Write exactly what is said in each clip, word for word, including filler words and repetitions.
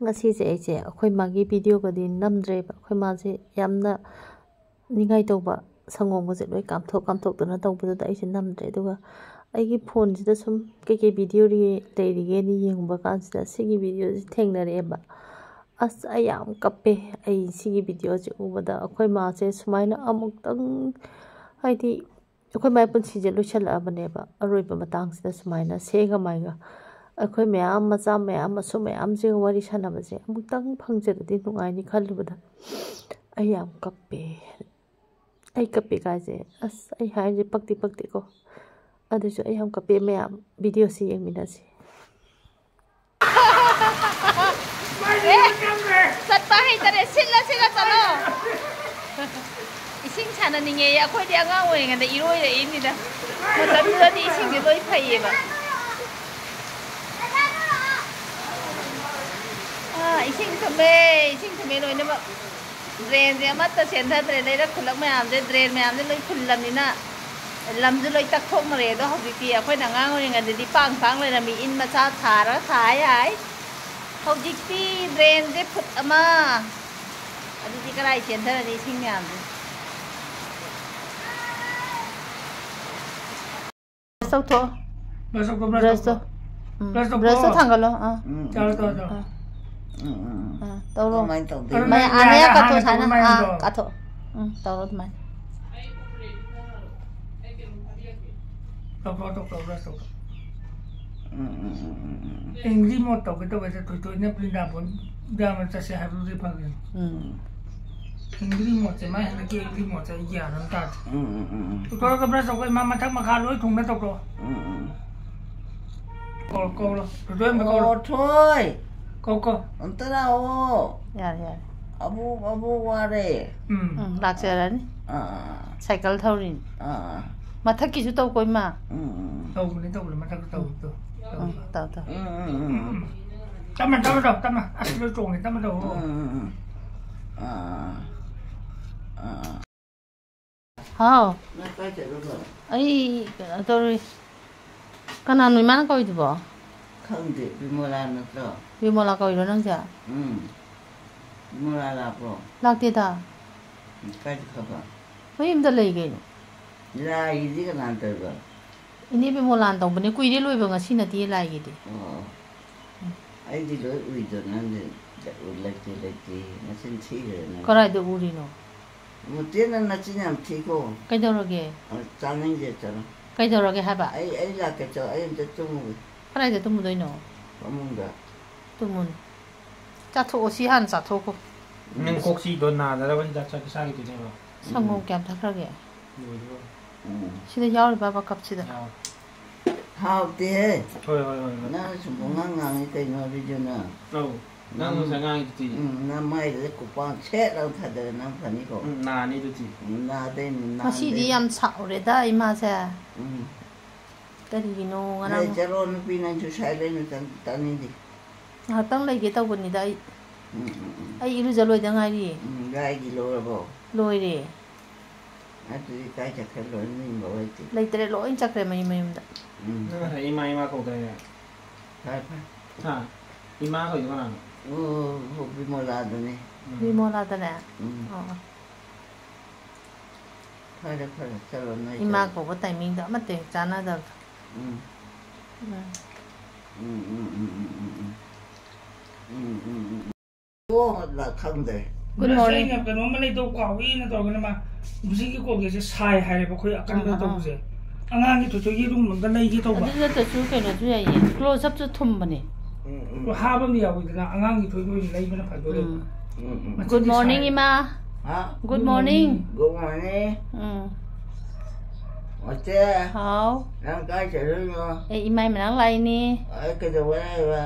ꯉꯁꯤꯁꯦ ꯑꯩꯁꯦ ꯑꯩꯈꯣꯏ ꯃꯥꯒꯤ ꯚꯤꯗꯤꯑꯣꯒꯗꯤ ꯅꯝꯗ꯭ꯔꯦꯕ꯫ ꯑꯩꯈꯣꯏ ꯃꯥꯁꯦ ꯌꯥꯝꯅ ꯅꯤꯡꯉꯥꯏ ꯇꯧꯕ, ꯁꯪꯒꯣꯝꯒꯁꯦ ꯂꯣꯏ ꯀꯥꯝꯊꯣꯛ ꯀꯥꯝꯊꯣꯛꯇꯅ ꯇꯧꯕꯗꯨꯗ ꯑꯩꯁꯦ ꯅꯝꯗ꯭ꯔꯦ꯫ ꯑꯗꯨꯒ ꯑꯩꯒꯤ ꯐꯣꯟꯁꯤꯗ ꯁꯨꯝ ꯀꯩꯀꯩ ꯚꯤꯗꯤꯑꯣ ꯂꯩꯔꯤꯒꯦꯅ ꯌꯦꯡꯕ ꯀꯥꯟꯁꯤꯗ ꯁꯤꯒꯤ ꯚꯤꯗꯤꯑꯣꯁꯤ ꯊꯦꯡꯅꯔꯛꯑꯦꯕ꯫ ꯑꯁ, ꯑꯩ ꯌꯥꯝ ꯀꯞꯄꯦ꯫ ꯑꯩ ꯁꯤꯒꯤ ꯚꯤꯗꯤꯑꯣꯁꯦ ꯎꯕꯗ ꯑꯩꯈꯣꯏ ꯃꯥꯁꯦ ꯁꯨꯃꯥꯏꯅ ꯑꯃꯨꯛꯇꯪ, ꯍꯥꯏꯗꯤ, ꯑꯩꯈꯣꯏ ꯃꯥꯏ ꯄꯨꯟꯁꯤꯁꯦ ꯂꯣꯏꯁꯜꯂꯛꯑꯕꯅꯦꯕ꯫ ꯑꯔꯣꯏꯕ ꯃꯇꯥꯡꯁꯤꯗ ꯁꯨꯃꯥꯏꯅ ꯁꯦꯒ ꯃꯥꯏꯒ ꯑꯩꯈꯣꯏ ꯃꯌꯥꯝ, ꯃꯆꯥ ꯃꯌꯥꯝ, ꯃꯁꯨ ꯃꯌꯥꯝꯁꯤꯒ ꯋꯥꯔꯤ ꯁꯥꯟꯅꯕꯁꯦ ꯑꯃꯨꯛꯇꯪ ꯐꯪꯖꯔꯗꯤ ꯅꯨꯡꯉꯥꯏꯅꯤ ꯈꯜꯂꯨꯕꯗ ꯑꯩ ꯌꯥꯝ ꯀꯞꯄꯦ꯫ ꯑꯩ ꯀꯞꯄꯦ ꯀꯥꯏꯁꯦ, ꯑꯁ, ꯑꯩ ꯍꯥꯏꯔꯤꯁꯦ ꯄꯛꯇꯤ ꯄꯛꯇꯦꯀꯣ꯫ ꯑꯗꯨꯁꯨ ꯑꯩ ꯌꯥꯝ ꯀꯞꯄꯦ꯫ ꯃꯌꯥꯝ ꯚꯤꯗꯤꯑꯣꯁꯤ ꯌꯦꯡꯃꯤꯟꯅꯁꯤ꯫ ꯑꯦ, ꯆꯠꯄ ꯍꯩꯇꯔꯦ꯫ ꯁꯤꯠꯂ ꯁꯤꯠꯂ ꯆꯠꯂꯣ꯫ ꯏꯁꯤꯡ ꯁꯥꯟꯅꯅꯤꯡꯉꯦ꯫ ꯑꯩꯈꯣꯏꯗꯤ ꯑꯉꯥꯡ ꯑꯣꯏꯔꯤꯉꯩꯗ ꯏꯔꯣꯏꯔꯛꯏꯅꯤꯗ꯫ ꯃꯇꯝꯗꯨꯗꯗꯤ ꯏꯁꯤꯡꯁꯦ ꯂꯣꯏ ꯐꯩꯌꯦꯕ꯫ ꯑꯥ, ꯏꯁꯤꯡ ꯊꯨꯝꯃꯦ, ꯏꯁꯤꯡ ꯊꯨꯝꯃꯦ ꯂꯣꯏꯅꯃꯛ꯫ ꯗ꯭ꯔꯦꯟꯁꯦ ꯑꯃꯠꯇ ꯆꯦꯟꯊꯗ꯭ꯔꯦ꯫ ꯂꯩꯔꯛ ꯈꯨꯜꯂꯛ ꯃꯌꯥꯝꯁꯦ, ꯗ꯭ꯔꯦꯟ ꯃꯌꯥꯝꯁꯦ ꯂꯣꯏ ꯐꯨꯜꯂꯕꯅꯤꯅ ꯂꯝꯁꯨ ꯂꯣꯏ ꯇꯛꯊꯣꯛꯅꯔꯦ꯫ ꯑꯗꯣ ꯍꯧꯖꯤꯛꯇꯤ, ꯑꯩꯈꯣꯏꯅ ꯑꯉꯥꯡ ꯑꯣꯏꯔꯤꯉꯩꯗꯗꯤ ꯄꯥꯡ ꯄꯥꯡ ꯂꯩꯔꯝꯃꯤ, ꯏꯟ ꯃꯆꯥ ꯁꯥꯔꯒ ꯁꯥ ꯌꯥꯏ꯫ ꯍꯧꯖꯤꯛꯇꯤ ꯗ꯭ꯔꯦꯟꯁꯦ ꯐꯨꯠ ꯑꯃ, ꯑꯗꯨꯗꯤ ꯀꯗꯥꯏ ꯆꯦꯟꯊꯔꯅꯤ ꯏꯁꯤꯡ ꯃꯌꯥꯝꯁꯦ? ꯕ꯭ꯔꯁ ꯇꯧꯊꯣꯛꯑꯣ꯫ ꯕ꯭ꯔꯁ ꯇꯧꯊꯣꯛꯑꯣ, ꯕ꯭ꯔꯁ ꯕ꯭ꯔꯁꯇꯣ꯫ ꯇꯧꯊꯣꯛꯑꯣ꯫ ꯎꯝ, ꯕ꯭ꯔꯁ ꯇꯧꯊꯣꯛꯑꯣ꯫ ꯕ꯭ꯔꯁꯇꯣ ꯊꯥꯡꯒꯠꯂꯣ꯫ ꯑꯥ꯫ ꯎꯝ, ꯆꯥꯔꯣ, ꯆꯥꯔꯣ, ꯆꯥꯔꯣ꯫ ꯑꯥ꯫ ꯎꯝ, ꯎꯝ, ꯎꯝ꯫ ꯑꯥ, ꯇꯧꯔꯣ꯫ ꯀꯃꯥꯏꯅ ꯇꯧꯗꯣꯏꯅꯣ? ꯑꯗꯨ ꯃꯌꯥ-, ꯅꯪ ꯑꯥ, ꯃꯌꯥ ꯌꯥ ꯀꯥꯊꯣꯛꯑꯣ, ꯍꯥꯟꯅ ꯁꯨꯃꯥꯏꯅ꯫ ꯇꯧꯕ ꯑꯥ, ꯃꯌꯥꯝꯗꯣ꯫ ꯀꯥꯊꯣꯛꯑꯣ꯫ ꯎꯝ, ꯇꯧꯔꯣ ꯑꯗꯨꯃꯥꯏꯅ꯫ ꯇꯧꯊꯣꯛꯑꯣ, ꯇꯧꯊꯣꯛꯑꯣ, ꯕ꯭ꯔꯁ ꯇꯧꯊꯣꯛꯑꯣ꯫ ꯎꯝ, ꯎꯝ, ꯎꯝ, ꯎꯝ, ꯎꯝ꯫ ꯑꯦꯡꯒ꯭ꯔꯤ ꯃꯣꯠ ꯇꯧꯒꯦ ꯇꯧꯕꯁꯦ ꯊꯣꯏꯊꯣꯏꯅ ꯕ꯭ꯔꯤꯟꯗꯥꯕꯟ ꯗ ꯑꯃ ꯆꯠꯁꯦ ꯍꯥꯏꯕꯗꯨꯗꯤ ꯐꯒꯅꯤ꯫ ꯎꯝ꯫ ꯑꯦꯡꯒ꯭ꯔꯤ ꯃꯣꯠꯁꯦ, ꯃꯥꯏ ꯍꯟꯗꯛꯀꯤ ꯑꯦꯡꯒ꯭ꯔꯤ ꯃꯣꯠꯁꯦ ꯑꯩ ꯒ꯭ꯌꯥꯟ ꯑꯃ ꯇꯥꯗꯦ꯫ ꯎꯝ, ꯎꯝ, ꯎꯝ, ꯎꯝ꯫ ꯇꯧꯊꯣꯛꯑꯒ ꯕ꯭ꯔꯁ ꯇꯧꯊꯣꯛꯑꯣ, ꯏꯃꯥ, ꯃꯊꯛ ꯃꯈꯥ ꯂꯣꯏ ꯊꯨꯡꯅ ꯇꯧꯊꯣꯛꯑꯣ꯫ ꯎꯝ, ꯎꯝ, ꯎꯝ꯫ ꯀꯧꯔꯣ, ꯀꯧꯔꯣ꯫ ꯊꯣꯏꯊꯣꯏ ꯑꯝꯇ ꯀꯧꯔꯣ꯫ ꯑꯣ, ꯊꯣꯏ꯫ ꯀꯧ, ꯀꯧ꯫ ꯑꯝꯇ ꯂꯥꯛꯑꯣ꯫ ꯌꯥꯔꯦ, ꯌꯥꯔꯦ꯫ ꯑꯕꯣꯛ, ꯑꯕꯣꯛ ꯋꯥꯔꯦ꯫ ꯎꯝ꯫ ꯎꯝ, ꯂꯥꯛꯆꯔꯅꯤ꯫ ꯑꯥ, ꯑꯥ, ꯑꯥ꯫ ꯁꯥꯏꯀꯜ ꯊꯧꯔꯤꯅꯤ꯫ ꯑꯥ, ꯑꯥ꯫ ꯃꯊꯛꯀꯤꯁꯨ ꯇꯧꯀꯣ, ꯏꯃꯥ꯫ ꯎꯝ, ꯎꯝ, ꯎꯝ꯫ ꯇꯧꯕꯅꯤ, ꯇꯧꯕꯅꯤ, ꯃꯊꯛꯇ ꯇꯧꯕꯗꯣ꯫ ꯎꯝ, ꯇꯧ, ꯇꯧ꯫ ꯎꯝ, ꯎꯝ, ꯎꯝ, ꯎꯝ꯫ ꯇꯞꯅ, ꯇꯞꯅ ꯇꯧ, ꯇꯞꯅ꯫ ꯑꯁ, ꯂꯣꯏ ꯆꯣꯡꯉꯦ, ꯇꯞꯅ ꯇꯧ꯫ ꯎꯝ, ꯎꯝ, ꯎꯝ꯫ ꯑꯥ, ꯑꯥ, ꯑꯥ꯫ ꯍꯥꯎ꯫ ꯅꯪ ꯀꯥꯏ ꯆꯠꯂꯨꯕ? ꯑꯩ ꯀꯩꯅꯣ ꯇꯧꯔꯤ꯫ ꯀꯅꯥꯅꯣ ꯏꯃꯥꯅ ꯀꯧꯔꯤꯗꯨꯕꯣ? ꯈꯪꯗꯦ, ꯕꯤꯃꯣꯂꯥ ꯅꯠꯇ꯭ꯔꯣ? ꯕꯤꯃꯣꯂꯥ ꯀꯧꯔꯤꯔꯣ ꯅꯪꯁꯦ? ꯎꯝ꯫ ꯕꯤꯃꯣꯂꯥ ꯂꯥꯛꯄ꯭ꯔꯣ? ꯂꯥꯛꯇꯦꯗ꯫ ꯀꯥꯏꯗ ꯈꯕ? ꯃꯌꯨꯝꯗ ꯂꯩ ꯀꯩꯅꯣ꯫ ꯂꯥꯏꯒꯤꯗꯤ ꯀꯅꯥꯅ ꯇꯧꯕ? ꯏꯅꯦ ꯕꯤꯃꯣꯂꯥꯅ ꯇꯧꯕꯅꯦ꯫ ꯀꯨꯏꯔꯦ ꯂꯣꯏꯕ, ꯉꯁꯤ ꯅꯠꯇꯦ ꯂꯥꯏꯒꯤꯗꯤ꯫ ꯑꯣ꯫ ꯑꯩꯗꯤ ꯂꯣꯏ ꯎꯏꯗꯣ ꯅꯪꯗꯤ ꯂꯩꯇꯦ, ꯂꯩꯇꯦ꯫ ꯅꯆꯤꯟ ꯊꯤꯈ꯭ꯔꯦ ꯅꯪ꯫ ꯀꯗꯥꯏꯗ ꯎꯔꯤꯅꯣ? ꯃꯨꯇꯦꯅ ꯅꯆꯤꯟ ꯌꯥꯝ ꯊꯤꯀꯣ꯫ ꯀꯩꯗꯧꯔꯒꯦ? ꯑ, ꯆꯥꯅꯤꯡꯗꯦ, ꯆꯠꯂꯣ꯫ ꯀꯩꯗꯧꯔꯒꯦ ꯍꯥꯏꯕ? ꯑꯩ, ꯑꯩ ꯂꯥꯛꯀꯦ, ꯆꯠꯂꯣ꯫ ꯑꯩ ꯑꯝꯇ ꯇꯨꯝꯃꯨꯒꯦ꯫ ꯀꯗꯥꯏꯗ ꯇꯨꯝꯃꯨꯗꯣꯏꯅꯣ? ꯐꯃꯨꯡꯗ꯫ ꯇꯨꯝꯃꯨꯅꯦ꯫ ꯆꯥꯊꯣꯛꯑꯣ, ꯁꯤ ꯍꯥꯟꯅ ꯆꯥꯊꯣꯛꯈꯣ꯫ ꯅꯪ ꯀꯣꯛꯁꯤꯗꯣ ꯅꯥꯗꯅꯕ ꯍꯤꯗꯥꯛ ꯆꯥ-, ꯆꯥꯈꯤꯗꯣꯏꯅꯦꯕ꯫ ꯁꯪꯒꯣꯝ ꯎꯝ꯫ ꯀꯌꯥꯝ ꯊꯛꯈ꯭ꯔꯒꯦ? ꯂꯣꯏꯗ꯭ꯔꯤꯕꯣ? ꯎꯝ꯫ ꯁꯤꯗ ꯌꯥꯎꯔꯤꯕ ꯀꯞꯁꯤꯗ? ꯌꯥꯎꯔꯦ꯫ ꯍꯥꯎꯇꯦꯍꯦ꯫ ꯍꯣꯏ, ꯍꯣꯏ, ꯍꯣꯏ, ꯍꯣꯏ꯫ ꯅꯪ ꯁꯨꯝ ꯄꯉꯥꯡ ꯉꯥꯡꯉꯤ ꯀꯩꯅꯣ, ꯕꯤꯖꯨꯅ? ꯑꯧ꯫ ꯅꯪ ꯅꯪ, ꯉꯁꯥꯏ ꯉꯥꯡꯉꯤꯗꯨꯗꯤ꯫ ꯎꯝ, ꯅꯃꯥꯏꯗꯨꯗ ꯀꯨꯄꯥꯡ ꯁꯦꯠ ꯂꯥꯎ ꯊꯥꯗꯔ ꯅꯪ ꯐꯅꯤꯀꯣ? ꯎꯝ, ꯅꯥꯅꯤ ꯑꯗꯨꯗꯤ꯫ ꯎꯝ, ꯅꯥꯗꯣꯏꯅꯤ, ꯅꯥꯗꯣꯏꯅꯤ꯫ ꯉꯁꯤꯗꯤ ꯌꯥꯝ ꯁꯥꯎꯔꯦꯗ ꯏꯃꯥꯁꯦ꯫ ꯎꯝ꯫ ꯀꯔꯤꯒꯤꯅꯣ ꯉꯔꯥꯡ? ꯅꯣꯏ ꯆꯠꯂꯣ, ꯅꯨꯄꯤ ꯅꯪꯁꯨ ꯁꯥꯏ ꯂꯩꯅꯨ, ꯇꯥꯅꯤꯡꯗꯦ꯫ ꯉꯥꯏꯍꯥꯛꯇꯪ ꯂꯩꯒꯦ ꯇꯧꯕꯅꯤꯗ ꯑꯩ꯫ ꯎꯝ, ꯎꯝ, ꯎꯝ꯫ ꯑꯩ ꯏꯔꯨꯖ ꯂꯣꯏꯗ ꯉꯥꯏꯔꯤꯌꯦ꯫ ꯎꯝ, ꯂꯥꯏꯒꯤ ꯂꯣꯏꯔꯕꯣ? ꯂꯣꯏꯔꯦ꯫ ꯑꯗꯨꯗꯤ ꯀꯥꯏ ꯆꯠꯈ꯭ꯔꯦ? ꯂꯣꯏ ꯃꯌꯨꯝ ꯂꯣꯏ ꯂꯩꯇꯦ꯫ ꯂꯩꯇ꯭ꯔꯦ, ꯂꯣꯏ ꯆꯠꯈ꯭ꯔꯦ ꯃꯌꯨꯝ ꯃꯌꯨꯝꯗ꯫ ꯎꯝ꯫ ꯅꯪ ꯉꯁꯥꯏ ꯏꯃꯥ, ꯏꯃꯥ ꯀꯧꯗꯥꯏꯅꯦ? ꯐꯔꯦ, ꯐꯔꯦ꯫ ꯍꯥ? ꯏꯃꯥ ꯀꯧꯏꯗꯣ ꯀꯅꯥꯅꯣ? ꯑꯣ, ꯍꯣ, ꯕꯤꯃꯣꯂꯥꯗꯨꯅꯦ꯫ ꯎꯝ꯫ ꯕꯤꯃꯣꯂꯥꯗꯅꯦ? ꯎꯝ꯫ ꯑꯣ, ꯑꯣ꯫ ꯐꯔꯦ, ꯐꯔꯦ, ꯆꯠꯂꯣ, ꯅꯣꯏ ꯏꯃꯥ ꯆꯠꯂꯣ꯫ ꯀꯧꯕ timingꯗ ꯑꯃꯠꯇ ꯍꯦꯛ ꯆꯥꯟꯅꯗꯕꯗꯣ꯫ ꯎꯝ꯫ ꯎꯝ꯫ ꯎꯝ, ꯎꯝ, ꯎꯝ, ꯎꯝ, ꯎꯝ, ꯎꯝ꯫ ꯎꯝ, ꯎꯝ, ꯎꯝ, ꯎꯝ꯫ ꯑꯣ, ꯂꯥ-, ꯈꯪꯗ꯭ꯔꯦ꯫ Good ꯉꯁꯤ morning꯫ ꯑꯩꯅ ꯀꯩꯅꯣꯝꯃ ꯂꯩꯗꯧ ꯀꯥꯎꯏꯅ ꯇꯧꯔꯒꯅꯦ ꯃꯥ ꯍꯧꯖꯤꯛꯀꯤ Colgateꯁꯦ ꯁꯥꯏ ꯍꯥꯏꯔꯦꯕ ꯑꯩꯈꯣꯏ ꯑꯀꯟꯕ ꯑꯥ, ꯑꯥ, ꯑꯥ꯫ ꯇꯧꯕꯁꯦ꯫ ꯑꯉꯥꯡꯒꯤ ꯊꯣꯏꯊꯣꯏ ꯌꯦꯔꯨꯝ ꯑꯝꯇ ꯂꯩꯒꯦ ꯇꯧꯕ꯫ ꯑꯗꯨ ꯅꯠꯇ꯭ꯔꯁꯨ ꯀꯩꯅꯣꯁꯨ ꯌꯥꯏꯌꯦ, Close-Upꯁꯨ ꯊꯨꯝꯕꯅꯦ꯫ ꯎꯝ, ꯎꯝ꯫ ꯑꯗꯣ ꯍꯥꯞꯄ ꯑꯃ ꯌꯥꯎꯋꯤꯗꯅ, ꯑꯉꯥꯡꯒꯤ ꯊꯣꯏꯊꯣꯏ ꯂꯩꯕꯅ ꯐꯗꯣꯔꯦ꯫ ꯎꯝ꯫ ꯎꯝ, ꯎꯝ꯫ Good morning, ꯏꯃꯥ꯫ ꯍꯥ? Good morning꯫ Good morning꯫ ꯎꯝ꯫ ꯃꯆꯦ꯫ ꯍꯥꯎ꯫ ꯅꯪ ꯀꯥꯏ ꯆꯠꯂꯨꯏꯅꯣ? ꯑꯩ ꯏꯃꯥꯏ ꯃꯅꯥꯛ ꯂꯥꯛꯏꯅꯤ꯫ ꯑꯩ ꯀꯩꯗꯧꯕ ꯂꯥꯛꯏꯕ?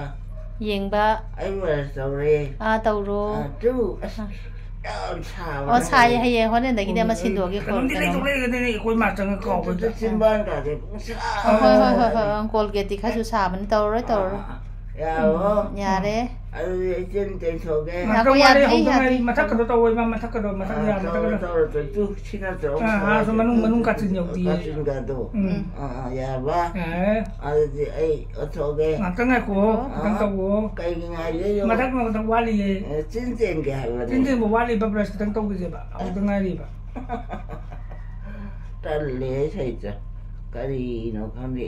ꯌꯦꯡꯕ꯫ ꯑꯩ ꯃꯔꯁ ꯇꯧꯔꯦ꯫ ꯑꯥ, ꯇꯧꯔꯣ꯫ ꯑꯥ, ꯇꯨ꯫ ꯑꯁ, ꯑꯥ꯫ ꯌꯥꯝ ꯁꯥꯕ ꯑꯣ, ꯁꯥꯏꯌꯦ, ꯅꯪ꯫ ꯍꯌꯦꯡ ꯍꯣꯔꯦꯟꯗꯒꯤꯗꯤ ꯑꯃ ꯎꯝ, ꯁꯤꯟꯗꯣꯛꯑꯒꯦ, ꯀꯩꯅꯣꯝꯗꯤ ꯀꯣꯟ ꯂꯩꯗꯧ ꯀꯩꯅꯣꯝ꯫ ꯂꯩꯔꯒꯗꯤ ꯑꯩꯈꯣꯏ ꯃꯥ ꯆꯪꯉ ꯀꯥꯎꯕꯩꯗ꯫ ꯆꯤꯟꯕꯥꯟꯒꯥꯁꯦ ꯄꯨꯡꯁꯥ ꯑꯣ, ꯍꯣꯏ, ꯍꯣꯏ, ꯍꯣꯏ, ꯍꯣꯏ, ꯁꯥꯔꯦ꯫ ꯑꯪ, Colgateꯇꯤ ꯈꯔꯁꯨ ꯁꯥꯕꯅꯤ, ꯇꯧꯔꯔꯣꯏ, ꯇꯧꯔꯔꯣꯏ꯫ ꯑꯥ, ꯑꯥ, ꯑꯥ꯫ ꯌꯥꯔꯕꯣ? ꯎꯝ, ꯌꯥꯔꯦ꯫ ꯑꯗꯨꯗꯤ ꯑꯩ ꯆꯦꯟ ꯆꯦꯟꯊꯣꯛꯑꯒꯦ꯫ ꯉꯥꯏꯈꯣ, ꯉꯥꯛꯇꯪ ꯋꯥꯠꯂꯤ, ꯌꯥꯗ꯭ꯔꯤ, ꯍꯧꯗ ꯉꯥꯏꯔꯤ꯫ ꯌꯥꯗ꯭ꯔꯤ꯫ ꯃꯊꯛꯀꯗꯣ ꯇꯧꯋꯣ, ꯏꯃꯥ, ꯃꯊꯛꯀꯗꯣ, ꯃꯊꯛ ꯑꯥ, ꯌꯥ, ꯇꯧꯔꯣ, ꯃꯊꯛꯀꯗꯣ꯫ ꯇꯧꯔꯣ, ꯇꯧꯔꯣ꯫ ꯇꯨ, ꯁꯤ ꯅꯠꯇ꯭ꯔꯣ? ꯑꯥ, ꯑꯥ, ꯁꯣꯝ ꯃꯅꯨꯡ, ꯃꯅꯨꯡ ꯀꯥꯆꯤꯟ ꯌꯧꯗꯤꯌꯦ꯫ ꯀꯥꯆꯤꯟꯒꯗꯣ꯫ ꯎꯝ꯫ ꯑꯥ, ꯑꯥ, ꯌꯥꯔꯕ? ꯌꯥꯔꯦ꯫ ꯑꯗꯨꯗꯤ ꯑꯩ ꯑꯣꯟꯊꯣꯛꯑꯒꯦ꯫ ꯉꯥꯛꯇꯪ ꯉꯥꯏꯈꯣ, ꯑꯥ, ꯈꯤꯇꯪ ꯇꯧꯋꯣ꯫ ꯀꯩꯒꯤ ꯉꯥꯏꯗꯣꯏꯅꯣ? ꯃꯊꯛ ꯉꯥꯛꯇꯪ ꯋꯥꯠꯂꯤꯌꯦ꯫ ꯑꯦ, ꯆꯤꯟ ꯆꯦꯟꯒꯦ ꯍꯥꯏꯕꯅꯦ꯫ ꯆꯤꯟ ꯆꯦꯟꯕ ꯋꯥꯠꯂꯤꯕ, ꯕ꯭ꯔꯁ ꯈꯤꯇꯪ ꯇꯧꯈꯤꯁꯦꯕ꯫ ꯍꯧꯗ ꯉꯥꯏꯔꯤꯕ꯫ ꯇꯜꯂꯦ, ꯁꯩꯇ꯫ ꯀꯔꯤꯅꯣ ꯈꯪꯗꯦ꯫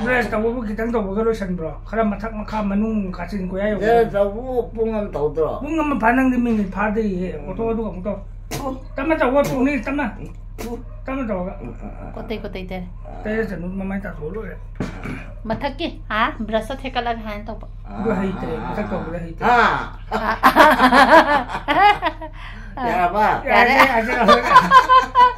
ꯕ꯭ꯔꯁ ꯇꯧꯕꯕꯨ ꯈꯤꯇꯪ ꯇꯧꯕꯒ ꯂꯣꯏꯁꯟꯕ꯭ꯔꯣ? ꯈꯔ ꯃꯊꯛ ꯃꯈꯥ ꯃꯅꯨꯡ ꯀꯥꯆꯤꯟ ꯀꯣꯌꯥ ꯌꯧꯕ꯫ ꯕ꯭ꯔꯁ ꯇꯧꯕꯕꯨ ꯄꯨꯡ ꯑꯃ ꯇꯧꯗ꯭ꯔꯣ? ꯄꯨꯡ ꯑꯃ ꯐꯥ ꯅꯪꯗꯤ ꯃꯤꯅꯤꯠ ꯐꯥꯗꯦꯌꯦ꯫ ꯑꯣꯇꯣ ꯑꯗꯨꯒ ꯑꯃꯨꯛ ꯇꯧ꯫ ꯎꯝ꯫ ꯇꯞꯅ ꯇꯧꯋꯣ, ꯇꯨꯅꯤ, ꯇꯞꯅ꯫ ꯎꯝ꯫ ꯇꯞꯅ ꯇꯧꯔꯒ꯫ ꯎꯝ, ꯎꯝ, ꯎꯝ, ꯎꯝ꯫ ꯀꯣꯇꯩ ꯀꯣꯇꯩ ꯇꯩꯔꯦ꯫ ꯇꯩꯔꯁꯅꯨ, ꯃꯃꯥꯏ ꯇꯥꯊꯣꯛꯑ ꯂꯣꯏꯔꯦ꯫ ꯃꯊꯛꯀꯤ, ꯑꯥ, ꯕ꯭ꯔꯁꯇ ꯊꯦꯛꯀꯠꯂꯒ ꯍꯥꯏꯅ ꯇꯧꯕ꯫ ꯑꯗꯨ ꯍꯩꯇ꯭ꯔꯦ, ꯃꯊꯛ ꯇꯧꯕꯗ ꯍꯩꯇ꯭ꯔꯦ꯫ ꯑꯥ꯫ ꯑꯥ꯫ ꯌꯥꯔꯕ? ꯌꯥꯔꯦ, ꯌꯥꯔꯦ, ꯌꯥꯔꯦ꯫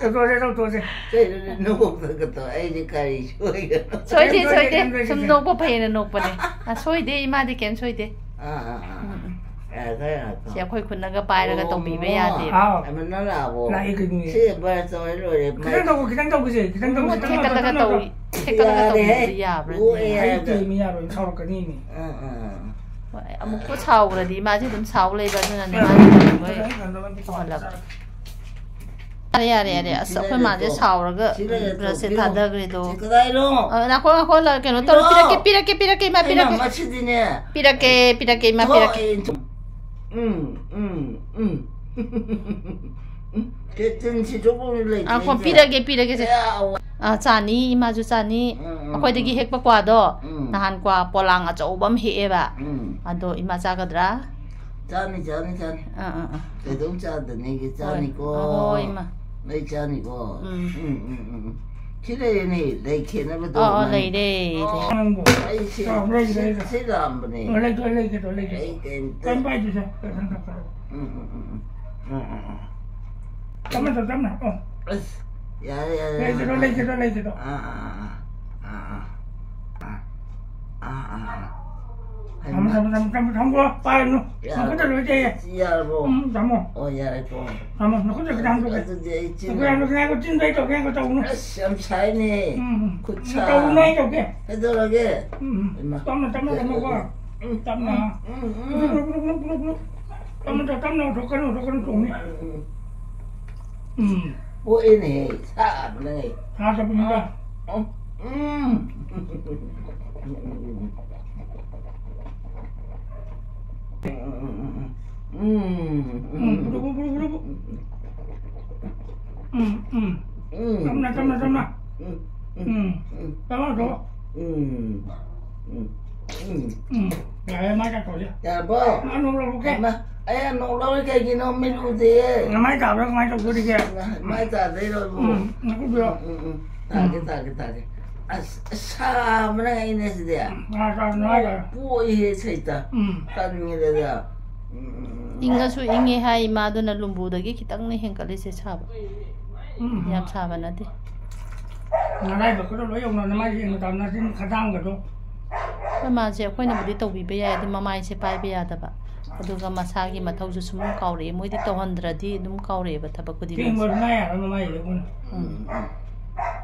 ꯇꯧꯊꯣꯛꯑꯁꯦ, ꯇꯧꯊꯣꯛꯑꯁꯦ꯫ ꯀꯩꯅꯣꯅꯦ, ꯅꯣꯛꯄꯗ ꯀꯇꯧ-, ꯑꯩꯗꯤ ꯀꯔꯤ ꯁꯣꯏꯒꯅꯣ? ꯁꯣꯏꯗꯦ, ꯀꯩꯝ ꯁꯣꯏꯗꯦ, ꯁꯣꯏꯗꯦ꯫ ꯀꯩꯝ ꯁꯣꯏꯗꯦ꯫ ꯁꯨꯝ ꯅꯣꯛꯄ ꯐꯩꯌꯦꯅ ꯅꯣꯛꯄꯅꯦ꯫ ꯑ, ꯁꯣꯏꯗꯦ, ꯏꯃꯥꯗꯤ ꯀꯩꯝ ꯁꯣꯏꯗꯦ꯫ ꯑꯥ, ꯑꯥ, ꯑꯥ꯫ ꯎꯝ, ꯎꯝ꯫ ꯌꯥꯔꯦ, ꯌꯥꯔꯦ꯫ ꯁꯤ ꯑꯩꯈꯣꯏ ꯈꯨꯠꯅꯒ ꯄꯥꯏꯔꯒ ꯑꯣ, ꯇꯧꯕꯤꯕ ꯃꯃꯥ꯫ ꯌꯥꯗꯦꯕ꯫ ꯍꯥꯎ꯫ ꯑꯃ ꯅꯪ ꯂꯥꯛꯑꯕꯣ? ꯂꯥꯛꯑꯦ, ꯀꯩꯅꯣꯅꯦ꯫ ꯁꯤ ꯕ꯭ꯔꯁ ꯇꯧꯔꯦ ꯂꯣꯏꯔꯦ꯫ ꯈꯤꯇꯪ ꯇꯧ, ꯈꯤꯇꯪ ꯇꯧꯈꯤꯁꯦ, ꯈꯤꯇꯪ ꯇꯧꯈꯤꯁꯦ, ꯃꯃꯥ ꯇꯞꯅ ꯇꯧ, ꯊꯦꯛꯀꯠꯂꯒ ꯇꯞꯅ ꯇꯧ꯫ ꯇꯧꯏ, ꯊꯦꯛꯀꯠꯂꯒ ꯌꯥꯔꯦꯍꯦ꯫ ꯇꯧꯕꯤꯕꯗꯤ ꯌꯥꯕ꯭ꯔꯥ? ꯑꯣ, ꯑꯦ, ꯍꯥꯏꯗꯦ, ꯌꯥꯔꯦ꯫ ꯃꯤ ꯌꯥꯔꯣꯏ, ꯁꯥꯎꯔꯛꯀꯅꯤ ꯃꯤ꯫ ꯑꯥ, ꯑꯥ, ꯑꯥ꯫ ꯍꯣꯏ, ꯑꯃꯨꯛꯄꯨ ꯁꯥꯎꯈ꯭ꯔꯗꯤ ꯃꯥꯁꯦ ꯑꯗꯨꯝ ꯁꯥꯎ ꯂꯩꯕ, ꯑꯗꯨꯅꯅꯦ ꯃꯥꯅ ꯑꯗꯨꯝ ꯂꯣꯏ ꯇꯧꯍꯜꯂꯕ꯫ ꯌꯥꯔꯦ, ꯌꯥꯔꯦ, ꯌꯥꯔꯦ꯫ ꯎꯝ, ꯑꯁ, ꯁꯤ ꯑꯩꯈꯣꯏ ꯂꯩꯔꯦ ꯃꯥꯁꯦ ꯇꯣ꯫ ꯁꯥꯎꯔꯒ ꯁꯤ ꯂꯩꯔꯦ ꯇꯣ, ꯕ꯭ꯔꯁꯁꯦ ꯄꯤꯔꯣ꯫ ꯊꯥꯗꯈ꯭ꯔꯦꯗꯣ꯫ ꯁꯤ ꯀꯗꯥꯏꯅꯣ? ꯑ, ꯉꯥꯏꯈꯣ, ꯉꯥꯏꯈꯣ, ꯂ-, ꯀꯩꯅꯣ ꯇꯧꯔꯣ, ꯄꯤꯔꯣ꯫ ꯄꯤꯔꯛꯀꯦ, ꯄꯤꯔꯛꯀꯦ, ꯄꯤꯔꯛꯀꯦ, ꯏꯃꯥ, ꯍꯩꯃꯥ, ꯄꯤꯔꯛꯀꯦ꯫ ꯃꯁꯤꯗꯤꯅꯦ꯫ ꯄꯤꯔꯛꯀꯦ, ꯄꯤꯔꯛꯀꯦ, ꯏꯃꯥ, ꯄꯤꯔꯛꯀꯦ꯫ ꯎꯝ, ꯎꯝ, ꯎꯝ꯫ ꯀꯦꯇꯤꯟꯁꯤ ꯊꯣꯛꯄ ꯂꯩꯇ꯭ꯔꯦ ꯉꯥꯏꯈꯣ, ꯏꯆꯦ꯫ ꯄꯤꯔꯒꯦ, ꯄꯤꯔꯒꯦ, ꯁꯦ꯫ ꯑꯦ, ꯑꯋꯥ꯫ ꯑ, ꯆꯥꯅꯤ, ꯏꯃꯥꯁꯨ ꯆꯥꯅꯤ꯫ ꯎꯝ, ꯎꯝ, ꯑꯩꯈꯣꯏꯗꯒꯤ ꯎꯝ꯫ ꯍꯦꯛꯄ ꯀ꯭ꯋꯥꯗꯣ, ꯎꯝ꯫ ꯅꯍꯥꯟ ꯀ꯭ꯋꯥ ꯄꯣꯂꯥꯡ ꯑꯆꯧꯕ ꯑꯃ ꯍꯦꯛꯑꯦꯕ꯫ ꯎꯝ꯫ ꯑꯗꯣ ꯏꯃꯥ ꯆꯥꯒꯗ꯭ꯔꯥ? ꯆꯥꯅꯤ, ꯆꯥꯅꯤ, ꯆꯥꯅꯤ꯫ ꯑꯥ, ꯑꯥ, ꯑꯥ꯫ ꯀꯩꯗꯧ ꯆꯥꯗꯅꯤꯒꯦ? ꯍꯣꯏ꯫ ꯆꯥꯅꯤꯀꯣ꯫ ꯍꯣꯏ, ꯏꯃꯥ꯫ ꯑꯩ ꯆꯥꯅꯤꯀꯣ꯫ ꯎꯝ꯫ ꯎꯝ, ꯎꯝ, ꯎꯝ, ꯎꯝ꯫ ꯁꯤ ꯂꯩꯔꯦꯅꯦ, ꯂꯩ ꯈꯦꯠꯅꯕꯗꯣ ꯑꯥ, ꯑꯥ, ꯅꯪ꯫ ꯂꯩꯔꯦ, ꯂꯩꯔꯦ꯫ ꯑꯣ, ꯑꯩ ꯁꯤ, ꯑꯥ, ꯂꯩ, ꯁꯤ, ꯂꯩ, ꯂꯩ꯫ ꯁꯤ ꯂꯥꯝꯕꯅꯦ꯫ ꯑꯣ, ꯂꯩ, ꯂꯩ, ꯂꯩ, ꯂꯩ, ꯂꯩ꯫ ꯑꯩ ꯀꯩꯝꯇ ꯀꯩꯝ ꯄꯥꯏꯗꯦꯁꯦ꯫ ꯎꯝ, ꯎꯝ, ꯎꯝ, ꯎꯝ꯫ ꯎꯝ, ꯎꯝ, ꯎꯝ, ꯎꯝ꯫ ꯇꯞꯅ ꯇꯧ, ꯇꯞꯅ꯫ ꯑꯣ꯫ ꯑꯁ, ꯌꯥꯔꯦ, ꯌꯥꯔꯦ, ꯂꯩ ꯌꯥꯔꯦ, ꯈꯦꯠꯇꯣ, ꯌꯥꯔꯦ꯫ ꯂꯩ ꯈꯦꯠꯇꯣ, ꯂꯩ ꯈꯦꯠꯇꯣ꯫ ꯑꯥ, ꯑꯥ, ꯑꯥ, ꯑꯥ꯫ ꯑꯥ, ꯑꯥ꯫ ꯑꯥ, ꯑꯥ, ꯑꯥ꯫ ꯊꯝꯃꯣ, ꯊꯝꯃꯣ, ꯊꯝꯃꯣ, ꯊꯝꯃꯣ, ꯊꯝꯃꯣ, ꯄꯥꯏꯔꯅꯨ꯫ ꯌꯥꯔꯕꯣ? ꯅꯈꯨꯠꯇ ꯂꯣꯏ ꯇꯩꯌꯦ꯫ ꯁꯤ ꯌꯥꯔꯕꯣ? ꯎꯝ, ꯊꯝꯃꯣ꯫ ꯑꯣ, ꯌꯥꯔꯦꯀꯣ꯫ ꯊꯝꯃꯣ, ꯅꯈꯨꯠꯇ ꯈꯤꯇꯪ ꯍꯥꯝꯗꯣꯛꯀꯦ꯫ ꯑꯗꯨꯗꯤ ꯑꯩ ꯆꯤꯟ ꯅꯈꯨꯠ ꯍꯥꯝꯗꯣꯛꯀꯦ, ꯉꯥꯏꯈꯣ, ꯆꯤꯟꯗꯣ ꯑꯩ ꯇꯧꯒꯦ, ꯉꯥꯏꯈꯣ, ꯇꯧꯒꯅꯨ꯫ ꯑꯁ, ꯌꯥꯝ ꯁꯥꯏꯅꯦ꯫ ꯎꯝ, ꯎꯝ꯫ ꯈꯨꯠ ꯁꯥ꯫ ꯇꯧꯒꯅꯨ, ꯑꯩ ꯇꯧꯒꯦ꯫ ꯀꯩꯗꯧꯔꯒꯦ? ꯎꯝ, ꯎꯝ꯫ ꯏꯃꯥ꯫ ꯇꯞꯅ, ꯇꯞꯅ, ꯇꯞꯅꯀꯣ꯫ ꯎꯝ, ꯇꯞꯅ꯫ ꯎꯝ, ꯎꯝ, ꯎꯝ꯫ ꯇꯞꯅ ꯇꯧ, ꯇꯞꯅ ꯇꯧ, ꯇꯞꯅ ꯇꯧ꯫ ꯇꯞꯅ ꯇꯧ, ꯇꯞꯅ ꯇꯧ, ꯇꯞꯅ ꯇꯧꯅꯤ꯫ ꯎꯝ, ꯎꯝ꯫ ꯎꯝ꯫ ꯄꯣꯛꯑꯦꯅꯦꯍꯦ, ꯁꯥꯕꯅꯦ꯫ ꯁꯥꯗꯕꯅꯤꯗ꯫ ꯎꯝ, ꯎꯝ꯫ ꯎꯝ, ꯎꯝ, ꯎꯝ, ꯎꯝ꯫ ꯎꯝ, ꯎꯝ, ꯎꯝ, ꯎꯝ, ꯎꯝ꯫ ꯎꯝ, ꯄꯨꯔꯛꯎ, ꯄꯨꯔꯛꯎ, ꯄꯨꯔꯛꯎ꯫ ꯎꯝ, ꯎꯝ꯫ ꯎꯝ꯫ ꯇꯞꯅ, ꯇꯞꯅ, ꯇꯞꯅ꯫ ꯎꯝ, ꯎꯝ, ꯎꯝ꯫ ꯎꯝ꯫ ꯇꯞꯅ ꯇꯧ꯫ ꯎꯝ꯫ ꯎꯝ꯫ ꯎꯝ꯫ ꯌꯥꯔꯦ, ꯃꯥꯏ ꯇꯥꯊꯣꯛꯑꯁꯦ꯫ ꯌꯥꯔꯕꯣ? ꯃꯥ ꯅꯣꯡ ꯂꯧꯔꯛꯀꯦ꯫ ꯍꯩꯃꯥ, ꯑꯩ ꯅꯣꯡ ꯂꯧꯔꯦ, ꯀꯩꯒꯤꯅꯣ ꯃꯤꯠ ꯎꯗꯦ? ꯅꯃꯥꯏ ꯇꯥꯕ꯭ꯔꯥ ꯀꯃꯥꯏꯅ ꯇꯧꯗꯣꯔꯤꯒꯦ? ꯃꯥꯏ ꯇꯥꯗꯣꯏꯔꯣ ꯏꯕꯨꯡꯉꯣ? ꯎꯝ, ꯅꯈꯨꯠꯄꯤꯔꯣ꯫ ꯎꯝ, ꯎꯝ, ꯎꯝ꯫ ꯇꯥꯒꯦ, ꯎꯝ꯫ ꯇꯥꯒꯦ, ꯇꯥꯒꯦ꯫ ꯑꯁ, ꯑꯁ, ꯁꯥꯕꯅ ꯑꯩꯅꯦ ꯁꯤꯗꯤ꯫ ꯎꯝ, ꯉꯥ ꯆꯥꯎ, ꯉꯥ ꯆꯥꯎ꯫ ꯄꯣꯛꯏꯍꯦ ꯁꯩꯇ꯫ ꯎꯝ꯫ ꯇꯟꯈ꯭ꯔꯦꯗ꯫ ꯎꯝ, ꯎꯝ, ꯎꯝ, ꯎꯝ꯫ ꯏꯪꯉꯁꯨ ꯏꯪꯉꯦ ꯍꯥꯏ ꯏꯃꯥꯗꯨꯅ ꯂꯨꯝꯕꯨꯗꯒꯤ ꯈꯤꯇꯪꯅꯦ ꯍꯦꯟꯀꯠꯂꯤꯁꯦ ꯁꯥꯕ꯫ ꯎꯝ꯫ ꯌꯥꯝ ꯁꯥꯕ ꯅꯠꯇꯦ꯫ ꯅꯔꯥꯏꯕꯛꯀꯗꯣ ꯂꯣꯏ ꯌꯧꯅ ꯅꯃꯥꯏ ꯌꯦꯡꯉꯨ ꯇꯥꯕ, ꯅꯆꯤꯟ ꯈꯗꯥꯡꯒꯗꯣ꯫ ꯑꯩꯈꯣꯏ ꯃꯥꯁꯦ ꯑꯩꯈꯣꯏꯅꯕꯨꯗꯤ ꯇꯧꯕꯤꯕ ꯌꯥꯏ, ꯑꯗꯨ ꯃꯃꯥꯏꯁꯦ ꯄꯥꯏꯕ ꯌꯥꯗꯕ꯫ ꯑꯗꯨꯒ ꯃꯁꯥꯒꯤ ꯃꯊꯧꯁꯨ ꯁꯨꯝ ꯀꯥꯎꯔꯛꯑꯦ꯫ ꯃꯣꯏꯗꯤ ꯇꯧꯍꯟꯗ꯭ꯔꯗꯤ ꯑꯗꯨꯝ ꯀꯥꯎꯔꯛꯑꯦꯕ ꯊꯕꯛ ꯈꯨꯗꯤꯡꯃꯛꯁꯦ꯫ ꯊꯦꯡꯕ ꯁꯨꯡꯌꯥ ꯌꯥꯔꯣꯏ ꯃꯃꯥꯏꯁꯦ ꯑꯩꯈꯣꯏꯅ꯫ ꯎꯝ꯫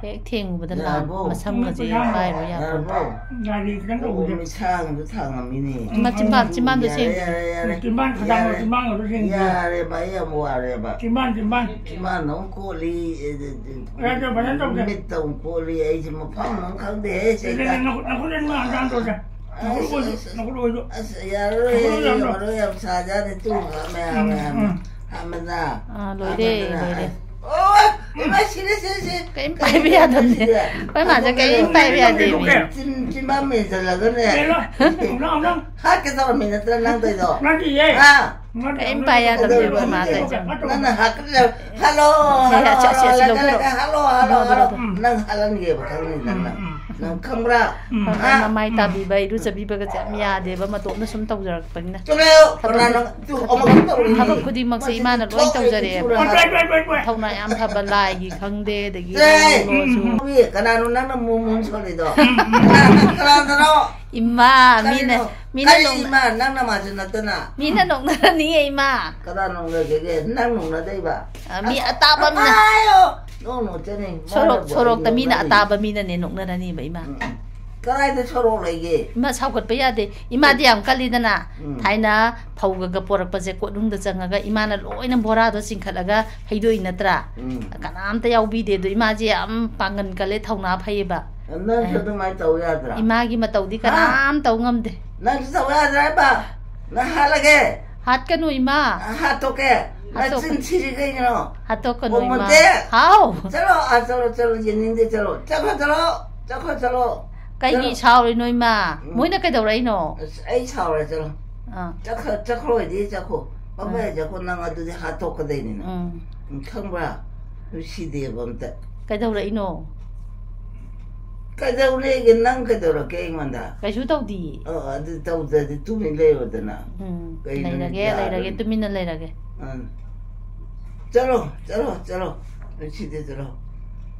ꯍꯦꯛ ꯊꯦꯡꯉꯨꯕꯗ ꯂꯥꯟ-, ꯌꯥꯔꯕꯣ? ꯃꯁꯝꯒꯁꯦ ꯌꯥꯔꯕꯣ? ꯄꯥꯏꯔꯨ ꯌꯥꯗꯕ꯫ ꯌꯥꯔꯕꯣ? ꯒꯥꯔꯤ ꯈꯤꯇꯪ ꯑꯣ, ꯇꯧꯕꯁꯦ꯫ ꯃꯤꯠꯁꯥꯡꯗꯣ ꯊꯥꯡꯉꯝꯃꯤꯅꯦ꯫ ꯃꯆꯤꯟꯕꯥꯟ, ꯆꯤꯟꯕꯥꯟꯗꯣ ꯌꯥꯔꯦ, ꯁꯦꯡꯗꯦ꯫ ꯌꯥꯔꯦ, ꯌꯥꯔꯦ꯫ ꯆꯤꯟꯕꯥꯟ ꯈꯗꯥꯡꯗꯣ, ꯌꯥꯔꯦ꯫ ꯆꯤꯟꯕꯥꯟꯒꯗꯣ ꯁꯦꯡꯗꯦ꯫ ꯌꯥꯔꯦꯕ, ꯑꯩ ꯌꯥꯝ ꯋꯥꯔꯦꯕ꯫ ꯆꯤꯟꯕꯥꯟ, ꯆꯤꯟꯕꯥꯟ꯫ ꯆꯤꯟꯕꯥꯟ ꯑꯃꯨꯛ ꯀꯣꯠꯂꯤ, ꯑꯦ, ꯑꯦ, ꯑꯦ, ꯌꯥꯗꯦ, ꯐꯖꯅ ꯇꯧꯗꯦ꯫ ꯃꯤꯠꯇ ꯑꯃꯨꯛ ꯀꯣꯠꯂꯤ, ꯑꯩꯁꯦ ꯃꯐꯝ ꯑꯃ ꯈꯪꯗꯦ, ꯁꯦ, ꯁꯦ, ꯁꯦ, ꯁꯦ꯫ ꯅꯈꯨꯠ, ꯅꯈꯨꯠ ꯑꯅꯤꯃꯛ ꯍꯥꯟꯅ ꯇꯧꯁꯦ꯫ ꯅꯈꯨꯠ ꯑꯁ, ꯑꯣꯏꯁꯨ, ꯑꯁ, ꯅꯈꯨꯠ ꯑꯣꯏꯁꯨ꯫ ꯑꯁ, ꯌꯥꯔꯔꯣꯏ, ꯅꯈꯨꯠ ꯑꯣꯏꯁꯨ ꯌꯥꯝ ꯌꯥꯔꯔꯣꯏ, ꯌꯥꯝ ꯁꯥꯖꯥꯠꯅꯤ, ꯇꯨ, ꯃꯌꯥꯝ, ꯎꯝ, ꯃꯌꯥꯝ꯫ ꯎꯝ꯫ ꯑꯍꯥꯟꯕꯗ, ꯑꯥ, ꯂꯣꯏꯔꯦ, ꯑꯍꯥꯟꯕꯗꯅ, ꯂꯣꯏꯔꯦ꯫ ꯑꯁ, ꯑꯣ, ꯏꯃꯥ, ꯁꯤꯔꯦ, ꯁꯤꯔꯦ, ꯁꯤꯔꯦ꯫ ꯀꯩꯝ ꯄꯥꯏꯕ ꯀꯩꯅꯣ ꯌꯥꯗꯕꯅꯦ꯫ ꯁꯤꯗꯤ? ꯑꯩꯈꯣꯏ ꯃꯥꯁꯦ ꯀꯩꯝ ꯄꯥꯏꯕ ꯌꯥꯗꯦ, ꯏꯕꯦꯝꯃ꯫ ꯆꯤꯟ-, ꯆꯤꯟꯕꯥꯟ ꯃꯦꯟꯁꯤꯜꯂꯒꯅꯦ꯫ ꯀꯩꯅꯣ? ꯍꯥꯠꯀꯦ ꯇꯧꯔꯝꯃꯤ ꯅꯠꯇ꯭ꯔꯥ ꯅꯪ ꯇꯧꯔꯤꯗꯣ? ꯅꯠꯇꯤꯌꯦ꯫ ꯍꯥ? ꯀꯩꯝ ꯄꯥꯏ ꯌꯥꯗꯕꯅꯦ, ꯑꯩꯈꯣꯏ ꯃꯥꯁꯦ꯫ ꯅꯪꯅ ꯍꯥꯠꯀꯗꯕ, ꯍꯜꯂꯣ, ꯍꯜꯂꯣ, ꯑꯁꯤ, ꯑꯁꯤ ꯍꯜꯂꯣ, ꯂꯧꯕꯤꯔꯣ꯫ ꯍꯜꯂꯣ, ꯍꯜꯂꯣ, ꯂꯧꯕꯤꯔꯣ, ꯍꯜꯂꯣ꯫ ꯂꯧꯕꯤꯔꯣ꯫ ꯅꯪ ꯍꯥꯠꯍꯟꯒꯦꯕ ꯈꯪꯅꯤ ꯅꯪꯅ꯫ ꯎꯝ, ꯎꯝ꯫ ꯅꯪ ꯈꯪꯕ꯭ꯔꯥ? ꯎꯝ꯫ ꯍꯣꯏ, ꯍꯣꯏ, ꯍꯥ? ꯃꯃꯥꯏ ꯇꯥꯕꯤꯕ, ꯏꯔꯨꯖꯕꯤꯕꯒꯁꯦ ꯌꯥꯝ ꯌꯥꯗꯦꯕ, ꯃꯇꯣꯝꯇ ꯁꯨꯝ ꯇꯧꯖꯔꯛꯄꯅꯤꯅ꯫ ꯆꯠꯂꯣ! ꯊꯕꯛ ꯀꯅꯥꯅꯣ? ꯈꯨꯗꯤꯡ-, ꯇꯨ, ꯑꯃꯨꯛ ꯇꯧꯔꯤꯅꯤ꯫ ꯊꯕꯛ ꯈꯨꯗꯤꯡꯃꯛꯁꯦ ꯃꯁꯤ ꯏꯃꯥꯅ ꯂꯣꯏ ꯊꯣꯛꯑꯦ, ꯇꯧꯖꯔꯛꯑꯦꯕ꯫ ꯊꯨꯅ ꯍꯥꯏ꯫ ꯊꯧꯅꯥ ꯌꯥꯝ ꯐꯕ ꯂꯥꯏꯒꯤ ꯈꯪꯗꯦ, ꯑꯗꯒꯤ ꯆꯠꯂꯣ! ꯂꯧ ꯂꯣꯛꯑꯁꯨ꯫ ꯎꯝ, ꯎꯝ, ꯎꯝ꯫ ꯀꯅꯥꯅꯣ ꯅꯪꯅ ꯃꯨ ꯃꯨ ꯁꯣꯜꯂꯤꯗꯣ? ꯎꯝ, ꯎꯝ, ꯎꯝ꯫ ꯀꯅꯥ-, ꯀꯅꯥꯅꯣ? ꯏꯃꯥ, ꯃꯤꯅ, ꯀꯔꯤꯅꯣ? ꯃꯤꯅ ꯀꯔꯤ ꯅꯣꯛ-, ꯏꯃꯥ? ꯅꯪ ꯅꯃꯥꯁꯨ ꯅꯠꯇꯅ꯫ ꯃꯤꯅ ꯅꯣꯛꯅꯔꯅꯤꯌꯦ, ꯏꯃꯥ꯫ ꯀꯅꯥ ꯅꯣꯛꯅꯒꯦꯒꯦ? ꯅꯪ ꯅꯣꯛꯅꯗꯣꯏꯕ? ꯑ, ꯃꯤ ꯑꯁ, ꯑꯇꯥꯕ ꯑꯃꯅ꯫ ꯑꯌꯣ! ꯅꯣꯛ ꯅꯣꯛꯆꯅꯤ꯫ ꯁꯣꯔꯣꯛ, ꯃꯥꯅꯕꯨ ꯁꯣꯔꯣꯛꯇ ꯑꯩ ꯃꯤꯅ ꯅꯣꯛꯅꯔꯤꯅꯤ꯫ ꯑꯇꯥꯕ ꯃꯤꯅꯅꯦ ꯅꯣꯛꯅꯔꯅꯤꯕ, ꯏꯃꯥ꯫ ꯎꯝ, ꯎꯝ꯫ ꯀꯗꯥꯏꯗ ꯁꯣꯔꯣꯛ ꯂꯩꯒꯦ? ꯏꯃꯥ, ꯁꯥꯎꯒꯠꯄ ꯌꯥꯗꯦ꯫ ꯏꯃꯥꯗꯤ ꯌꯥꯝ ꯀꯜꯂꯤꯗꯅ꯫ ꯎꯝ꯫ ꯊꯥꯏꯅ ꯐꯧꯒꯒ ꯄꯣꯔꯛꯄꯁꯦ ꯀꯣꯅꯨꯡꯗ ꯆꯪꯉꯒ ꯏꯃꯥꯅ ꯂꯣꯏꯅ ꯕꯣꯔꯥꯗꯣ ꯆꯤꯡꯈꯠꯂꯒ ꯐꯩꯗꯣꯛꯏ ꯅꯠꯇ꯭ꯔꯥ? ꯎꯝ꯫ ꯀꯅꯥꯝꯇ ꯌꯥꯎꯕꯤꯗꯦ꯫ ꯑꯗꯣ ꯏꯃꯥꯁꯦ ꯌꯥꯝ ꯄꯥꯡꯒꯜ ꯀꯜꯂꯦ, ꯊꯧꯅꯥ ꯐꯩꯌꯦꯕ꯫ ꯅꯪꯁꯨ ꯑꯦ꯫ ꯑꯗꯨꯃꯥꯏꯅ ꯇꯧ ꯌꯥꯗ꯭ꯔꯥ? ꯏꯃꯥꯒꯤ ꯃꯇꯧꯗꯤ ꯍꯥ? ꯀꯅꯥꯝ ꯇꯧ ꯉꯝꯗꯦ꯫ ꯅꯪꯁꯨ ꯇꯧ ꯌꯥꯗ꯭ꯔꯥ ꯍꯥꯏꯕ? ꯅꯪ ꯍꯥꯠꯂꯒꯦ? ꯍꯥꯠꯀꯅꯨ, ꯏꯃꯥ꯫ ꯍꯥꯠꯇꯣꯛꯀꯦ? ꯍꯥꯠꯇꯣꯛ-, ꯅꯆꯤꯟ ꯊꯤꯔꯤ ꯀꯩꯒꯤꯅꯣ? ꯍꯥꯠꯇꯣꯛꯀꯅꯨ, ꯑꯣ, ꯏꯃꯥ꯫ ꯃꯣꯟꯇꯦ! ꯍꯥꯎ! ꯆꯠꯂꯣ, ꯑꯥ, ꯆꯠꯂꯣ, ꯆꯠꯂꯣ, ꯌꯦꯡꯅꯤꯡꯗꯦ, ꯆꯠꯂꯣ꯫ ꯆꯠꯈ꯭ꯔꯣ, ꯆꯠꯂꯣ, ꯆꯠꯈ꯭ꯔꯣ, ꯆꯠꯂꯣ꯫ ꯀꯩꯒꯤ ꯆꯠꯂꯣ꯫ ꯁꯥꯎꯔꯤꯅꯣ, ꯏꯃꯥ? ꯎꯝ꯫ ꯃꯣꯏꯅ ꯀꯩꯗꯧꯔꯛꯏꯅꯣ? ꯑꯁ, ꯑꯩ ꯁꯥꯎꯔꯦ, ꯆꯠꯂꯣ꯫ ꯑꯥ꯫ ꯆꯠꯈ꯭ꯔ-, ꯆꯠꯈ꯭ꯔꯣꯏꯗꯤ ꯆꯠꯈꯣ꯫ ꯄꯪꯆꯠ ꯑꯥ꯫ ꯆꯠꯈꯣ, ꯅꯪ ꯑꯗꯨꯗꯤ ꯍꯥꯠꯇꯣꯛꯀꯗꯣꯏꯅꯤ ꯅꯪ꯫ ꯎꯝ꯫ ꯎꯝ, ꯈꯪꯕ꯭ꯔꯥ? ꯅꯨꯡꯁꯤꯗꯦꯕ ꯑꯝꯇ꯫ ꯀꯩꯗꯧꯔꯛꯏꯅꯣ? ꯀꯩꯗꯧꯔꯦꯒꯦ? ꯅꯪ ꯀꯩꯗꯧꯔꯛꯀꯦ ꯑꯩꯉꯣꯟꯗ? ꯀꯩꯁꯨ ꯇꯧꯗꯤꯌꯦ꯫ ꯑꯣ, ꯑꯗꯨ ꯇꯧꯗ꯭ꯔꯗꯤ ꯇꯨꯃꯤꯟ ꯂꯩꯔꯣꯗꯅ꯫ ꯎꯝ, ꯀꯩꯅꯣꯅꯦ ꯂꯩꯔꯒꯦ, ꯌꯥꯔꯣꯏꯅꯦ꯫ ꯂꯩꯔꯒꯦ, ꯇꯨꯃꯤꯟꯅ ꯂꯩꯔꯒꯦ꯫ ꯑꯥ꯫ ꯆꯠꯂꯣ, ꯆꯠꯂꯣ, ꯆꯠꯂꯣ꯫ ꯅꯨꯡꯁꯤꯗꯦ, ꯆꯠꯂꯣ꯫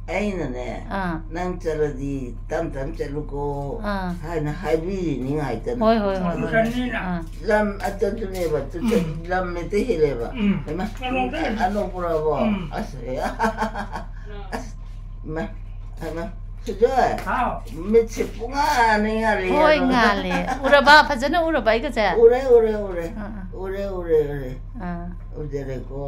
ꯑꯩꯅꯅꯦ, ꯑꯥ꯫ ꯅꯪ ꯆꯠꯂꯗꯤ ꯇꯝ ꯇꯝ ꯆꯠꯂꯨꯀꯣ ꯑꯥ꯫ ꯍꯥꯏꯅ ꯍꯥꯏꯕꯤꯔꯤꯅꯤ ꯉꯥꯏꯇꯅ꯫ ꯍꯣꯏ, ꯍꯣꯏ, ꯍꯣꯏ, ꯍꯣꯏ꯫ ꯇꯨꯏꯁꯟꯅꯤꯅ꯫ ꯑꯥ꯫ ꯂꯝ ꯑꯇꯟꯗꯨꯅꯦꯕ, ꯇꯨꯏꯁꯟ ꯎꯝ꯫ ꯂꯝ ꯃꯩꯇꯩ ꯍꯦꯜꯂꯦꯕ꯫ ꯎꯝ꯫ ꯍꯩꯃꯥ, ꯑꯅꯣꯛ ꯂꯩ꯫ ꯑꯅꯣꯛꯄꯨꯔꯕꯣ? ꯎꯝ꯫ ꯑꯁ, ꯑꯁ, ꯏꯃꯥ, ꯍꯩꯃꯥ, ꯁꯨꯖꯣꯏ꯫ ꯍꯥꯎ꯫ ꯃꯤꯠꯁꯦ ꯄꯨꯡꯉꯥꯟꯅ ꯉꯥꯜꯂꯦ ꯍꯣꯏ, ꯑꯗꯣ꯫ ꯉꯥꯜꯂꯦ꯫ ꯎꯔꯕ? ꯐꯖꯅ ꯎꯔꯕ ꯑꯩꯒꯁꯦ? ꯎꯔꯦ, ꯎꯔꯦ, ꯎꯔꯦ꯫ ꯑꯥ, ꯑꯥ꯫ ꯎꯔꯦ, ꯎꯔꯦ, ꯎꯔꯦ꯫ ꯑꯥ꯫ ꯎꯖꯔꯦꯀꯣ꯫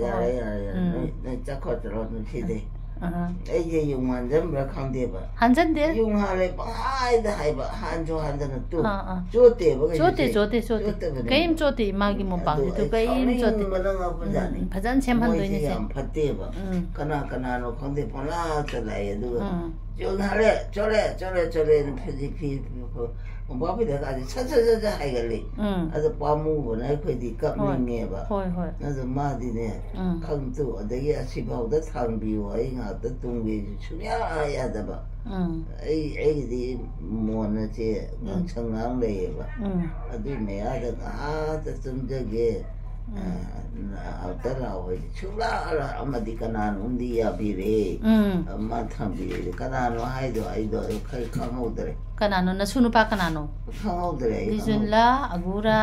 ꯌꯥꯔꯦ, ꯍꯣꯏ꯫ ꯌꯥꯔꯦ, ꯌꯥꯔꯦ꯫ ꯎꯝ꯫ ꯅꯣꯏ, ꯅꯣꯏ ꯆꯠꯈ꯭ꯔꯣ, ꯆꯠꯂꯣ, ꯅꯨꯡꯁꯤꯗꯦ꯫ ꯑꯥ꯫ ꯑꯩꯁꯦ ꯌꯨꯡ ꯍꯥꯟꯖꯟꯕ꯭ꯔꯥ ꯈꯪꯗꯦꯕ꯫ ꯍꯟꯖꯟꯗꯦ꯫ ꯌꯨꯡ ꯍꯥꯜꯂꯦ, ꯄꯪꯍꯥꯏꯗ ꯍꯥꯏꯕ, ꯍꯟꯁꯨ ꯍꯟꯗꯅ ꯇꯨ꯫ ꯑꯥ, ꯑꯥ꯫ ꯆꯣꯠꯇꯦꯕ ꯀꯩꯁꯨ ꯆꯣꯠꯇꯦ, ꯁꯦ꯫ ꯆꯣꯠꯇꯦ, ꯆꯣꯠꯇꯦ꯫ ꯆꯣꯠꯇꯕꯅꯦꯕ꯫ ꯀꯔꯤꯝ ꯆꯣꯠꯇꯦ, ꯏꯃꯥꯒꯤ ꯎꯝ, ꯃꯣꯝꯄꯥꯛꯁꯤꯗ ꯑꯗꯣ ꯑꯩ ꯀꯔꯤꯝ ꯆꯣꯠꯇꯦ꯫ ꯁꯥꯎꯅꯤꯡꯕꯅ ꯉꯛꯄꯖꯥꯠꯅꯤ꯫ ꯎꯝ, ꯐꯖꯅ ꯁꯦꯝꯍꯟꯗꯣꯏꯅꯦ ꯃꯣꯏꯁꯦ ꯁꯦ꯫ ꯌꯥꯝ ꯐꯠꯇꯦꯕ꯫ ꯎꯝ꯫ ꯀꯅꯥ ꯀꯅꯥꯅꯣ ꯈꯪꯗꯦ, ꯄꯪꯂꯥꯛꯇ ꯂꯥꯛꯑꯦ, ꯑꯗꯨꯒ ꯎꯝ꯫ ꯆꯣꯠꯍꯜꯂꯦ, ꯆꯣꯠꯂꯦ, ꯆꯣꯠꯂꯦ, ꯆꯣꯠꯂꯦꯅ ꯐꯤ, ꯐꯤ, ꯐꯤ, ꯐꯤ, ꯃꯣꯝꯄꯥꯛ ꯐꯤꯗꯛ ꯀꯥꯁꯦ ꯁꯠ, ꯁꯠ, ꯁꯠ, ꯁꯠ ꯍꯥꯏꯒꯠꯂꯦ꯫ ꯎꯝ꯫ ꯑꯗꯣ ꯄꯥꯝꯃꯨꯕꯅ ꯑꯩꯈꯣꯏꯗꯤ ꯍꯣꯏ꯫ ꯀꯞꯅꯤꯡꯉꯦꯕ꯫ ꯍꯣꯏ, ꯍꯣꯏ꯫ ꯑꯗꯣ ꯃꯥꯗꯤꯅꯦ, ꯎꯝ꯫ ꯈꯪꯇꯨ, ꯑꯗꯒꯤ ꯑꯁꯤꯐꯥꯎꯗ ꯊꯥꯡꯕꯤꯌꯨ, ꯑꯩ ꯉꯥꯛꯇ ꯇꯨꯝꯒꯦꯁꯨ ꯁꯨꯡꯌꯥ ꯌꯥꯗꯕ꯫ ꯎꯝ꯫ ꯑꯩ, ꯑꯩꯒꯤꯗꯤ ꯃꯣꯟ ꯑꯁꯦ ꯎꯝ꯫ ꯉꯥꯡꯁꯪ ꯉꯥꯡ ꯂꯩꯌꯦꯕ꯫ ꯎꯝ꯫ ꯑꯗꯨꯏ ꯃꯌꯥꯗ ꯉꯥꯏꯍꯥꯛꯇ ꯇꯨꯝꯖꯒꯦ, ꯎꯝ꯫ ꯑ, ꯑꯝꯇ ꯂꯥꯛꯑꯣ ꯍꯥꯏꯗꯤ ꯁꯨꯡꯂꯥꯛ ꯂꯥꯛꯑꯝꯃꯗꯤ ꯀꯅꯥꯅꯣꯝꯗꯤ ꯌꯥꯕꯤꯔꯦ꯫ ꯎꯝ꯫ ꯑ, ꯃꯥ ꯊꯝꯕꯤꯔꯦ꯫ ꯀꯅꯥꯅꯣ ꯍꯥꯏꯗꯣ ꯑꯩꯗꯣ ꯑꯩ ꯈꯔ ꯈꯪꯍꯧꯗ꯭ꯔꯦ꯫ ꯀꯅꯥꯅꯣ? ꯅꯁꯨ ꯅꯨꯄꯥ ꯀꯅꯥꯅꯣ? ꯈꯪꯍꯧꯗ꯭ꯔꯦ ꯑꯩ, ꯈꯪꯍꯧꯗ꯭ꯔꯦ꯫ ꯕꯤꯖꯨꯟꯂꯥ, ꯑꯒꯨꯔꯥ,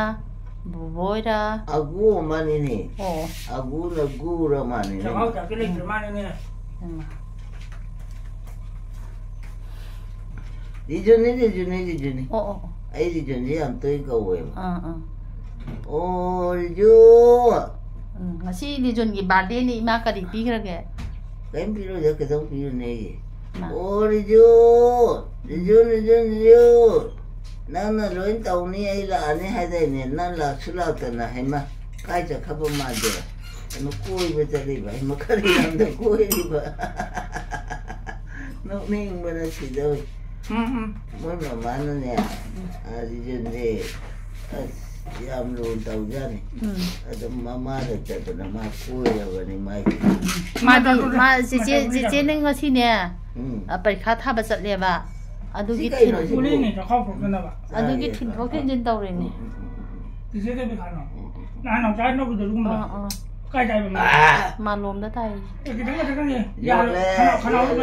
ꯕꯣꯕꯣꯏꯔꯥ? ꯑꯒꯨ ꯑꯃꯅꯤꯅꯦ꯫ ꯑꯣ꯫ ꯑꯒꯨꯅ ꯒꯨꯔ ꯃꯥꯅꯤꯅꯦ꯫ ꯆꯥꯛꯍꯥꯎ ꯆꯥꯛꯇꯤ ꯂꯩꯇ꯭ꯔ ꯃꯥꯅꯤꯅꯦ꯫ ꯎꯝ꯫ ꯔꯤꯖꯨꯅꯤ, ꯔꯤꯖꯨꯅꯤ, ꯔꯤꯖꯨꯅꯤ꯫ ꯑꯣ, ꯑꯣ, ꯑꯣ꯫ ꯑꯩ ꯔꯤꯖꯨꯟꯁꯦ ꯌꯥꯝ ꯇꯣꯏꯅ ꯀꯧꯋꯦꯕ꯫ ꯑꯥ, ꯑꯥ꯫ ꯑꯣ, ꯔꯤꯖꯨ! ꯎꯝ, ꯉꯁꯤ ꯔꯤꯖꯨꯟꯒꯤ ꯕꯥꯔꯗꯦꯅꯤ, ꯏꯃꯥ ꯀꯔꯤ ꯄꯤꯈ꯭ꯔꯒꯦ? ꯀꯔꯤꯝ ꯄꯤꯔꯣꯏꯗ, ꯀꯩꯗꯧ ꯄꯤꯔꯨꯅꯦꯒꯦ? ꯃꯥ꯫ ꯑꯣ, ꯔꯤꯖꯨ! ꯔꯤꯖꯨ, ꯔꯤꯖꯨ, ꯔꯤꯖꯨ! ꯅꯪꯅ ꯂꯣꯏ ꯇꯧꯅꯤ, ꯑꯩ ꯂꯥꯛꯑꯅꯤ ꯍꯥꯏꯗꯥꯏꯅꯦ? ꯅꯪ ꯂꯥꯛꯁꯨ ꯂꯥꯛꯇꯅ, ꯍꯩꯃꯥ, ꯀꯥꯏ ꯆꯠꯈ꯭ꯔꯕ ꯃꯥꯗꯤ? ꯀꯩꯅꯣ, ꯀꯣꯏꯕ ꯆꯠꯂꯤꯕ, ꯍꯩꯃꯥ, ꯀꯔꯤ ꯂꯝꯗ ꯀꯣꯏꯔꯤꯕ? ꯅꯣꯛꯅꯤꯡꯕꯅ ꯁꯤꯗꯧꯔꯦ꯫ ꯎꯝ, ꯎꯝ꯫ ꯃꯣꯏ ꯃꯃꯥꯅꯅꯦ, ꯑ, ꯔꯤꯖꯟꯁꯦ, ꯑꯁ, ꯌꯥꯝ ꯂꯨꯅ ꯇꯧꯖꯥꯠꯅꯤ꯫ ꯎꯝ꯫ ꯑꯗꯨꯝ ꯃꯃꯥ ꯂꯩꯇꯗꯅ ꯃꯥ ꯀꯣꯏꯔꯕꯅꯤ ꯃꯥꯏꯗꯤ꯫ ꯃꯥꯗꯤ, ꯃꯥ, ꯆꯦꯆꯦ, ꯆꯦꯆꯦ ꯅꯪ ꯉꯁꯤꯅꯦ, ꯎꯝ꯫ ꯑ, ꯄꯔꯤꯈꯥ ꯊꯥꯕ ꯆꯠꯂꯦꯕ꯫ ꯑꯗꯨꯒꯤ ꯁꯤ ꯀꯩꯅꯣ ꯊꯤꯟ-, ꯁꯤꯕꯨ? ꯒꯨꯂꯤꯅꯦ, ꯆꯈꯥꯎ ꯁꯣꯛꯇꯅꯕ꯫ ꯑꯗꯨꯒꯤ ꯆꯥꯒꯦ꯫ ꯊꯤꯟꯗꯣꯛ ꯊꯤꯟꯖꯤꯟ ꯇꯧꯔꯤꯅꯦ꯫ ꯎꯝ, ꯎꯝ, ꯎꯝ, ꯎꯝ, ꯎꯝ꯫ ꯆꯦꯆꯦ ꯀꯩ ꯄꯩꯈꯥꯅꯣ? ꯎꯝ, ꯎꯝ, ꯎꯝ꯫ ꯅꯍꯥꯟ ꯅꯥꯎꯆꯥ ꯅꯧꯒꯤꯗ ꯑꯗꯨꯒꯨꯝꯕꯗꯣ꯫ ꯑꯥ, ꯑꯥ꯫ ꯀꯥꯏ ꯆꯥꯏꯕ ꯃꯥ? ꯑꯥ꯫ ꯃꯥꯂꯣꯝꯗ ꯇꯥꯏ꯫ ꯑꯦ, ꯈꯤꯇꯪ, ꯈꯤꯇꯪ ꯌꯦꯡ꯫ ꯌꯥꯔꯦ, ꯌꯣꯠꯂꯦ, ꯈꯅꯥꯎꯗ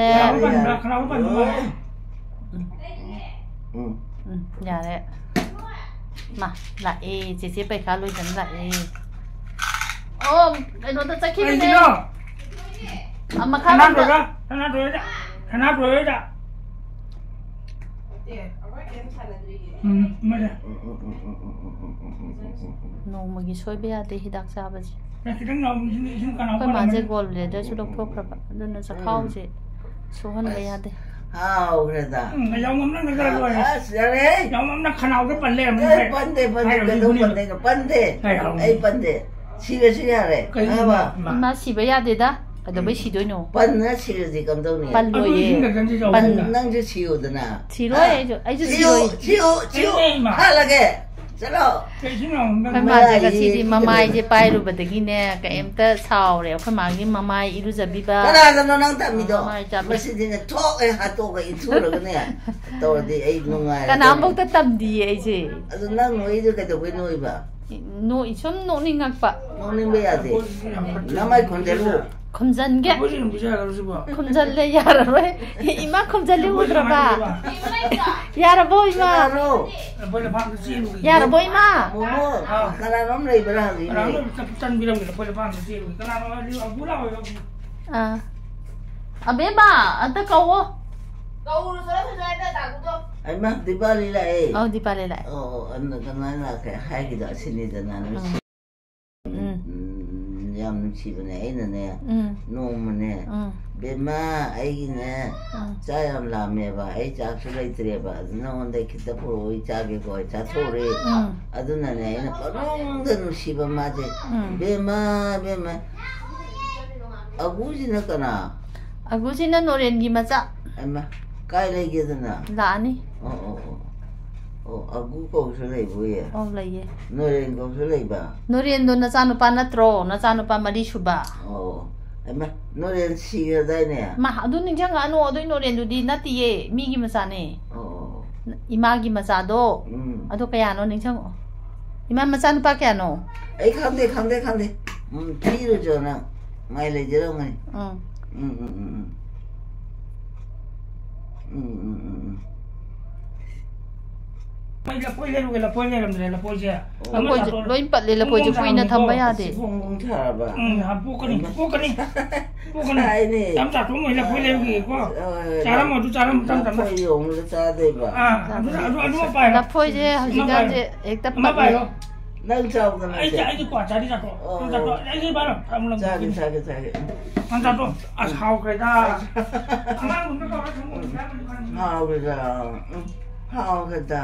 ꯌꯥꯔꯦ, ꯄꯟ-, ꯌꯥꯔꯦ, ꯈꯅꯥꯎꯗ ꯌꯥꯔꯦ꯫ ꯄꯟꯕ ꯃꯥꯜꯂꯦ꯫ ꯌꯣꯠꯂꯦ꯫ ꯎꯝ꯫ ꯎꯝ, ꯌꯥꯔꯦ꯫ ꯃꯥ, ꯂꯥꯛꯑꯦ꯫ ꯆꯦꯆꯦ ꯄꯩꯈꯥ ꯂꯣꯏꯗꯅ ꯂꯥꯛꯑꯦ꯫ ꯑꯣ, ꯀꯩꯅꯣꯗ ꯆꯠꯈꯤꯕꯅꯦ꯫ ꯀꯩꯒꯤꯅꯣ? ꯑ, ꯃꯈꯥꯔꯣꯝꯗ꯫ ꯁꯅꯥꯊꯣꯏꯒ, ꯁꯅꯥꯊꯣꯏꯗ, ꯁꯅꯥꯊꯣꯏꯗ꯫ ꯎꯝ, ꯃꯣꯏꯗ꯫ ꯅꯣꯡꯃꯒꯤ ꯁꯣꯏꯕ ꯌꯥꯗꯦ ꯍꯤꯗꯥꯛ ꯆꯥꯕꯁꯦ꯫ ꯑꯦ, ꯈꯤꯇꯪ ꯌꯥꯎꯕꯅꯤ, ꯁꯤꯅ, ꯁꯤꯅ ꯀꯅꯥ ꯑꯩꯈꯣꯏ ꯃꯥꯁꯦ ꯍꯣꯠꯅꯔꯝꯃꯅꯤ? ꯒꯣꯜ ꯕ꯭ꯂꯦꯗꯔꯁꯨ ꯂꯧꯊꯣꯛꯈ꯭ꯔꯕ, ꯑꯗꯨꯅ ꯆꯈꯥꯎꯁꯦ ꯁꯣꯛꯍꯟꯕ ꯌꯥꯗꯦ꯫ ꯍꯥꯎꯈ꯭ꯔꯦꯗ꯫ ꯎꯝ, ꯌꯥꯝ ꯉꯝꯅ ꯉꯥꯏꯈꯠꯂ ꯂꯣꯏꯔꯦ꯫ ꯑꯁ, ꯌꯥꯔꯦ꯫ ꯌꯥꯝ ꯉꯝꯅ ꯈꯅꯥꯎꯗ ꯄꯜ ꯂꯩꯔꯝꯃꯦ ꯑꯦ, ꯉꯁꯥꯏ꯫ ꯄꯟꯗꯦ, ꯄꯟꯗꯦ, ꯍꯥꯏꯔꯣ, ꯀꯩꯗꯧ ꯏꯕꯨꯡꯉꯣ꯫ ꯄꯟꯗꯣꯏꯅꯣ? ꯄꯟꯗꯦ꯫ ꯍꯥꯏꯔꯣ꯫ ꯑꯩ ꯄꯟꯗꯦ꯫ ꯀꯩꯅꯣ? ꯁꯤꯔꯁꯨ ꯌꯥꯔꯦ꯫ ꯀꯩꯅꯣ? ꯈꯪꯉꯕ? ꯃꯥ ꯁꯤꯕ ꯌꯥꯗꯦꯗ꯫ ꯀꯩꯗꯧꯕꯩ ꯁꯤꯗꯣꯏꯅꯣ? ꯄꯟꯅ ꯁꯤꯔꯗꯤ ꯀꯝꯗꯧꯅꯤ? ꯄꯜꯂꯣꯏꯌꯦ꯫ ꯑꯗꯨ ꯏꯁꯤꯡ ꯈꯛꯇꯪꯁꯤ ꯆꯥꯎ꯫ ꯄꯜ-, ꯅꯪꯁꯨ ꯁꯤꯌꯨꯗꯅ꯫ ꯁꯤꯔꯣꯏ, ꯍꯥ? ꯑꯩꯁꯨ, ꯑꯩꯁꯨ ꯁꯤꯌꯨ, ꯁꯤꯔꯣꯏ꯫ ꯁꯤꯌꯨ, ꯁꯤꯌꯨ꯫ ꯑꯩ ꯏꯃꯥ꯫ ꯍꯥꯠꯂꯒꯦ꯫ ꯆꯠꯂꯣ꯫ ꯀꯩ ꯏꯁꯤꯡ ꯌꯥꯎꯔꯝꯗꯣꯏꯅꯣ? ꯑꯩꯈꯣꯏ ꯃꯥꯁꯦ ꯃꯌꯥꯏꯁꯤ ꯉꯁꯤꯗꯤ ꯈꯤꯇꯪ ꯃꯃꯥꯏꯁꯦ ꯄꯥꯏꯔꯨꯕꯗꯒꯤꯅꯦ, ꯀꯩꯝꯇ ꯁꯥꯎꯔꯦ꯫ ꯑꯩꯈꯣꯏ ꯃꯥꯒꯤ ꯃꯃꯥꯏ ꯏꯔꯨꯖꯕꯤꯕ꯫ ꯀꯅꯥꯗꯅꯣ ꯅꯪ ꯇꯝꯃꯤꯗꯣ? ꯃꯃꯥꯏ ꯆꯥꯕꯤ-, ꯃꯁꯤꯗꯤꯅꯦ, ꯊꯣꯛ ꯍꯦꯛ ꯍꯥꯠꯇꯣꯛꯑꯒ ꯏꯟꯊꯨꯔꯒꯅꯦ ꯇꯧꯔꯗꯤ ꯑꯩ ꯅꯨꯡꯉꯥꯏꯔꯗꯕꯅꯤ꯫ ꯀꯅꯥꯝꯐꯥꯎꯇ ꯇꯝꯗꯤꯌꯦ ꯑꯩꯁꯦ꯫ ꯑꯗꯨ ꯅꯪ ꯅꯣꯏꯗꯨ ꯀꯩꯗꯧꯕꯩ ꯅꯣꯏꯕ? ꯅꯣꯛꯏ-, ꯁꯨꯝ ꯅꯣꯛꯅꯤꯡꯉꯛꯄ꯫ ꯅꯣꯛꯅꯤꯡꯕ ꯌꯥꯗꯦ꯫ ꯅꯃꯥꯏ ꯈꯨꯝꯖꯤꯜꯂꯨ꯫ ꯈꯨꯝꯖꯟꯒꯦ꯫ ꯂꯐꯣꯏꯁꯦ ꯑꯗꯨꯝ ꯄꯤꯖ ꯌꯥꯗꯕ꯭ꯔꯣ ꯁꯤꯕꯣ? ꯈꯨꯝꯖꯜꯂꯦ, ꯌꯥꯔꯔꯣꯏ꯫ ꯏꯃꯥ ꯈꯨꯝꯖꯜꯂꯦ, ꯂꯐꯣꯏꯁꯦ ꯎꯗ꯭ꯔꯕ? ꯀꯃꯥꯏꯅ ꯇꯧꯕ? ꯌꯥꯔꯕꯣ, ꯏꯃꯥ? ꯀꯅꯥꯅꯣ? ꯂꯐꯣꯏ ꯂꯐꯥꯡꯗ ꯆꯦꯟꯕꯒꯤ꯫ ꯌꯥꯔꯕꯣ, ꯏꯃꯥ? ꯃꯣꯃꯣ, ꯑꯥ꯫ ꯀꯅꯥꯅꯣꯝ ꯂꯩꯕ꯭ꯔꯥ ꯍꯪꯉꯤꯅꯦ꯫ ꯀꯅꯥꯅꯣꯝ ꯇꯟ-, ꯇꯟꯕꯤꯔꯝꯒꯦ, ꯂꯐꯣꯏ ꯂꯐꯥꯡꯗ ꯆꯦꯟꯕꯒꯤ꯫ ꯀꯅꯥꯅꯣ ꯍꯥꯏꯗꯤ ꯑꯕꯨ ꯂꯥꯛꯑꯣꯏ, ꯑꯕꯨ꯫ ꯑꯥ꯫ ꯑꯕꯦꯝꯃ, ꯑꯝꯇ ꯀꯧꯋꯣ꯫ ꯀꯧꯔꯨ ꯆꯠꯂꯣ, ꯁꯨꯖꯥꯇꯥ ꯇꯥꯒꯨꯗꯣ꯫ ꯑꯩꯃ, ꯗꯤꯄꯥꯂꯤ ꯂꯥꯛꯑꯦ꯫ ꯑꯧ, ꯗꯤꯄꯥꯂꯤ ꯂꯥꯛꯑꯦ꯫ ꯑꯣ, ꯑꯣ, ꯑꯗꯨꯅ ꯀꯃꯥꯏꯅ ꯂꯥꯛꯀꯦ ꯍꯥꯏꯒꯤꯗꯣ ꯑꯁꯤꯅꯤꯗꯅ, ꯅꯨꯡꯁꯤ-, ꯎꯝ꯫ ꯎꯝ, ꯌꯥꯝ ꯅꯨꯡꯁꯤꯕꯅꯦ꯫ ꯑꯩꯅꯅꯦ, ꯎꯝ꯫ ꯅꯣꯡꯃꯅꯦ, ꯎꯝ꯫ "ꯕꯦꯝꯃ, ꯑꯩꯒꯤꯅꯦ, ꯎꯝ꯫ ꯆꯥꯛ ꯌꯥꯝ ꯂꯥꯝꯃꯦꯕ, ꯑꯩ ꯆꯥꯛꯁꯨ ꯂꯩꯇ꯭ꯔꯦꯕ, ꯑꯗꯨ ꯅꯉꯣꯟꯗ ꯈꯤꯇ ꯄꯨꯔꯛꯑꯣ, ꯑꯩ ꯆꯥꯒꯦꯀꯣ", ꯑꯩ ꯆꯥꯊꯣꯛꯎꯔꯦ꯫ ꯎꯝ꯫ ꯑꯗꯨꯅꯅꯦ, ꯑꯩꯅ ꯄꯪꯅꯨꯡꯗ ꯅꯨꯡꯁꯤꯕ ꯃꯥꯁꯦ꯫ ꯎꯝ꯫ "ꯕꯦꯝꯃ, ꯕꯦꯝꯃ, ꯑꯒꯨꯁꯤꯅ ꯀꯅꯥ?" ꯑꯒꯨꯁꯤꯅ ꯅꯣꯔꯦꯟꯒꯤ ꯃꯆꯥ꯫ ꯑꯩꯃ, ꯀꯥꯏ ꯂꯩꯒꯦꯗꯅ? ꯂꯥꯛꯑꯅꯤ꯫ ꯑꯣ, ꯑꯣ, ꯑꯣ꯫ ꯑꯣ, ꯑꯒꯨ ꯀꯧꯕꯁꯨ ꯂꯩꯕꯣꯏꯌꯦ? ꯑꯧ, ꯂꯩꯌꯦ꯫ ꯅꯣꯔꯦꯟ ꯀꯧꯕꯁꯨ ꯂꯩꯕ? ꯅꯣꯔꯦꯟꯗꯣ ꯅꯆꯥꯅꯨꯄꯥ ꯅꯠꯇ꯭ꯔꯣ? ꯅꯆꯥꯅꯨꯄꯥ ꯃꯔꯤ ꯁꯨꯕ꯫ ꯑꯣ, ꯑꯩꯃ, ꯅꯣꯔꯦꯟ ꯁꯤꯈ꯭ꯔꯗꯥꯏꯅꯦ? ꯃꯥ, ꯑꯗꯨ ꯅꯤꯡꯁꯤꯡꯉꯛꯑꯅꯨ, ꯑꯗꯨꯏ ꯅꯣꯔꯦꯟꯗꯨꯗꯤ ꯅꯠꯇꯤꯌꯦ, ꯃꯤꯒꯤ ꯃꯆꯥꯅꯦ꯫ ꯑꯣ, ꯑꯣ, ꯑꯣ꯫ ꯏꯃꯥꯒꯤ ꯃꯆꯥꯗꯣ꯫ ꯎꯝ꯫ ꯑꯗꯣ ꯀꯌꯥꯅꯣ ꯅꯤꯡꯁꯤꯡꯉꯛꯑꯣ꯫ ꯏꯃꯥ, ꯃꯆꯥꯅꯨꯄꯥ ꯀꯌꯥꯅꯣ? ꯑꯩ ꯈꯪꯗꯦ, ꯈꯪꯗꯦ, ꯈꯪꯗꯦ꯫ ꯎꯝ, ꯊꯤꯔꯨꯆꯣ ꯅꯪ꯫ ꯃꯥꯏ ꯂꯩꯖꯔꯝꯒꯅꯤ꯫ ꯎꯝ꯫ ꯎꯝ, ꯎꯝ, ꯎꯝ, ꯎꯝ꯫ ꯎꯝ, ꯎꯝ, ꯎꯝ, ꯎꯝ꯫ ꯑꯩ ꯂꯐꯣꯏ ꯂꯩꯔꯨꯒꯦ, ꯂꯐꯣꯏ ꯂꯩꯔꯝꯗ꯭ꯔꯦ, ꯂꯐꯣꯏꯁꯦ꯫ ꯑꯃ ꯂꯐꯣꯏꯁꯦ ꯆꯥꯊꯣꯛꯑꯣ꯫ ꯂꯣꯏ ꯄꯠꯂꯦ, ꯂꯐꯣꯏꯁꯦ ꯄꯨꯡ ꯀꯨꯏꯅ ꯊꯝꯕ ꯆꯥꯔꯝꯅꯤꯀꯣ꯫ ꯌꯥꯗꯦ꯫ ꯁꯤ ꯕꯣꯡ ꯕꯣꯡ ꯊꯥꯔꯕ? ꯎꯝ, ꯌꯥꯝ ꯄꯣꯛꯀꯅꯤ, ꯄꯣꯛꯀꯅꯤ, ꯄꯣꯛꯀꯅꯤ꯫ ꯍꯥꯏꯅꯦ꯫ ꯌꯥꯝ ꯆꯥꯊꯣꯛꯑꯝꯃꯣꯏ, ꯂꯐꯣꯏ ꯂꯩꯔꯨꯒꯦꯀꯣ꯫ ꯑ, ꯆꯥꯔꯝꯃꯣ, ꯑꯗꯨ ꯆꯥꯔꯝꯃꯣ, ꯇꯞ ꯇꯞꯅ꯫ ꯂꯐꯣꯏ ꯌꯣꯡꯂ ꯆꯥꯗꯣꯏꯕ? ꯑꯥ, ꯑꯗꯨ, ꯑꯗꯨ, ꯑꯗꯨꯃ ꯄꯥꯏꯔꯣ꯫ ꯂꯐꯣꯏꯁꯦ ꯑꯗꯨꯃ ꯍꯧꯖꯤꯛꯀꯥꯟꯁꯦ ꯄꯥꯏꯔꯣ꯫ ꯍꯦꯛꯇ ꯑꯃ ꯄꯠꯂꯦ꯫ ꯄꯥꯏꯔꯣ꯫ ꯅꯪ ꯆꯥꯎꯗꯅ ꯑꯩꯗꯤ, ꯆꯦ꯫ ꯑꯩꯗꯤ ꯀ꯭ꯋꯥ ꯆꯥꯗꯤ ꯆꯥꯊꯣꯛ꯫ ꯑꯣ, ꯅꯪ ꯆꯥꯊꯣꯛ꯫ ꯑꯣ꯫ ꯑꯩꯗꯤ ꯄꯥꯏꯔꯣ꯫ ꯆꯥꯒꯦ, ꯆꯥꯒꯦ, ꯆꯥꯒꯦ꯫ ꯎꯝ꯫ ꯅꯪ ꯆꯥꯊꯣꯛ꯫ ꯑꯁ, ꯍꯥꯎꯈ꯭ꯔꯦꯗ꯫ ꯑꯉꯥꯡꯒꯨꯝꯅ ꯇꯧꯔ ꯊꯝꯃꯣ꯫ ꯍꯥꯎꯈ꯭ꯔꯦꯗ꯫ ꯎꯝ, ꯍꯥꯎꯈ꯭ꯔꯦꯗ꯫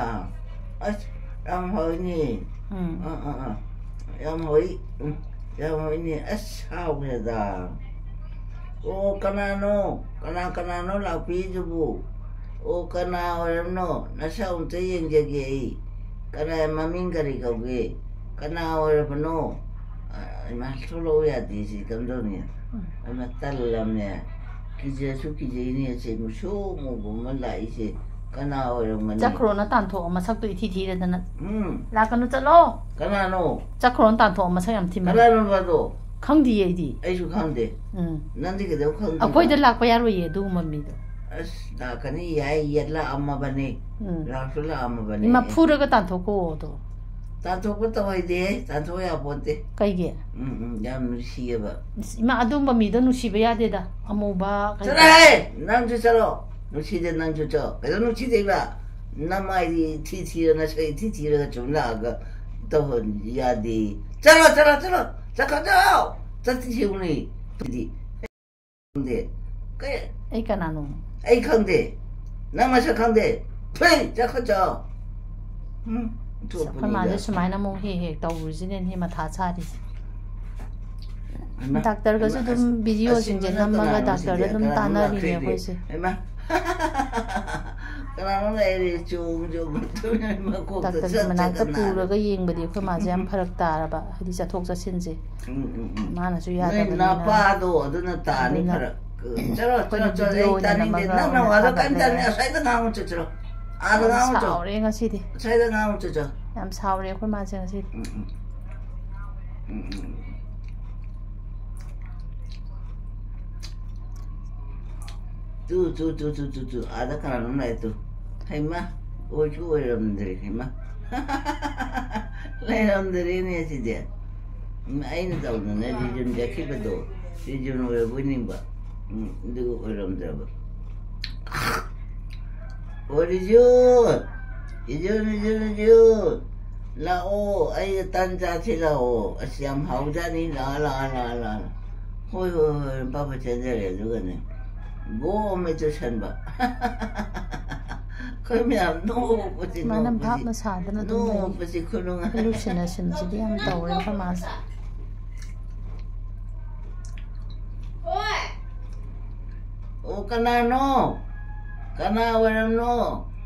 ꯑꯁ, ꯌꯥꯝ ꯍꯥꯎꯏꯅꯦ꯫ ꯎꯝ꯫ ꯑꯥ, ꯑꯥ, ꯑꯥ꯫ ꯌꯥꯝ ꯍꯥꯎꯏ꯫ ꯎꯝ, ꯌꯥꯝ ꯍꯥꯎꯏꯅꯦ꯫ ꯑꯁ, ꯍꯥꯎꯈ꯭ꯔꯦꯗ꯫ ꯑꯣ, ꯀꯅꯥꯅꯣ? ꯀꯅꯥ ꯀꯅꯥꯅꯣ ꯂꯥꯛꯄꯤꯔꯤꯗꯨꯕꯨ? ꯑꯣ, ꯀꯅꯥ ꯑꯣꯏꯔꯕꯅꯣ? ꯅꯁꯛ ꯑꯝꯇ ꯌꯦꯡꯖꯒꯦ ꯑꯩ꯫ ꯀꯅꯥ ꯃꯃꯤꯡ ꯀꯔꯤ ꯀꯧꯒꯦ? ꯀꯅꯥ ꯑꯣꯏꯔꯕꯅꯣ? ꯑ, ꯏꯃꯥ, ꯊꯣꯛꯂꯛꯑꯣ ꯌꯥꯗꯦ ꯁꯤ ꯀꯝꯗꯧꯅꯤ? ꯎꯝ꯫ ꯑꯩꯃ, ꯇꯜꯂꯝꯅꯦ꯫ ꯀꯤꯖꯁꯨ ꯀꯤꯖꯩꯅꯦ ꯁꯦ, ꯃꯨꯁꯨꯛ ꯃꯨꯕ ꯑꯃ ꯂꯥꯛꯏꯁꯦ ꯀꯅꯥ ꯑꯣꯏꯔꯝꯒꯅꯤ? ꯆꯠꯈ꯭ꯔꯣꯅ ꯇꯥꯟꯊꯣꯛꯑꯣ, ꯃꯁꯛꯇꯣ ꯏꯊꯤ ꯊꯤꯔꯗꯅ꯫ ꯎꯝ꯫ ꯂꯥꯛꯀꯅꯨ, ꯆꯠꯂꯣ꯫ ꯀꯅꯥꯅꯣ? ꯆꯠꯈ꯭ꯔꯣꯅ ꯇꯥꯟꯊꯣꯛꯑꯣ, ꯃꯁꯛ ꯌꯥꯝ ꯊꯤꯃꯜꯂꯦ꯫ ꯀꯅꯥꯅꯣꯕ ꯑꯗꯣ? ꯈꯪꯗꯤꯌꯦ ꯑꯩꯗꯤ꯫ ꯑꯩꯁꯨ ꯈꯪꯗꯦ꯫ ꯎꯝ꯫ ꯅꯪꯗꯤ ꯀꯩꯗꯧ ꯈꯪꯗ꯭ꯔꯤꯕ? ꯑꯩꯈꯣꯏꯗ ꯂꯥꯛꯄ ꯌꯥꯔꯣꯏꯌꯦ ꯑꯗꯨꯒꯨꯝꯕ ꯃꯤꯗꯣ꯫ ꯑꯁ, ꯂꯥꯛꯀꯅꯤ, ꯌꯥꯏ, ꯌꯦꯠꯂꯛꯑꯝꯃꯕꯅꯦ꯫ ꯎꯝ꯫ ꯂꯥꯛꯁꯨ ꯂꯥꯛꯑꯝꯃꯕꯅꯦ꯫ ꯏꯃꯥ, ꯐꯨꯔꯒ ꯇꯥꯟꯊꯣꯛꯀꯣ ꯑꯗꯣ꯫ ꯇꯥꯟꯊꯣꯛꯄ ꯇꯧꯍꯩꯗꯦ, ꯇꯥꯟꯊꯣꯛ ꯌꯥꯄꯣꯟꯇꯦ꯫ ꯀꯩꯒꯤ? ꯎꯝ, ꯎꯝ, ꯌꯥꯝ ꯅꯨꯡꯁꯤꯌꯦꯕ꯫ ꯏꯁ, ꯏꯃꯥ, ꯑꯗꯨꯒꯨꯝꯕ ꯃꯤꯗꯣ ꯅꯨꯡꯁꯤꯕ ꯌꯥꯗꯦꯗ, ꯑꯃꯨꯕ ꯀꯩ-, ꯆꯠꯂꯣꯍꯦ! ꯅꯪꯁꯨ ꯆꯠꯂꯣ꯫ ꯅꯨꯡꯁꯤꯗꯦ ꯅꯪꯁꯨ ꯆꯣ꯫ ꯀꯩꯗꯧ ꯅꯨꯡꯁꯤꯗꯦꯕ? ꯅꯃꯥꯏꯗꯤ ꯊꯤ ꯊꯤꯔ, ꯅꯁꯛ ꯊꯤ ꯊꯤꯔꯒ ꯁꯨꯝ ꯂꯥꯛꯑꯒ ꯇꯧꯍꯟ ꯌꯥꯗꯦ꯫ ꯆꯠꯂꯣ, ꯆꯠꯂꯣ, ꯆꯠꯂꯣ꯫ ꯆꯠꯈ꯭ꯔꯣ, ꯆꯠꯂꯣ꯫ ꯆꯠꯈꯤꯁꯤꯕꯨꯅꯤ꯫ ꯑꯗꯨꯗꯤ ꯈꯪꯗꯦ꯫ ꯀꯩ? ꯑꯩ ꯀꯅꯥꯅꯣ? ꯑꯩ ꯈꯪꯗꯦ꯫ ꯅꯪ ꯃꯁꯛ ꯈꯪꯗꯦ꯫ ꯐꯩ, ꯆꯠꯈ꯭ꯔꯣ, ꯆꯠꯂꯣ꯫ ꯎꯝ, ꯑꯁ, ꯑꯩꯈꯣꯏ ꯃꯥꯁꯦ ꯊꯣꯛꯄꯅꯤꯗ꯫ ꯁꯨꯃꯥꯏꯅ ꯑꯃꯨꯛ ꯍꯦꯛ ꯍꯦꯛ ꯇꯧꯔꯤꯁꯤꯅꯅꯦ ꯃꯊꯥ ꯁꯥꯔꯤꯁꯦ꯫ ꯍꯩꯃꯥ, ꯗꯥꯛꯇꯔꯒꯁꯨ ꯍꯩꯃꯥ, ꯑꯗꯨꯝ ꯑꯁ, ꯚꯤꯗꯤꯑꯣꯁꯤꯡꯁꯦ ꯑꯁꯤ ꯃꯅꯨꯡꯗ ꯅꯝꯃꯒ ꯀꯅꯥꯅꯣ ꯗꯥꯛꯇꯔꯗ ꯁꯤꯗꯤ? ꯑꯗꯨꯝ ꯀꯅꯥꯅꯣ ꯇꯥꯟꯅꯔꯤꯅꯦ ꯂꯥꯛꯈ꯭ꯔꯤꯗꯤ? ꯑꯩꯈꯣꯏꯁꯦ꯫ ꯍꯩꯃꯥ꯫ ꯀꯅꯥꯅꯣ ꯂꯩꯔꯤ? ꯆꯣꯡ ꯆꯣꯡ ꯆꯣꯡ ꯃꯀꯣꯛꯇ ꯗꯥꯛꯇꯔꯒꯤ ꯆꯠ ꯃꯅꯥꯛꯇ ꯆꯠꯇꯅ꯫ ꯄꯨꯔꯒ ꯌꯦꯡꯕꯗꯤ ꯑꯩꯈꯣꯏ ꯃꯥꯁꯦ ꯌꯥꯝ ꯐꯔꯛ ꯇꯥꯔꯕ, ꯍꯥꯏꯗꯤ ꯆꯠꯊꯣꯛ ꯆꯠꯁꯤꯟꯁꯦ꯫ ꯎꯝ, ꯎꯝ, ꯎꯝ꯫ ꯃꯥꯅꯁꯨ ꯅꯣꯏ ꯌꯥꯗꯕꯅꯤꯅ꯫ ꯅꯄꯥꯗꯣ ꯑꯗꯨꯅ ꯇꯥꯅꯤ ꯑꯗꯨꯅ ꯐꯔꯛ꯫ ꯆꯠꯂꯣ, ꯑꯩꯈꯣꯏꯅ ꯆꯠꯂꯣ, ꯆꯠꯂꯣ, ꯚꯤꯗꯤꯑꯣ ꯑꯩ ꯑꯣꯏꯅ ꯇꯥꯅꯤꯡꯗꯦ꯫ ꯅꯝꯃꯒ ꯅꯪ ꯑꯣꯏꯅ ꯅꯋꯥꯗꯣ ꯀꯔꯤꯝ ꯊꯥꯒꯠꯂꯦ꯫ ꯇꯥꯅꯤꯡꯗꯦ꯫ ꯑꯁ꯭ꯋꯥꯏꯗ ꯉꯥꯡꯉꯨ ꯆꯠꯁꯤꯔꯣ? ꯑꯥꯗ ꯌꯥꯝ ꯉꯥꯡꯉꯨ ꯆꯣ꯫ ꯁꯥꯎꯔꯦ ꯉꯁꯤꯗꯤ꯫ ꯑꯁ꯭ꯋꯥꯏꯗ ꯉꯥꯡꯉꯨ ꯆꯠꯁꯤꯔꯣ? ꯌꯥꯝ ꯁꯥꯎꯔꯦ ꯑꯩꯈꯣꯏ ꯃꯥꯁꯦ ꯉꯁꯤꯗꯤ꯫ ꯎꯝ, ꯎꯝ꯫ ꯎꯝ, ꯎꯝ꯫ ꯇꯨ, ꯇꯨ, ꯇꯨ, ꯇꯨ, ꯇꯨ, ꯇꯨ, ꯑꯥꯗ ꯀꯅꯥꯅꯣꯝ ꯂꯥꯛꯑꯦ ꯇꯨ꯫ ꯍꯩꯃꯥ, ꯑꯣꯏꯁꯨ ꯑꯣꯏꯔꯝꯗ꯭ꯔꯦ, ꯍꯩꯃꯥ꯫ ꯂꯩꯔꯝꯗ꯭ꯔꯦꯅꯦ ꯁꯤꯗꯤ꯫ ꯎꯝ, ꯑꯩꯅ ꯇꯧꯗꯅ ꯔꯤꯖꯟ ꯆꯠꯈꯤꯕꯗꯣ, ꯔꯤꯖꯟ ꯑꯣꯏꯔꯕꯣꯏ ꯅꯤꯡꯕ꯫ ꯎꯝ, ꯑꯗꯨꯒ ꯑꯣꯏꯔꯝꯗ꯭ꯔꯕ꯫ ꯑꯣ, ꯔꯤꯖꯨ! ꯔꯤꯖꯨ, ꯔꯤꯖꯨ, ꯔꯤꯖꯨ! ꯂꯥꯛꯑꯣ, ꯑꯩꯒ ꯇꯟ ꯆꯥꯁꯤ ꯂꯥꯛꯑꯣ꯫ ꯑꯁ, ꯌꯥꯝ ꯍꯥꯎꯖꯥꯠꯅꯤ꯫ ꯂꯥꯛꯑꯣ, ꯂꯥꯛꯑꯣ, ꯂꯥꯛꯑꯣ, ꯂꯥꯛꯑꯣ꯫ ꯍꯣꯏ, ꯍꯣꯏ, ꯍꯣꯏ, ꯄꯥꯄ ꯆꯦꯟꯖꯔꯦ꯫ ꯑꯗꯨꯒꯅꯦ, ꯕꯣꯝ ꯑꯃ ꯆꯨꯁꯟꯕ꯫ ꯑꯩꯈꯣꯏ ꯃꯌꯥꯝ ꯅꯣꯛꯄꯁꯤ, ꯁꯨꯃꯥꯏꯅ ꯅꯣꯛꯄꯁꯤ, ꯚꯥꯞꯅ ꯁꯥꯗꯅ ꯑꯗꯨꯝ ꯂꯩ꯫ ꯅꯣꯛꯄꯁꯤ ꯈꯨꯅꯨꯡꯉꯥꯏ꯫ ꯍꯦꯂꯨꯁꯤꯅꯦꯁꯟꯁꯤꯗꯤ ꯌꯥꯝ ꯇꯧꯔꯦ ꯑꯩꯈꯣꯏ ꯃꯥꯁꯦ꯫ ꯑꯣ, ꯀꯅꯥꯅꯣ? ꯀꯅꯥ ꯑꯣꯏꯔꯝꯅꯣ?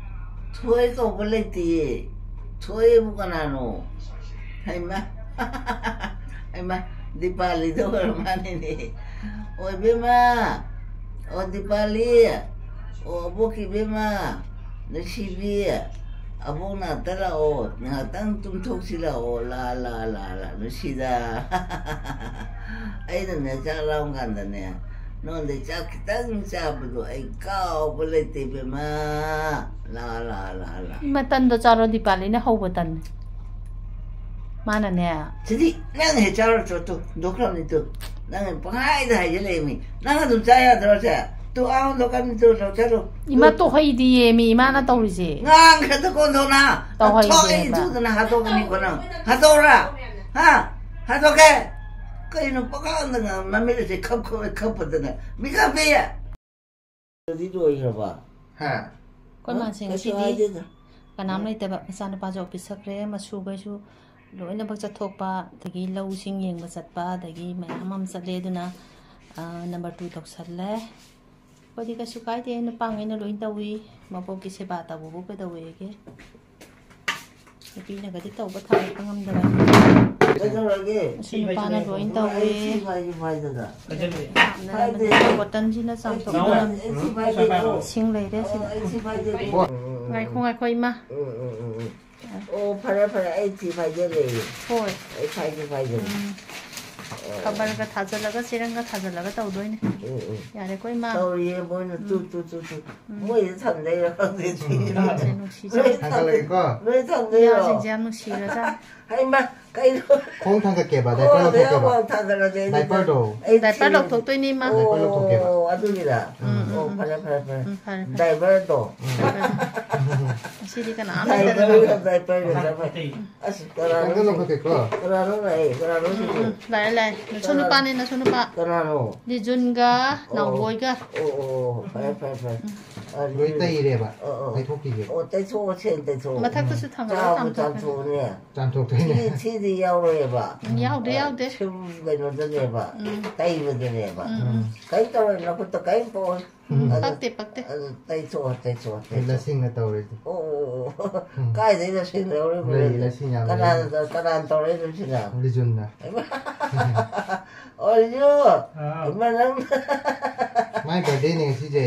ꯊꯣꯏ ꯀꯧꯕ ꯂꯩꯇꯤꯌꯦ꯫ ꯊꯣꯏꯕꯨ ꯀꯅꯥꯅꯣ? ꯍꯩꯃꯥ꯫ ꯍꯩꯃꯥ, ꯗꯤꯄꯥꯂꯤꯗ ꯑꯣꯏꯔ ꯃꯥꯜꯂꯦꯅꯦ꯫ ꯑꯣ, ꯏꯕꯦꯝꯃ꯫ ꯑꯣ, ꯗꯤꯄꯥꯂꯤ꯫ ꯑꯣ, ꯑꯕꯣꯛꯀꯤ ꯏꯕꯦꯝꯃ꯫ ꯅꯨꯡꯁꯤꯕꯤ꯫ ꯑꯕꯣꯛ ꯅꯥꯛꯇ ꯂꯥꯛꯑꯣ꯫ ꯉꯥꯏꯍꯥꯛꯇꯪ ꯇꯨꯝꯊꯣꯛꯁꯤ ꯂꯥꯛꯑꯣ꯫ ꯂꯥ, ꯂꯥ, ꯂꯥ, ꯂꯥ꯫ ꯅꯨꯡꯁꯤꯗ꯫ ꯑꯩꯅꯅꯦ, ꯆꯥꯛ ꯂꯥꯝ ꯀꯥꯟꯗꯅꯦ, ꯅꯉꯣꯟꯗꯩ ꯆꯥꯛ ꯈꯤꯇꯪ ꯆꯥꯕꯗꯣ ꯑꯩ ꯀꯥꯎꯕ ꯂꯩꯇꯦ, ꯏꯕꯦꯝꯃ꯫ ꯂꯥ, ꯂꯥ, ꯂꯥ, ꯂꯥ꯫ ꯏꯃꯥ, ꯇꯟꯗꯣ ꯆꯥꯔꯣ, ꯗꯤꯄꯥꯂꯤꯅ ꯍꯧꯕ ꯇꯟ꯫ ꯃꯥꯅꯅꯦ꯫ ꯁꯤꯗꯤ ꯅꯪ ꯍꯦꯛ ꯆꯥꯔꯣ, ꯆꯣ, ꯇꯨ, ꯍꯨꯟꯗꯣꯛꯈ꯭ꯔꯕꯅꯤ, ꯇꯨ꯫ ꯅꯪ ꯄꯪꯍꯥꯏꯗ ꯍꯥꯏꯖꯜꯂꯛꯑꯦꯃꯤ꯫ ꯅꯪ ꯑꯗꯨꯝ ꯆꯥ ꯌꯥꯗ꯭ꯔꯣ, ꯁꯦ? ꯇꯨ ꯑꯥ ꯍꯣꯟꯗꯣꯛꯀꯅꯤ, ꯇꯨ ꯂꯧꯁꯜꯂꯨ꯫ ꯏꯃꯥ, ꯇꯨ ꯍꯩꯗꯤꯌꯦ ꯃꯤ, ꯏꯃꯥꯅ ꯇꯧꯔꯤꯁꯦ꯫ ꯉꯥꯡꯈ꯭ꯔꯗꯀꯣ ꯍꯣꯟꯗꯣꯛꯅ꯫ ꯇꯧ ꯍꯩꯗꯦꯕ꯫ ꯊꯣꯛ ꯑꯩ ꯏꯟꯊꯨꯗꯅ ꯍꯥꯠꯇꯣꯛꯀꯅꯤꯀꯣ ꯅꯪ꯫ ꯍꯥꯠꯇꯣꯛꯎꯔꯥ? ꯍꯥ? ꯍꯥꯠꯇꯣꯛꯀꯦ? ꯀꯩꯅꯣ ꯄꯪꯉꯥꯡꯗ ꯉꯥꯡ-, ꯃꯃꯤꯠ ꯑꯁꯦ ꯈꯞ ꯈꯞ ꯈꯞꯄꯗꯅ꯫ ꯃꯤꯈꯥ ꯄꯦ! ꯑꯗꯨꯗꯤ ꯂꯣꯏꯈ꯭ꯔꯕ? ꯍꯥ? ꯑꯩꯈꯣꯏ ꯃꯥꯁꯦ ꯀꯩꯁꯨ ꯉꯁꯤꯗꯤ ꯍꯥꯏꯗꯦꯗ꯫ ꯀꯅꯥꯝ ꯂꯩꯇꯕ, ꯃꯆꯥꯅꯨꯄꯥꯁꯨ ꯑꯣꯐꯤꯁ ꯆꯠꯈ꯭ꯔꯦ, ꯃꯁꯨꯈꯩꯁꯨ ꯂꯣꯏꯅꯃꯛ ꯆꯠꯊꯣꯛꯄ, ꯑꯗꯒꯤ ꯂꯧꯁꯤꯡ ꯌꯦꯡꯕ ꯆꯠꯄ, ꯑꯗꯒꯤ ꯃꯌꯥꯝ ꯑꯃ ꯆꯠꯂꯦ꯫ ꯑꯗꯨꯅ, ꯑ, ꯅꯝꯕꯔ ꯇꯨ ꯇꯧꯁꯜꯂꯦ꯫ ꯑꯩꯈꯣꯏꯗꯤ ꯀꯩꯁꯨ ꯀꯥꯏꯗꯦ, ꯅꯨꯄꯥꯉꯩꯅ ꯂꯣꯏ ꯇꯧꯏ꯫ ꯃꯄꯣꯛꯀꯤ ꯁꯦꯕꯥ ꯇꯧꯕꯕꯨ ꯀꯩꯗꯧꯋꯦꯒꯦ? ꯅꯨꯄꯤꯅꯒꯗꯤ ꯇꯧꯕ ꯊꯥꯡꯒꯠꯄ ꯉꯝꯗꯕ꯫ ꯀꯩꯗꯧꯔꯒꯦ? ꯑꯁꯤ ꯅꯨꯄꯥꯅ ꯂꯣꯏ ꯇꯧꯋꯦ꯫ ꯑꯩ ꯁꯤ ꯐꯥꯏꯒꯦ ꯐꯥꯏꯗꯅ꯫ ꯐꯥꯏꯗꯦ꯫ ꯕꯣꯇꯜꯁꯤꯅ ꯆꯥꯝꯊꯣꯛꯅꯕ ꯑꯩ ꯁꯤ ꯐꯥꯏꯒꯦꯀꯣ꯫ ꯏꯁꯤꯡ ꯂꯩꯔꯦ ꯁꯤꯗ꯫ ꯑꯣ, ꯑꯩ ꯁꯤ ꯐꯥꯏꯒꯦꯀꯣ꯫ ꯎꯝ, ꯎꯝ, ꯎꯝ꯫ ꯉꯥꯏꯈꯣ, ꯉꯥꯏꯈꯣ, ꯏꯃꯥ꯫ ꯎꯝ, ꯎꯝ, ꯎꯝ, ꯎꯝ꯫ ꯑꯣ, ꯐꯔꯦ, ꯐꯔꯦ, ꯑꯩ ꯊꯤ ꯐꯥꯏꯖꯔꯦ꯫ ꯍꯣꯏ꯫ ꯑꯩ ꯐꯥꯏꯒꯦ, ꯐꯥꯏꯖꯔꯦ꯫ ꯎꯝ꯫ ꯑꯣ, ꯈꯕꯔꯒ ꯊꯥꯖꯤꯜꯂꯒ, ꯆꯦꯔꯪꯒ ꯊꯥꯖꯤꯜꯂꯒ ꯇꯧꯗꯣꯏꯅꯦ꯫ ꯎꯝ, ꯎꯝ꯫ ꯌꯥꯔꯦꯀꯣ, ꯏꯃꯥ꯫ ꯇꯧꯔꯤꯌꯦ, ꯃꯣꯏꯅ ꯇꯨ, ꯎꯝ꯫ ꯇꯨ, ꯇꯨ, ꯇꯨ꯫ ꯎꯝ꯫ ꯃꯣꯏꯗ ꯊꯝꯗꯣꯏꯔꯣ ꯈꯪꯗꯦ, ꯊꯤꯔꯤꯕ꯫ ꯎꯝ꯫ ꯅꯨꯡꯁꯤꯖꯥꯠꯅꯤ꯫ ꯅꯣꯏ ꯊꯝ-, ꯊꯥꯡꯒꯠꯂꯛꯑꯦꯀꯣ? ꯅꯣꯏ ꯊꯝꯗꯣꯏꯔꯣ? ꯏꯌꯥꯁꯤꯡꯁꯦ ꯌꯥꯝ ꯅꯨꯡꯁꯤꯔꯖꯥꯠꯅꯤ꯫ ꯍꯩꯃꯥ, ꯀꯩꯅꯣ? ꯈꯣꯡ ꯊꯥꯡꯒꯠꯀꯦꯕ, ꯗꯥꯏꯄꯔ ꯑꯣ, ꯂꯧꯊꯣꯛꯀꯦꯕ꯫ ꯌꯥꯝ ꯊꯥꯡꯒꯠꯂꯗꯤ ꯑꯩꯗꯤ ꯗꯥꯏꯄꯔꯗꯣ꯫ ꯑꯩ ꯗꯥꯏꯄꯔ ꯊꯤꯔꯤꯕ꯫ ꯂꯧꯊꯣꯛꯇꯣꯏꯅꯦ, ꯏꯃꯥ꯫ ꯗꯥꯏꯄꯔ ꯂꯧꯊꯣꯛꯀꯦꯕ꯫ ꯑꯣ, ꯑꯗꯨꯒꯤꯔ? ꯎꯝ, ꯎꯝ, ꯑꯣ, ꯎꯝ꯫ ꯐꯔꯦ, ꯐꯔꯦ, ꯐꯔꯦ꯫ ꯎꯝ, ꯐꯔꯦ, ꯐꯔꯦ꯫ ꯗꯥꯏꯄꯔꯗꯣ꯫ ꯎꯝ꯫ ꯉꯁꯤꯗꯤ ꯀꯅꯥꯝ ꯗꯥꯏꯄꯔ, ꯂꯩꯇꯕ꯫ Diaper, diaper. ꯑꯁ, ꯀꯅꯥꯅꯣ ꯈꯤꯇꯪ ꯁꯤ? ꯂꯧꯈꯠꯀꯦꯀꯣ꯫ ꯀꯅꯥꯅꯣ ꯂꯥꯛꯑꯦ? ꯀꯅꯥꯅꯣ ꯎꯝ, ꯁꯤꯕꯨ? ꯎꯝ, ꯂꯥꯛꯑꯦ, ꯂꯥꯛꯑꯦ꯫ ꯅꯁꯨ ꯀꯅꯥ-, ꯅꯨꯄꯥꯅꯦ, ꯅꯁꯨ ꯅꯨꯄꯥ꯫ ꯀꯅꯥꯅꯣ? ꯂꯤꯖꯨꯟꯒ ꯑꯣ, ꯑꯣ꯫ ꯅꯥꯎꯕꯣꯏꯒ꯫ ꯑꯣ, ꯑꯣ, ꯑꯣ, ꯐꯔꯦ, ꯐꯔꯦ, ꯐꯔꯦ꯫ ꯎꯝ꯫ ꯑ, ꯂꯣꯏ ꯂꯤꯖꯨꯟ꯫ ꯇꯩꯔꯦꯕ꯫ ꯑꯣ, ꯑꯣ꯫ ꯇꯩꯊꯣꯛꯈꯤꯒꯦ꯫ ꯑꯣ, ꯇꯩꯊꯣꯛꯑꯣ, ꯁꯦꯡ ꯇꯩꯊꯣꯛꯑꯣ꯫ ꯎꯝ꯫ ꯆꯥꯕ ꯆꯥꯝꯊꯣꯛꯈ꯭ꯔꯦ꯫ ꯆꯥꯝꯊꯣꯛꯑꯣꯅꯦ꯫ ꯆꯥꯝꯊꯣꯛꯇꯣꯏꯅꯦ꯫ ꯊꯤ-, ꯊꯤꯗꯤ ꯌꯥꯎꯔꯣꯏꯕ꯫ ꯎꯝ, ꯌꯥꯎꯗꯦ, ꯑ, ꯌꯥꯎꯗꯦ꯫ ꯁꯨꯝ ꯀꯩꯅꯣꯗꯅꯦꯕ, ꯎꯝ꯫ ꯇꯩꯕꯗꯅꯦꯕ꯫ ꯎꯝ, ꯎꯝ꯫ ꯀꯩꯝ ꯇꯧꯔꯣꯏ, ꯅꯈꯨꯠꯇ ꯀꯩꯝ ꯄꯣꯛꯑꯣꯏ꯫ ꯎꯝ꯫ ꯑꯗꯨ, ꯄꯛꯇꯦ, ꯄꯛꯇꯦ꯫ ꯑꯗꯨ ꯇꯩꯊꯣꯛꯑꯣ, ꯇꯩꯊꯣꯛꯑꯣ, ꯇꯩꯊꯣꯛꯑꯣ꯫ ꯂꯁꯤꯡꯅ ꯇꯧꯔꯤꯗꯨ꯫ ꯑꯣ, ꯑꯣ, ꯑꯣ꯫ ꯎꯝ꯫ ꯀꯥꯏꯗꯩ ꯂꯁꯤꯡ ꯂꯧꯔꯤꯕ ꯂꯩ, ꯅꯪꯗꯤ? ꯂꯁꯤꯡ ꯌꯥꯝ ꯂꯩ꯫ ꯀꯅꯥꯅ, ꯀꯅꯥꯅ ꯇꯧꯔꯛꯏꯅꯣ ꯁꯤꯅ? ꯂꯤꯖꯨꯟꯅ꯫ ꯍꯩꯃꯥ꯫ ꯑꯣ, ꯂꯤꯖꯨ꯫ ꯍꯥꯎ꯫ ꯏꯃꯥ, ꯅꯪ꯫ ꯃꯥꯏ ꯕꯥꯔꯗꯦꯅꯦ ꯉꯁꯤꯁꯦ꯫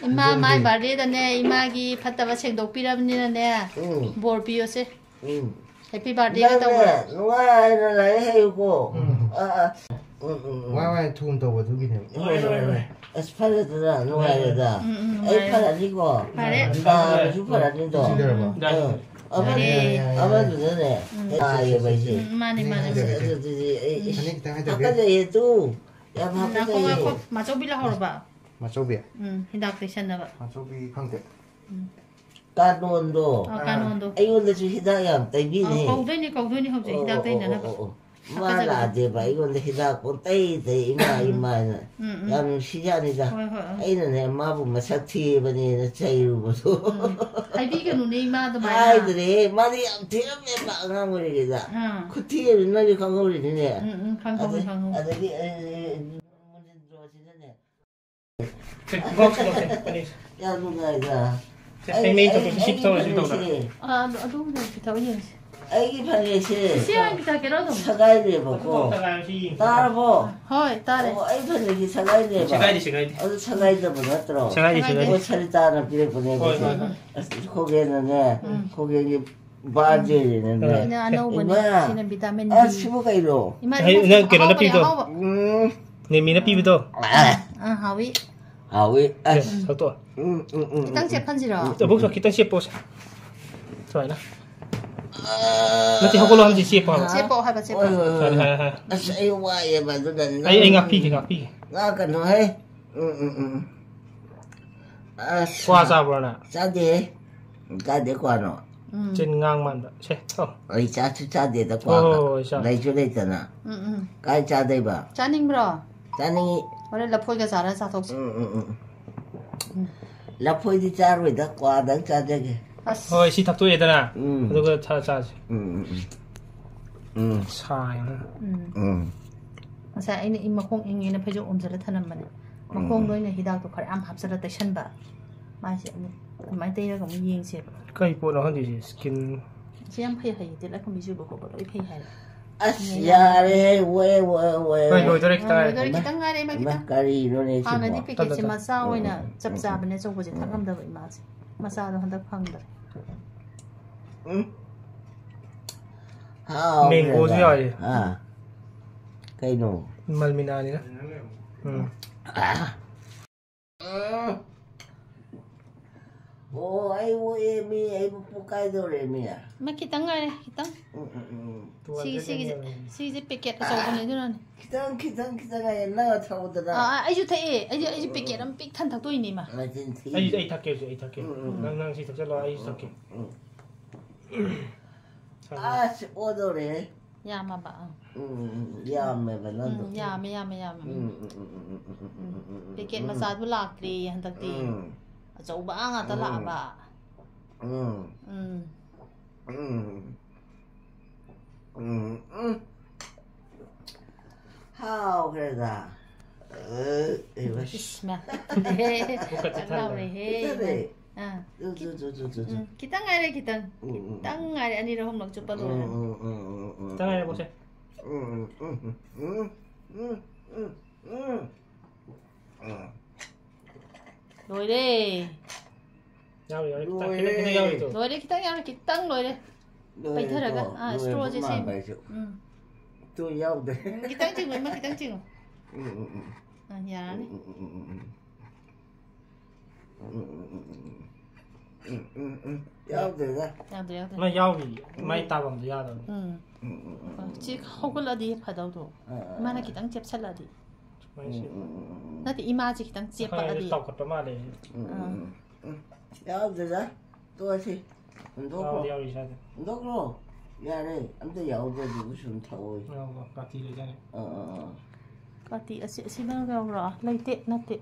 ꯏꯃꯥ, ꯂꯤꯖꯨꯟꯒꯤ꯫ ꯃꯥꯏ ꯕꯥꯔꯗꯦꯗꯅꯦ, ꯏꯃꯥꯒꯤ ꯐꯠꯇꯕ ꯁꯦꯡꯗꯣꯛꯄꯤꯔꯕꯅꯤꯅꯅꯦ, ꯎꯝ꯫ ꯕꯣꯔ ꯄꯤꯌꯣꯁꯦ꯫ ꯎꯝ꯫ ꯍꯦꯄꯤ ꯕꯥꯔꯗꯦꯒ ꯅꯪꯅꯦ ꯇꯧꯔꯣ꯫ ꯅꯨꯡꯉꯥꯏꯅ ꯂꯥꯏꯔꯤꯛ ꯍꯩꯌꯨꯀꯣ꯫ ꯎꯝ꯫ ꯑꯥ, ꯑꯥ꯫ ꯎꯝ, ꯎꯝ, ꯎꯝ꯫ ꯋꯥꯏ ꯋꯥꯏ ꯊꯨꯅ ꯇꯧꯕ ꯑꯗꯨꯒꯤꯅꯦꯕ꯫ ꯍꯣꯏ, ꯍꯣꯏ, ꯍꯣꯏ꯫ ꯑꯁ, ꯐꯔꯦꯗꯅ, ꯅꯨꯡꯉꯥꯏꯔꯦꯗ꯫ ꯎꯝ, ꯎꯝ, ꯑꯩ ꯅꯨꯡꯉꯥꯏꯔꯦ꯫ ꯐꯔꯅꯤꯀꯣ? ꯐꯔꯦ꯫ ꯅꯥꯕꯁꯨ ꯐꯔꯅꯤꯗꯣ꯫ ꯁꯤꯗꯔꯕ? ꯎꯝ꯫ ꯑꯥ꯫ ꯑꯃꯗꯨ-, ꯐꯔꯦ꯫ ꯌꯥꯔꯦ, ꯌꯥꯔꯦ, ꯌꯥꯔꯦ꯫ ꯑꯃꯗꯨꯅꯅꯦ꯫ ꯎꯝ꯫ ꯅꯥꯏꯌꯦꯕ ꯑꯩꯁꯦ꯫ ꯎꯝ, ꯃꯥꯅꯦ, ꯃꯥꯅꯦ, ꯑꯁ, ꯃꯥꯅꯦ꯫ ꯑꯗꯨꯗꯤ ꯑꯩ, ꯎꯝ꯫ ꯐꯅꯦꯛ ꯈꯤꯇꯪ ꯍꯥꯏꯗꯕꯤꯌꯨ꯫ ꯍꯥꯀꯠꯆꯩꯌꯦ ꯇꯨ꯫ ꯌꯥꯝ ꯎꯝ, ꯉꯥꯏꯈꯣ, ꯍꯥꯀꯠꯆꯩꯌꯦ꯫ ꯉꯥꯏꯈꯣ꯫ ꯃꯥꯆꯧꯕꯤ ꯂꯥꯛꯍꯧꯔꯕ? ꯃꯆꯧꯕꯤ꯫ ꯎꯝ, ꯍꯤꯗꯥꯛ ꯇꯩꯁꯟꯅꯕ꯫ ꯃꯆꯧꯕꯤ ꯈꯪꯗꯦ꯫ ꯑ, ꯀꯥꯅꯣꯟꯗꯣ꯫ ꯑꯩꯉꯣꯟꯗꯁꯨ ꯍꯤꯗꯥꯛ ꯌꯥꯝ ꯇꯩꯕꯤꯅꯦ꯫ ꯑ, ꯀꯧꯗꯣꯏꯅꯤ, ꯀꯧꯗꯣꯏꯅꯤ ꯍꯧꯖꯤꯛ ꯑꯣ, ꯍꯤꯗꯥꯛ ꯑꯣ, ꯑꯣ, ꯇꯩꯅꯅꯕ꯫ ꯑꯣ, ꯑꯣ꯫ ꯃꯥ ꯍꯥꯀꯠꯆꯕꯗꯣ꯫ ꯂꯥꯛꯑꯗꯦꯕ ꯑꯩꯉꯣꯟꯗ ꯍꯤꯗꯥꯛ ꯄꯨꯡꯇꯩ ꯇꯩ, "ꯏꯃꯥ, ꯏꯃꯥ" ꯍꯥꯏꯅ꯫ ꯎꯝ, ꯎꯝ꯫ ꯌꯥꯝ ꯅꯨꯡꯁꯤꯖꯥꯠꯅꯤꯗ꯫ ꯍꯣꯏ, ꯍꯣꯏ, ꯍꯣꯏ꯫ ꯑꯩꯅꯅꯦ ꯃꯥꯕꯨ ꯃꯁꯛ ꯊꯤꯕꯅꯦꯅ ꯆꯩꯔꯨꯕꯗꯣ꯫ ꯎꯝ꯫ ꯍꯥꯏꯕꯤꯒꯅꯨꯅꯦ ꯏꯃꯥ ꯑꯗꯨꯃꯥꯏꯅ꯫ ꯍꯥꯏꯗ꯭ꯔꯦ, ꯃꯥꯗꯤ ꯌꯥꯝ ꯊꯤꯔꯝꯃꯦꯕ ꯑꯉꯥꯡ ꯑꯣꯏꯔꯤꯉꯩꯗ꯫ ꯑꯥ꯫ ꯈꯨꯊꯤ ꯑꯃ ꯅꯪꯁꯨ ꯈꯪꯍꯧꯔꯤꯅꯤꯅꯦ꯫ ꯎꯝ, ꯎꯝ, ꯈꯪꯍꯧꯋꯤ, ꯑꯗꯩ-, ꯈꯪꯍꯧꯋꯤ꯫ ꯑꯗꯒꯤ ꯑꯩ, ꯑꯩ, ꯃꯨꯅꯤꯟꯗ꯭ꯔꯣꯁꯤꯅꯅꯦ꯫ ꯁꯦ, ꯕꯣꯛꯁ, ꯕꯣꯛꯁ, ꯁꯦ, ꯄꯅꯤꯔ꯫ ꯌꯥꯝ ꯅꯨꯡꯉꯥꯏꯗ꯫ ꯁꯦ, ꯑꯩ, ꯃꯩ, ꯃꯩ ꯑꯩ, ꯆꯧꯀꯤ ꯁꯤ ꯑꯩꯒꯤ ꯇꯧꯔꯁꯤ, ꯇꯧꯗꯅ꯫ ꯐꯅꯦꯛꯁꯦ, ꯑꯥ, ꯑꯗꯨ-, ꯑꯗꯨꯕꯨꯗꯤ ꯄꯤꯊꯛꯑ ꯌꯦꯡꯁꯤ꯫ ꯑꯩꯒꯤ ꯐꯅꯦꯛꯁꯦ ꯁꯤ ꯍꯥꯟꯅ ꯄꯤꯊꯛꯀꯦꯔꯣ ꯑꯗꯨꯝ? ꯁꯒꯥꯏꯔꯦꯕꯀꯣ꯫ ꯇꯥꯔꯕꯣ? ꯍꯣꯏ, ꯇꯥꯔꯦ꯫ ꯑꯣ, ꯑꯩ ꯐꯅꯦꯛꯁꯦ ꯁꯒꯥꯏꯔꯦꯕ꯫ ꯁꯦꯒꯥꯏꯗꯦ, ꯁꯦꯒꯥꯏꯗꯦ꯫ ꯑꯗꯨ ꯁꯒꯥꯏꯗꯕ ꯅꯠꯇ꯭ꯔꯣ? ꯁꯦꯒꯥꯏꯗꯦ, ꯁꯦꯒꯥꯏꯗꯦ꯫ ꯁꯦꯒꯥꯏꯗꯦ꯫ ꯑꯣ, ꯁꯔꯤꯇꯥꯅ ꯄꯤꯔꯛꯄꯅꯦꯕ ꯍꯣꯏ, ꯁꯦ꯫ ꯍꯣꯏ, ꯍꯣꯏ꯫ ꯑꯁ, ꯈꯣꯒꯦꯟꯅꯅꯦ, ꯎꯝ꯫ ꯈꯣꯒꯦꯟꯒꯤ ꯕꯥꯔꯗꯦꯅꯤꯅꯅꯦ꯫ ꯁꯤꯅ ꯑꯅꯧꯕꯅꯦ, ꯏꯃꯥ, ꯁꯤꯅ ꯚꯤꯇꯥꯃꯤꯟ ꯑꯁ, ꯗꯤ꯫ ꯁꯤꯕꯨ ꯀꯩꯅꯣ? ꯏꯃꯥ, ꯍꯩ, ꯏꯃꯥ, ꯅꯪ ꯀꯩꯅꯣ ꯑꯍꯥꯎꯕꯅꯦ, ꯅꯞꯄꯤꯗꯣ? ꯑꯍꯥꯎꯕ꯫ ꯎꯝ, ꯅꯦꯃꯤꯅ ꯄꯤꯕꯗꯣ? ꯑꯥ, ꯍꯥꯎꯋꯤ꯫ ꯍꯥꯎꯋꯤ꯫ ꯑꯦ, ꯑꯁ, ꯂꯧꯊꯣꯛꯑꯣ꯫ ꯎꯝ, ꯎꯝ, ꯎꯝ, ꯈꯤꯇꯪ ꯎꯝ꯫ ꯆꯦꯞꯍꯟꯁꯤꯔꯣ? ꯕꯣꯛꯁ ꯈꯤꯇꯪ ꯆꯦꯞꯄꯣꯁꯦ꯫ ꯁꯨꯃꯥꯏꯅ꯫ ꯅꯠꯇꯦ, ꯍꯧꯒꯠꯂꯣ ꯍꯥꯏꯕꯗꯤ ꯆꯦꯞꯄꯣ ꯍꯥꯏꯕ꯫ ꯆꯦꯞꯄꯣ ꯍꯥꯏꯕ, ꯆꯦꯞꯄꯣ꯫ ꯍꯣꯏ, ꯍꯣꯏ, ꯍꯣꯏ, ꯁꯨꯃꯥꯏꯅ, ꯍꯣꯏ꯫ ꯍꯥꯏ, ꯍꯥꯏ꯫ ꯑꯁ, ꯑꯩ ꯋꯥꯏꯑꯦꯕ ꯑꯗꯨꯅ ꯑꯩ, ꯑꯩ ꯅꯪ ꯉꯥꯛꯄꯤꯒꯦ, ꯉꯥꯛꯄꯤꯒꯦ꯫ ꯉꯥꯛꯀꯅꯨ ꯍꯦ꯫ ꯎꯝ, ꯎꯝ, ꯎꯝ꯫ ꯑꯁ꯫ ꯀ꯭ꯋꯥ ꯆꯥꯕ꯭ꯔꯣ ꯅꯪ? ꯆꯥꯗꯦꯍꯦ꯫ ꯀꯥꯏꯗꯩ ꯀ꯭ꯋꯥꯅꯣ? ꯎꯝ꯫ ꯆꯤꯟ ꯉꯥꯡ ꯃꯥꯟꯕ꯫ ꯁꯦ, ꯊꯛꯑꯣ꯫ ꯑꯩ ꯆꯥꯁꯨ ꯆꯥꯗꯦꯗ ꯍꯣꯏ, ꯀ꯭ꯋꯥꯒ꯫ ꯍꯣꯏ, ꯍꯣꯏ, ꯆꯥ꯫ ꯂꯩꯁꯨ ꯂꯩꯇꯅ꯫ ꯎꯝ, ꯎꯝ꯫ ꯀꯥꯏ ꯆꯥꯗꯣꯏꯕ? ꯆꯥꯅꯤꯡꯕ꯭ꯔꯣ? ꯆꯥꯅꯤꯡꯉꯤ꯫ ꯍꯣꯔꯦꯟ ꯂꯐꯣꯏꯒ ꯆꯥꯔ ꯆꯥꯊꯣꯛꯁꯤ꯫ ꯎꯝ, ꯎꯝ, ꯎꯝ, ꯎꯝ꯫ ꯂꯐꯣꯏꯗꯤ ꯆꯥꯔꯣꯏꯗ, ꯀ꯭ꯋꯥꯗꯪ ꯆꯥꯖꯒꯦ꯫ ꯑꯁ꯫ ꯍꯣꯏ, ꯁꯤ ꯊꯛꯇꯣꯛꯑꯦꯗꯅ꯫ ꯎꯝ꯫ ꯑꯗꯨꯒ ꯊꯛ ꯆꯥꯁꯦ꯫ ꯎꯝ, ꯎꯝ, ꯎꯝ꯫ ꯎꯝ꯫ ꯎꯝ꯫ ꯎꯝ꯫ ꯉꯁꯥꯏ ꯑꯩꯅ ꯏ ꯃꯈꯣꯡ ꯏꯪꯉꯦꯅ ꯐꯩꯖꯨꯞ ꯎꯝꯖꯜꯂ ꯊꯅꯝꯕꯅꯦ꯫ ꯃꯈꯣꯡꯗ ꯑꯣꯏꯅ ꯍꯤꯗꯥꯛꯇꯣ ꯈꯔ ꯌꯥꯝ ꯍꯥꯞꯆꯜꯂ ꯇꯩꯁꯟꯕ꯫ ꯃꯥꯏꯁꯦ ꯑꯃꯨꯛ ꯑꯗꯨꯃꯥꯏꯅ ꯇꯩꯔꯒ ꯑꯃꯨꯛ ꯌꯦꯡꯁꯦꯕ꯫ ꯀꯩ ꯄꯣꯠꯅꯣ ꯈꯪꯗꯦ ꯁꯤ, ꯁ꯭ꯀꯤꯟ꯫ ꯁꯤ ꯌꯥꯝ ꯐꯩ ꯍꯥꯏꯌꯦ, ꯇꯤꯜꯂꯛꯈꯨꯝꯕꯤ ꯆꯨꯕ ꯈꯣꯠꯄ ꯂꯣꯏ ꯐꯩ ꯍꯥꯏꯌꯦ꯫ ꯑꯁ, ꯌꯥꯔꯦꯍꯦ, ꯋꯦ, ꯋꯦ, ꯋꯦ, ꯍꯣꯏ, ꯋꯦ꯫ ꯂꯣꯏꯗꯣꯔꯦ, ꯈꯤꯇꯪ ꯑꯥ, ꯉꯥꯏꯔꯦ꯫ ꯂꯣꯏꯗꯣꯔꯦ, ꯈꯤꯇꯪ ꯉꯥꯏꯔꯦ, ꯏꯃꯥ, ꯏꯃꯥ, ꯈꯤꯇꯪ꯫ ꯀꯔꯤꯅꯣꯅꯦ ꯁꯤꯕꯣ? ꯍꯥꯟꯅꯗꯤ ꯄꯦꯀꯦꯠꯁꯦ ꯇꯞꯅ, ꯃꯆꯥ ꯑꯣꯏꯅ ꯎꯝ, ꯆꯞ ꯎꯝ, ꯆꯥꯕꯅꯦ, ꯑꯆꯧꯕꯁꯦ ꯎꯝ꯫ ꯊꯛꯉꯝꯗꯕ ꯏꯃꯥꯁꯦ꯫ ꯃꯆꯥꯗꯣ ꯍꯟꯗꯛ ꯐꯪꯗ꯭ꯔꯦ꯫ ꯎꯝ꯫ ꯍꯥꯎꯈ꯭ꯔꯦꯗ꯫ ꯃꯦꯡꯒꯣꯁꯨ ꯌꯥꯎꯔꯤ꯫ ꯑꯥ꯫ ꯀꯩꯅꯣ? ꯃꯜꯃꯤꯅꯥꯅꯤꯅ꯫ ꯎꯝ꯫ ꯑꯥ꯫ ꯎꯝ꯫ ꯑꯣ, ꯑꯩꯕꯨ ꯑꯦ ꯃꯤ, ꯑꯩꯕꯨ ꯄꯨꯀꯥꯏꯗꯧꯔꯦ ꯃꯤ꯫ ꯃꯥ ꯈꯤꯇꯪ ꯉꯥꯏꯔꯦ, ꯈꯤꯇꯪ꯫ ꯎꯝ, ꯎꯝ, ꯎꯝ꯫ ꯇꯨ ꯍꯟꯗ꯭ꯔꯦꯠ ꯁꯤꯒꯤ, ꯁꯤꯒꯤꯁꯦ, ꯌꯧꯔꯦ꯫ ꯁꯤꯒꯤꯁꯦ ꯄꯦꯀꯦꯠ ꯑꯆꯧꯕꯅꯦ, ꯑꯗꯨꯅꯅꯦ꯫ ꯈꯤꯇꯪ, ꯈꯤꯇꯪ, ꯈꯤꯇꯪ ꯉꯥꯏꯔꯦ, ꯅꯪ ꯊꯛꯎꯗꯅ꯫ ꯑꯥ, ꯑꯥ, ꯑꯩꯁꯨ ꯊꯛꯑꯦ꯫ ꯑꯩꯁꯨ, ꯑꯩꯁꯨ ꯄꯦꯀꯦꯠ ꯑꯃ ꯄꯤꯛ ꯊꯟ ꯊꯛꯇꯣꯏꯅꯦ, ꯏꯃꯥ꯫ ꯅꯆꯤꯟ ꯊꯤ꯫ ꯑꯩ, ꯑꯩ ꯊꯛꯀꯦ ꯍꯧꯖꯤꯛ, ꯑꯩ ꯊꯛꯀꯦ꯫ ꯎꯝ, ꯎꯝ, ꯎꯝ꯫ ꯅꯪ, ꯅꯪ ꯁꯤ ꯊꯛꯆꯜꯂꯣ, ꯑꯩꯁꯨ ꯊꯛꯀꯦ꯫ ꯎꯝ, ꯎꯝ꯫ ꯑꯁ, ꯑꯣꯗꯧꯔꯦꯍꯦ꯫ ꯌꯥꯝꯃꯕ, ꯑꯥ꯫ ꯎꯝ, ꯎꯝ, ꯎꯝ, ꯌꯥꯝꯃꯦꯕ ꯅꯪꯗꯣ꯫ ꯎꯝ, ꯌꯥꯝꯃꯦ, ꯌꯥꯝꯃꯦ, ꯌꯥꯝꯃꯦ꯫ ꯎꯝ, ꯎꯝ, ꯎꯝ꯫ ꯄꯦꯀꯦꯠ ꯃꯆꯥꯗꯨ ꯂꯥꯛꯇ꯭ꯔꯦꯌꯦ ꯍꯟꯗꯛꯇꯤ꯫ ꯎꯝ꯫ ꯑꯆꯧꯕ ꯉꯥꯛꯇ ꯎꯝ꯫ ꯂꯥꯛꯑꯕ꯫ ꯎꯝ꯫ ꯎꯝ꯫ ꯎꯝ꯫ ꯎꯝ, ꯎꯝ꯫ ꯍꯥꯎꯈ꯭ꯔꯦꯗ꯫ ꯑ, ꯑꯩ ꯋꯥ-, ꯏꯁ, ꯃꯥ꯫ ꯄꯨꯛꯀ ꯆꯤꯛꯊꯔꯦ꯫ ꯂꯥꯎꯔꯦꯍꯦ꯫ ꯆꯤꯛꯊꯔꯦ꯫ ꯑꯥ꯫ ꯇꯨ, ꯇꯨ, ꯇꯨ, ꯇꯨ, ꯇꯨ, ꯇꯨ꯫ ꯎꯝ, ꯈꯤꯇꯪ ꯉꯥꯏꯔꯦ, ꯈꯤꯇꯪ꯫ ꯎꯝ, ꯎꯝ, ꯎꯝ꯫ ꯈꯤꯇꯪ ꯉꯥꯏꯔꯦ, ꯑꯅꯤꯔꯛ ꯑꯍꯨꯝꯂꯛ ꯆꯨꯞꯄ ꯂꯣꯏꯔꯅꯤ꯫ ꯎꯝ, ꯎꯝ, ꯎꯝ, ꯎꯝ, ꯎꯝ, ꯎꯝ꯫ ꯈꯤꯇꯪ ꯉꯥꯏꯔꯦ, ꯕꯣꯛꯁꯦ꯫ ꯎꯝ, ꯎꯝ, ꯎꯝ, ꯎꯝ, ꯎꯝ, ꯎꯝ, ꯎꯝ꯫ ꯂꯣꯏꯔꯦ꯫ ꯌꯥꯎꯔꯤ, ꯌꯥꯎꯔꯤ꯫ ꯈꯤꯇꯪ, ꯂꯣꯏꯔꯦ꯫ ꯈꯤꯇꯪ, ꯈꯤꯇꯪ ꯌꯥꯎꯔꯤ ꯇꯣ꯫ ꯂꯣꯏꯔꯦ, ꯈꯤꯇꯪ ꯌꯥꯎꯔꯤ, ꯈꯤꯇꯪ ꯂꯣꯏꯔꯦ꯫ ꯂꯣꯏꯔꯦ ꯄꯩꯊꯔꯒ꯫ ꯇꯣ꯫ ꯑꯥ, ꯂꯣꯏꯔꯕ straw ꯁꯦ ꯁꯦꯝꯃꯨ꯫ ꯃꯥꯟꯕ ꯍꯥꯏꯁꯨ꯫ ꯎꯝ꯫ ꯇꯨ ꯌꯥꯎꯗꯦ꯫ ꯎꯝ, ꯈꯤꯇꯪ ꯆꯤꯡꯉꯣ, ꯏꯃꯥ, ꯈꯤꯇꯪ ꯆꯤꯡꯉꯣ꯫ ꯎꯝ, ꯎꯝ, ꯎꯝ꯫ ꯑꯥ, ꯌꯥꯔꯅꯤ꯫ ꯎꯝ, ꯎꯝ, ꯎꯝ, ꯎꯝ, ꯎꯝ꯫ ꯎꯝ, ꯎꯝ, ꯎꯝ, ꯎꯝ꯫ ꯎꯝ, ꯎꯝ, ꯎꯝ꯫ ꯌꯥꯎꯗꯦꯗ꯫ ꯌꯥꯎꯗ꯭ꯔꯦ, ꯌꯥꯎꯗ꯭ꯔꯦ꯫ ꯃꯥ ꯌꯥꯎꯔꯤ꯫ ꯃꯥꯏ ꯇꯥꯐꯝꯗꯣ ꯌꯥꯗꯕꯅꯤ꯫ ꯎꯝ꯫ ꯎꯝ, ꯎꯝ, ꯎꯝ, ꯎꯝ, ꯎꯝ꯫ ꯆꯦ ꯍꯧꯒꯠꯂꯗꯤ ꯐꯗꯧꯗꯣ꯫ ꯑꯥ, ꯑꯥ, ꯏꯃꯥꯅ ꯑꯥ꯫ ꯈꯤꯇꯪ ꯆꯦꯞꯁꯜꯂꯗꯤ꯫ ꯁꯨꯃꯥꯏꯅ ꯎꯝ, ꯁꯦꯝꯃꯣ꯫ ꯎꯝ, ꯎꯝ, ꯎꯝ, ꯎꯝ꯫ ꯅꯠꯇꯦ, ꯏꯃꯥꯁꯦ ꯈꯤꯇꯪ ꯆꯦꯞꯄꯛꯑꯗꯤ꯫ ꯆꯥꯎꯈꯠꯄ ꯃꯥꯜꯂꯦ꯫ ꯎꯝ, ꯎꯝ, ꯑꯥ꯫ ꯎꯝ, ꯎꯝ꯫ ꯌꯥꯎꯗꯦꯗ꯫ ꯇꯣꯛꯑꯁꯤ꯫ ꯍꯨꯟꯗꯣꯛꯈ꯭ꯔꯣ꯫ ꯌꯥꯎꯗꯤ ꯌꯥꯎꯔꯤ ꯏꯁꯥꯗ꯫ ꯍꯨꯟꯗꯣꯛꯈ꯭ꯔꯣ꯫ ꯌꯥꯔꯦ꯫ ꯑꯝꯇ ꯌꯥꯎꯗ꯭ꯔꯗꯨꯕꯨ ꯁꯨꯝ ꯊꯛꯑꯣ꯫ ꯌꯥꯎꯕ ꯀꯥꯇꯤ ꯂꯩꯖꯥꯠꯅꯤ꯫ ꯑꯥ, ꯑꯥ, ꯑꯥ꯫ ꯀꯥꯇꯤ ꯑꯁꯤ, ꯑꯁꯤꯗ ꯌꯥꯎꯕ꯭ꯔꯣ? ꯂꯩꯇꯦ, ꯅꯠꯇꯦ꯫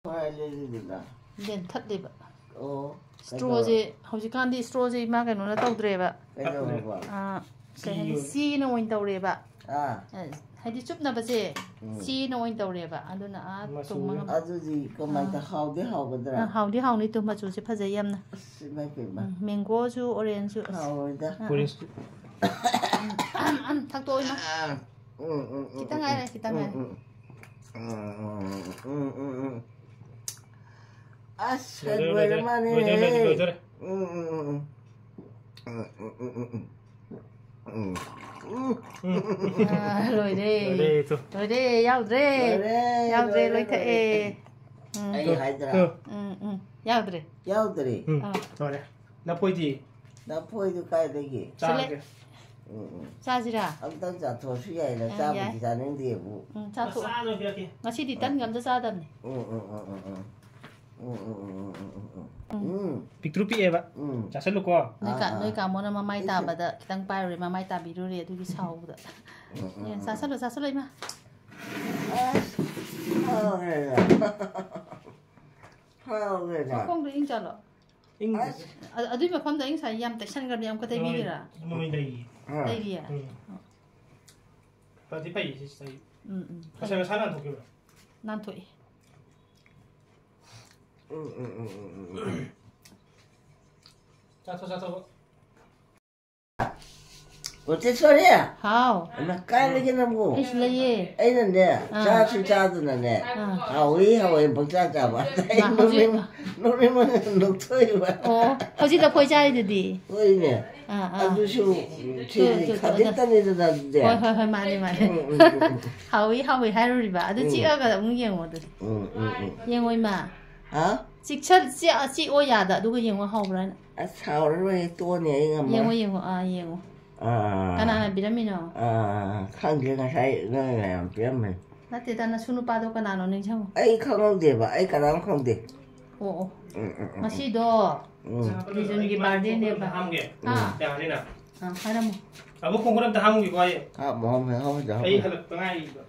ꯍꯣꯏ, ꯂꯩꯔꯤꯗꯨꯗ꯫ ꯂꯦꯟꯊꯠꯂꯤꯕ꯫ ꯑꯣ, straw ꯁꯦ, ꯀꯩꯗꯧꯔ-? ꯍꯧꯖꯤꯛꯀꯥꯟꯗꯤ straw ꯁꯦ ꯏꯃꯥ ꯀꯩꯅꯣꯅ ꯇꯧꯗ꯭ꯔꯦꯕ꯫ ꯀꯩꯗꯧꯔꯕ? ꯑꯥ, ꯀꯩ ꯍꯥꯏꯅꯤ? ꯆꯤ ꯑꯣꯏꯅ꯫ ꯆꯦꯅ ꯑꯣꯏꯅ ꯇꯧꯔꯦꯕ꯫ ꯑꯥ꯫ ꯑ, ꯍꯥꯏꯗꯤ ꯆꯨꯞꯅꯕꯁꯦ ꯎꯝ꯫ ꯆꯦꯅ ꯑꯣꯏꯅ ꯇꯧꯔꯦꯕ꯫ ꯑꯗꯨꯅ ꯑꯥ ꯃꯆꯨꯁꯦ꯫ ꯇꯨꯝꯃꯒ ꯑꯗꯨꯗꯤ ꯀꯃꯥꯏꯅ ꯑꯥ꯫ ꯍꯥꯎꯗꯤ ꯍꯥꯎꯒꯗ꯭ꯔꯥ? ꯑꯥ, ꯍꯥꯎꯗꯤ ꯍꯥꯎꯅꯤ ꯇꯨ, ꯃꯆꯨꯁꯦ ꯐꯖꯩ ꯌꯥꯝꯅ꯫ ꯑꯁ, ꯏꯃꯥꯏ ꯄꯦꯝꯃ꯫ ꯎꯝ, mango ꯁꯨ, orange ꯁꯨ꯫ ꯑꯁ꯫ ꯍꯥꯎꯔꯣꯏꯗ꯫ ꯑꯥ, ꯑꯥ꯫ Orange two. ꯎꯝ, ꯎꯝ, ꯊꯛꯇꯣꯛꯑꯣ ꯏꯃꯥ꯫ ꯑꯥ꯫ ꯎꯝ, ꯎꯝ, ꯎꯝ, ꯈꯤꯇꯪ ꯎꯝ, ꯉꯥꯏꯔꯦ, ꯎꯝ, ꯈꯤꯇꯪ ꯎꯝ, ꯉꯥꯏꯔꯦ꯫ ꯎꯝ, ꯎꯝ, ꯎꯝ, ꯎꯝ, ꯎꯝ꯫ ꯑꯁ, ꯂꯣꯏꯗꯣꯔꯦ, ꯂꯣꯏꯔ ꯂꯣꯏꯗꯣꯔꯦ, ꯃꯥꯅꯦ꯫ ꯂꯣꯏꯗꯣꯔꯦ, ꯂꯣꯏꯗꯣꯔꯦ, ꯂꯣꯏꯗꯣꯔꯦ꯫ ꯎꯝ, ꯎꯝ, ꯎꯝ, ꯎꯝ꯫ ꯎꯝ, ꯎꯝ, ꯎꯝ, ꯎꯝ, ꯎꯝ꯫ ꯎꯝ꯫ ꯎꯝ꯫ ꯑꯥ, ꯂꯣꯏꯔꯦ꯫ ꯂꯣꯏꯔꯦ, ꯇꯨ꯫ ꯂꯣꯏꯔꯦ, ꯌꯥꯎꯗ꯭ꯔꯦ꯫ ꯂꯣꯏꯔꯦ, ꯌꯥꯎꯗ꯭ꯔꯦ, ꯂꯣꯏꯔꯦ, ꯂꯣꯏꯊꯛꯑꯦ꯫ ꯂꯣꯏꯔꯦ꯫ ꯎꯝ꯫ ꯑꯩ ꯍꯥꯏꯗ꯭ꯔꯥ? ꯎꯝ, ꯎꯝ, ꯌꯥꯎꯗ꯭ꯔꯦ꯫ ꯌꯥꯎꯗ꯭ꯔꯤ꯫ ꯎꯝ ꯑꯥ꯫ ꯂꯣꯏꯔꯦ꯫ ꯂꯐꯣꯏꯗꯤ? ꯂꯐꯣꯏꯗꯨ ꯀꯥꯏꯗꯒꯤ? ꯁꯤꯂꯦ꯫ ꯎꯝ, ꯎꯝ. ꯆꯥꯁꯤꯔꯥ? ꯑꯝꯇꯪ ꯆꯥꯊꯣꯛꯑꯁꯨ ꯌꯥꯏꯅ. ꯑꯥ, ꯆꯥꯕꯨꯗꯤ ꯌꯥꯏ꯫ ꯆꯥꯅꯤꯡꯗꯦꯕꯨ. ꯎꯝ, ꯆꯥꯊꯣꯛꯑꯣ꯫ ꯃꯆꯥ ꯑꯃ ꯄꯤꯔꯛꯀꯦ꯫ ꯉꯁꯤꯗꯤ ꯇꯟꯒ ꯑꯝꯇ ꯆꯥꯗꯕꯅꯤ꯫ ꯎꯝ, ꯎꯝ, ꯎꯝ, ꯎꯝ, ꯎꯝ. ꯎꯝ, ꯎꯝ, ꯎꯝ, ꯎꯝ, ꯎꯝ, ꯎꯝ. ꯎꯝ꯫ ꯎꯝ. ꯄꯤꯛꯇ꯭ꯔꯨ ꯄꯤꯛꯑꯦꯕ꯫ ꯎꯝ. ꯆꯥꯁꯤꯜꯂꯨꯀꯣ꯫ ꯅꯣꯏ ꯀꯥ ꯑꯥ, ꯅꯣꯏ ꯑꯥ. ꯀꯥꯃꯣꯅ ꯃꯃꯥꯏ ꯏꯁ. ꯇꯥꯕꯗ ꯈꯤꯇꯪ ꯄꯥꯏꯔꯨꯔꯦ, ꯃꯃꯥꯏ ꯇꯥꯕꯤꯔꯨꯔꯦ ꯑꯗꯨꯒꯤ ꯁꯥꯎꯕꯗ꯫ ꯎꯝ, ꯎꯝ, ꯑꯦ, ꯎꯝ. ꯆꯥꯁꯜꯂꯣ, ꯆꯥꯁꯜꯂꯣ, ꯏꯃꯥ꯫ ꯑꯁ, ꯍꯥꯎꯔꯦ꯫ ꯍꯥꯎꯔꯦ꯫ ꯃꯈꯣꯡꯗꯣ ꯏꯪ ꯆꯠꯂꯣ꯫ ꯏꯪꯗꯦ꯫ ꯑꯁ. ꯑ- ꯑꯗꯨꯏ ꯃꯐꯝꯗ ꯑꯩ ꯉꯁꯥꯏ ꯌꯥꯝ ꯇꯩꯁꯟꯈ꯭ꯔꯕꯅꯦ, ꯑꯃꯨꯛꯀ ꯇꯩꯕꯤꯒꯦꯔꯥ? ꯃꯃꯩ ꯂꯩꯌꯦ꯫ ꯑꯥ. ꯂꯩꯔꯤꯌꯦ? ꯎꯝ. ꯐꯗꯤ ꯐꯩꯌꯦ ꯁꯤ ꯇꯩ꯫ ꯎꯝ, ꯎꯝ꯫ ꯉꯁꯥꯏ ꯃꯁꯥ ꯅꯥꯟꯊꯣꯛꯈꯤꯕ꯭ꯔꯣ? ꯅꯥꯟꯊꯣꯛꯏ꯫ ꯎꯝ, ꯎꯝ, ꯎꯝ, ꯎꯝ, ꯎꯝ, ꯎꯝ. ꯆꯥꯊꯣꯛ, ꯆꯥꯊꯣꯛ꯫ ꯃꯣꯟꯇꯦꯁꯣꯔꯤ, ꯍꯥꯎ꯫ ꯏꯃꯥ, ꯀꯥꯏ ꯂꯩꯒꯦ ꯅꯪꯕꯨ? ꯑꯩꯁꯨ ꯂꯩꯌꯦ꯫ ꯑꯩꯅꯅꯦ, ꯑꯥ꯫ ꯆꯥꯁꯨ ꯆꯥꯗꯅꯅꯦ, ꯑꯥ꯫ ꯍꯥꯎꯏ ꯍꯥꯎꯏ ꯄꯪꯆꯥ ꯆꯥꯕ꯫ ꯑꯗ ꯑꯩ ꯃꯥ ꯍꯧꯖꯤꯛ ꯅꯣꯛꯅꯤꯡ-, ꯅꯣꯛꯅꯤꯡꯕꯅ ꯅꯣꯛꯊꯣꯛꯏꯕ꯫ ꯑꯣ, ꯍꯧꯖꯤꯛ ꯂꯐꯣꯏ ꯆꯥꯔꯤꯗꯨꯗꯤ꯫ ꯍꯣꯏꯅꯦ, ꯑꯥ, ꯑꯥ꯫ ꯑꯗꯨꯁꯨ ꯇꯨ, ꯁꯤꯗꯤ ꯇꯨ, ꯇꯨ, ꯈꯥꯗꯤꯛꯇꯅꯤꯗꯅ ꯑꯗꯨꯗꯤ꯫ ꯍꯣꯏ, ꯍꯣꯏ, ꯍꯣꯏ, ꯃꯥꯅꯦ, ꯃꯥꯅꯦ꯫ ꯎꯝ, ꯎꯝ, ꯎꯝ, ꯎꯝ. ꯍꯥꯎꯏ, ꯍꯥꯎꯏ ꯍꯥꯏꯔꯨꯔꯤꯕ꯫ ꯑꯗꯨ ꯎꯝ. ꯆꯤꯛꯑꯒ ꯑꯃꯨꯛ ꯌꯦꯡꯉꯣ ꯑꯗꯨꯗꯤ꯫ ꯎꯝ, ꯎꯝ, ꯎꯝ. ꯌꯦꯡꯉꯣ, ꯏꯃꯥ꯫ ꯍꯥ? ꯆꯤꯛꯁꯜ-, ꯆꯤꯛ-, ꯆꯤꯛꯑꯣ ꯌꯥꯗ, ꯑꯗꯨꯒ ꯌꯦꯡꯉꯣ ꯍꯥꯎꯕ꯭ꯔꯥꯅ꯫ ꯑꯁ, ꯍꯥꯎꯔꯔꯣꯏ, ꯇꯣꯛꯑꯅꯤ, ꯑꯩ ꯉꯝꯃꯔꯣꯏ꯫ ꯌꯦꯡꯉꯣ, ꯌꯦꯡꯉꯣ, ꯑꯥ, ꯌꯦꯡꯉꯣ꯫ ꯑꯥ. ꯀꯅꯥꯅ ꯄꯤꯔꯝꯃꯤꯅꯣ? ꯑꯥ, ꯈꯪꯗꯦ, ꯉꯁꯥꯏ ꯅꯣꯏ ꯃꯌꯥꯝ ꯄꯤꯔꯝꯃꯦ꯫ ꯅꯠꯇꯦꯗ, ꯅꯁꯨ ꯅꯨꯄꯥꯗꯣ ꯀꯅꯥꯅꯣ ꯅꯤꯡꯁꯤꯡꯉꯣ꯫ ꯑꯩ ꯈꯪꯍꯧꯗꯦꯕ, ꯑꯩ ꯀꯅꯥꯝ ꯈꯪꯗꯦ꯫ ꯑꯣ, ꯑꯣ꯫ ꯎꯝ, ꯎꯝ, ꯎꯝ. ꯉꯁꯤꯗꯣ ꯎꯝ. ꯂꯤꯖꯨꯟꯒꯤ ꯕꯥꯔꯗꯦꯅꯦꯕ꯫ ꯍꯥꯝꯒꯦ꯫ ꯑꯥ꯫ ꯌꯥꯅꯤꯅ꯫ ꯑꯥ, ꯍꯥꯏꯔꯝꯃꯣ꯫ ꯑꯕꯨ ꯈꯣꯡꯒꯨꯜ ꯑꯝꯇ ꯍꯥꯝꯒꯦꯀꯣ ꯑꯩ꯫ ꯍꯥꯞꯄꯣ, ꯍꯥꯞꯄꯣ, ꯍꯥꯞꯄꯣ, ꯍꯥꯞꯄꯣ. ꯑꯩ ꯍꯜꯂꯛꯇ ꯉꯥꯏꯔꯤꯕ꯫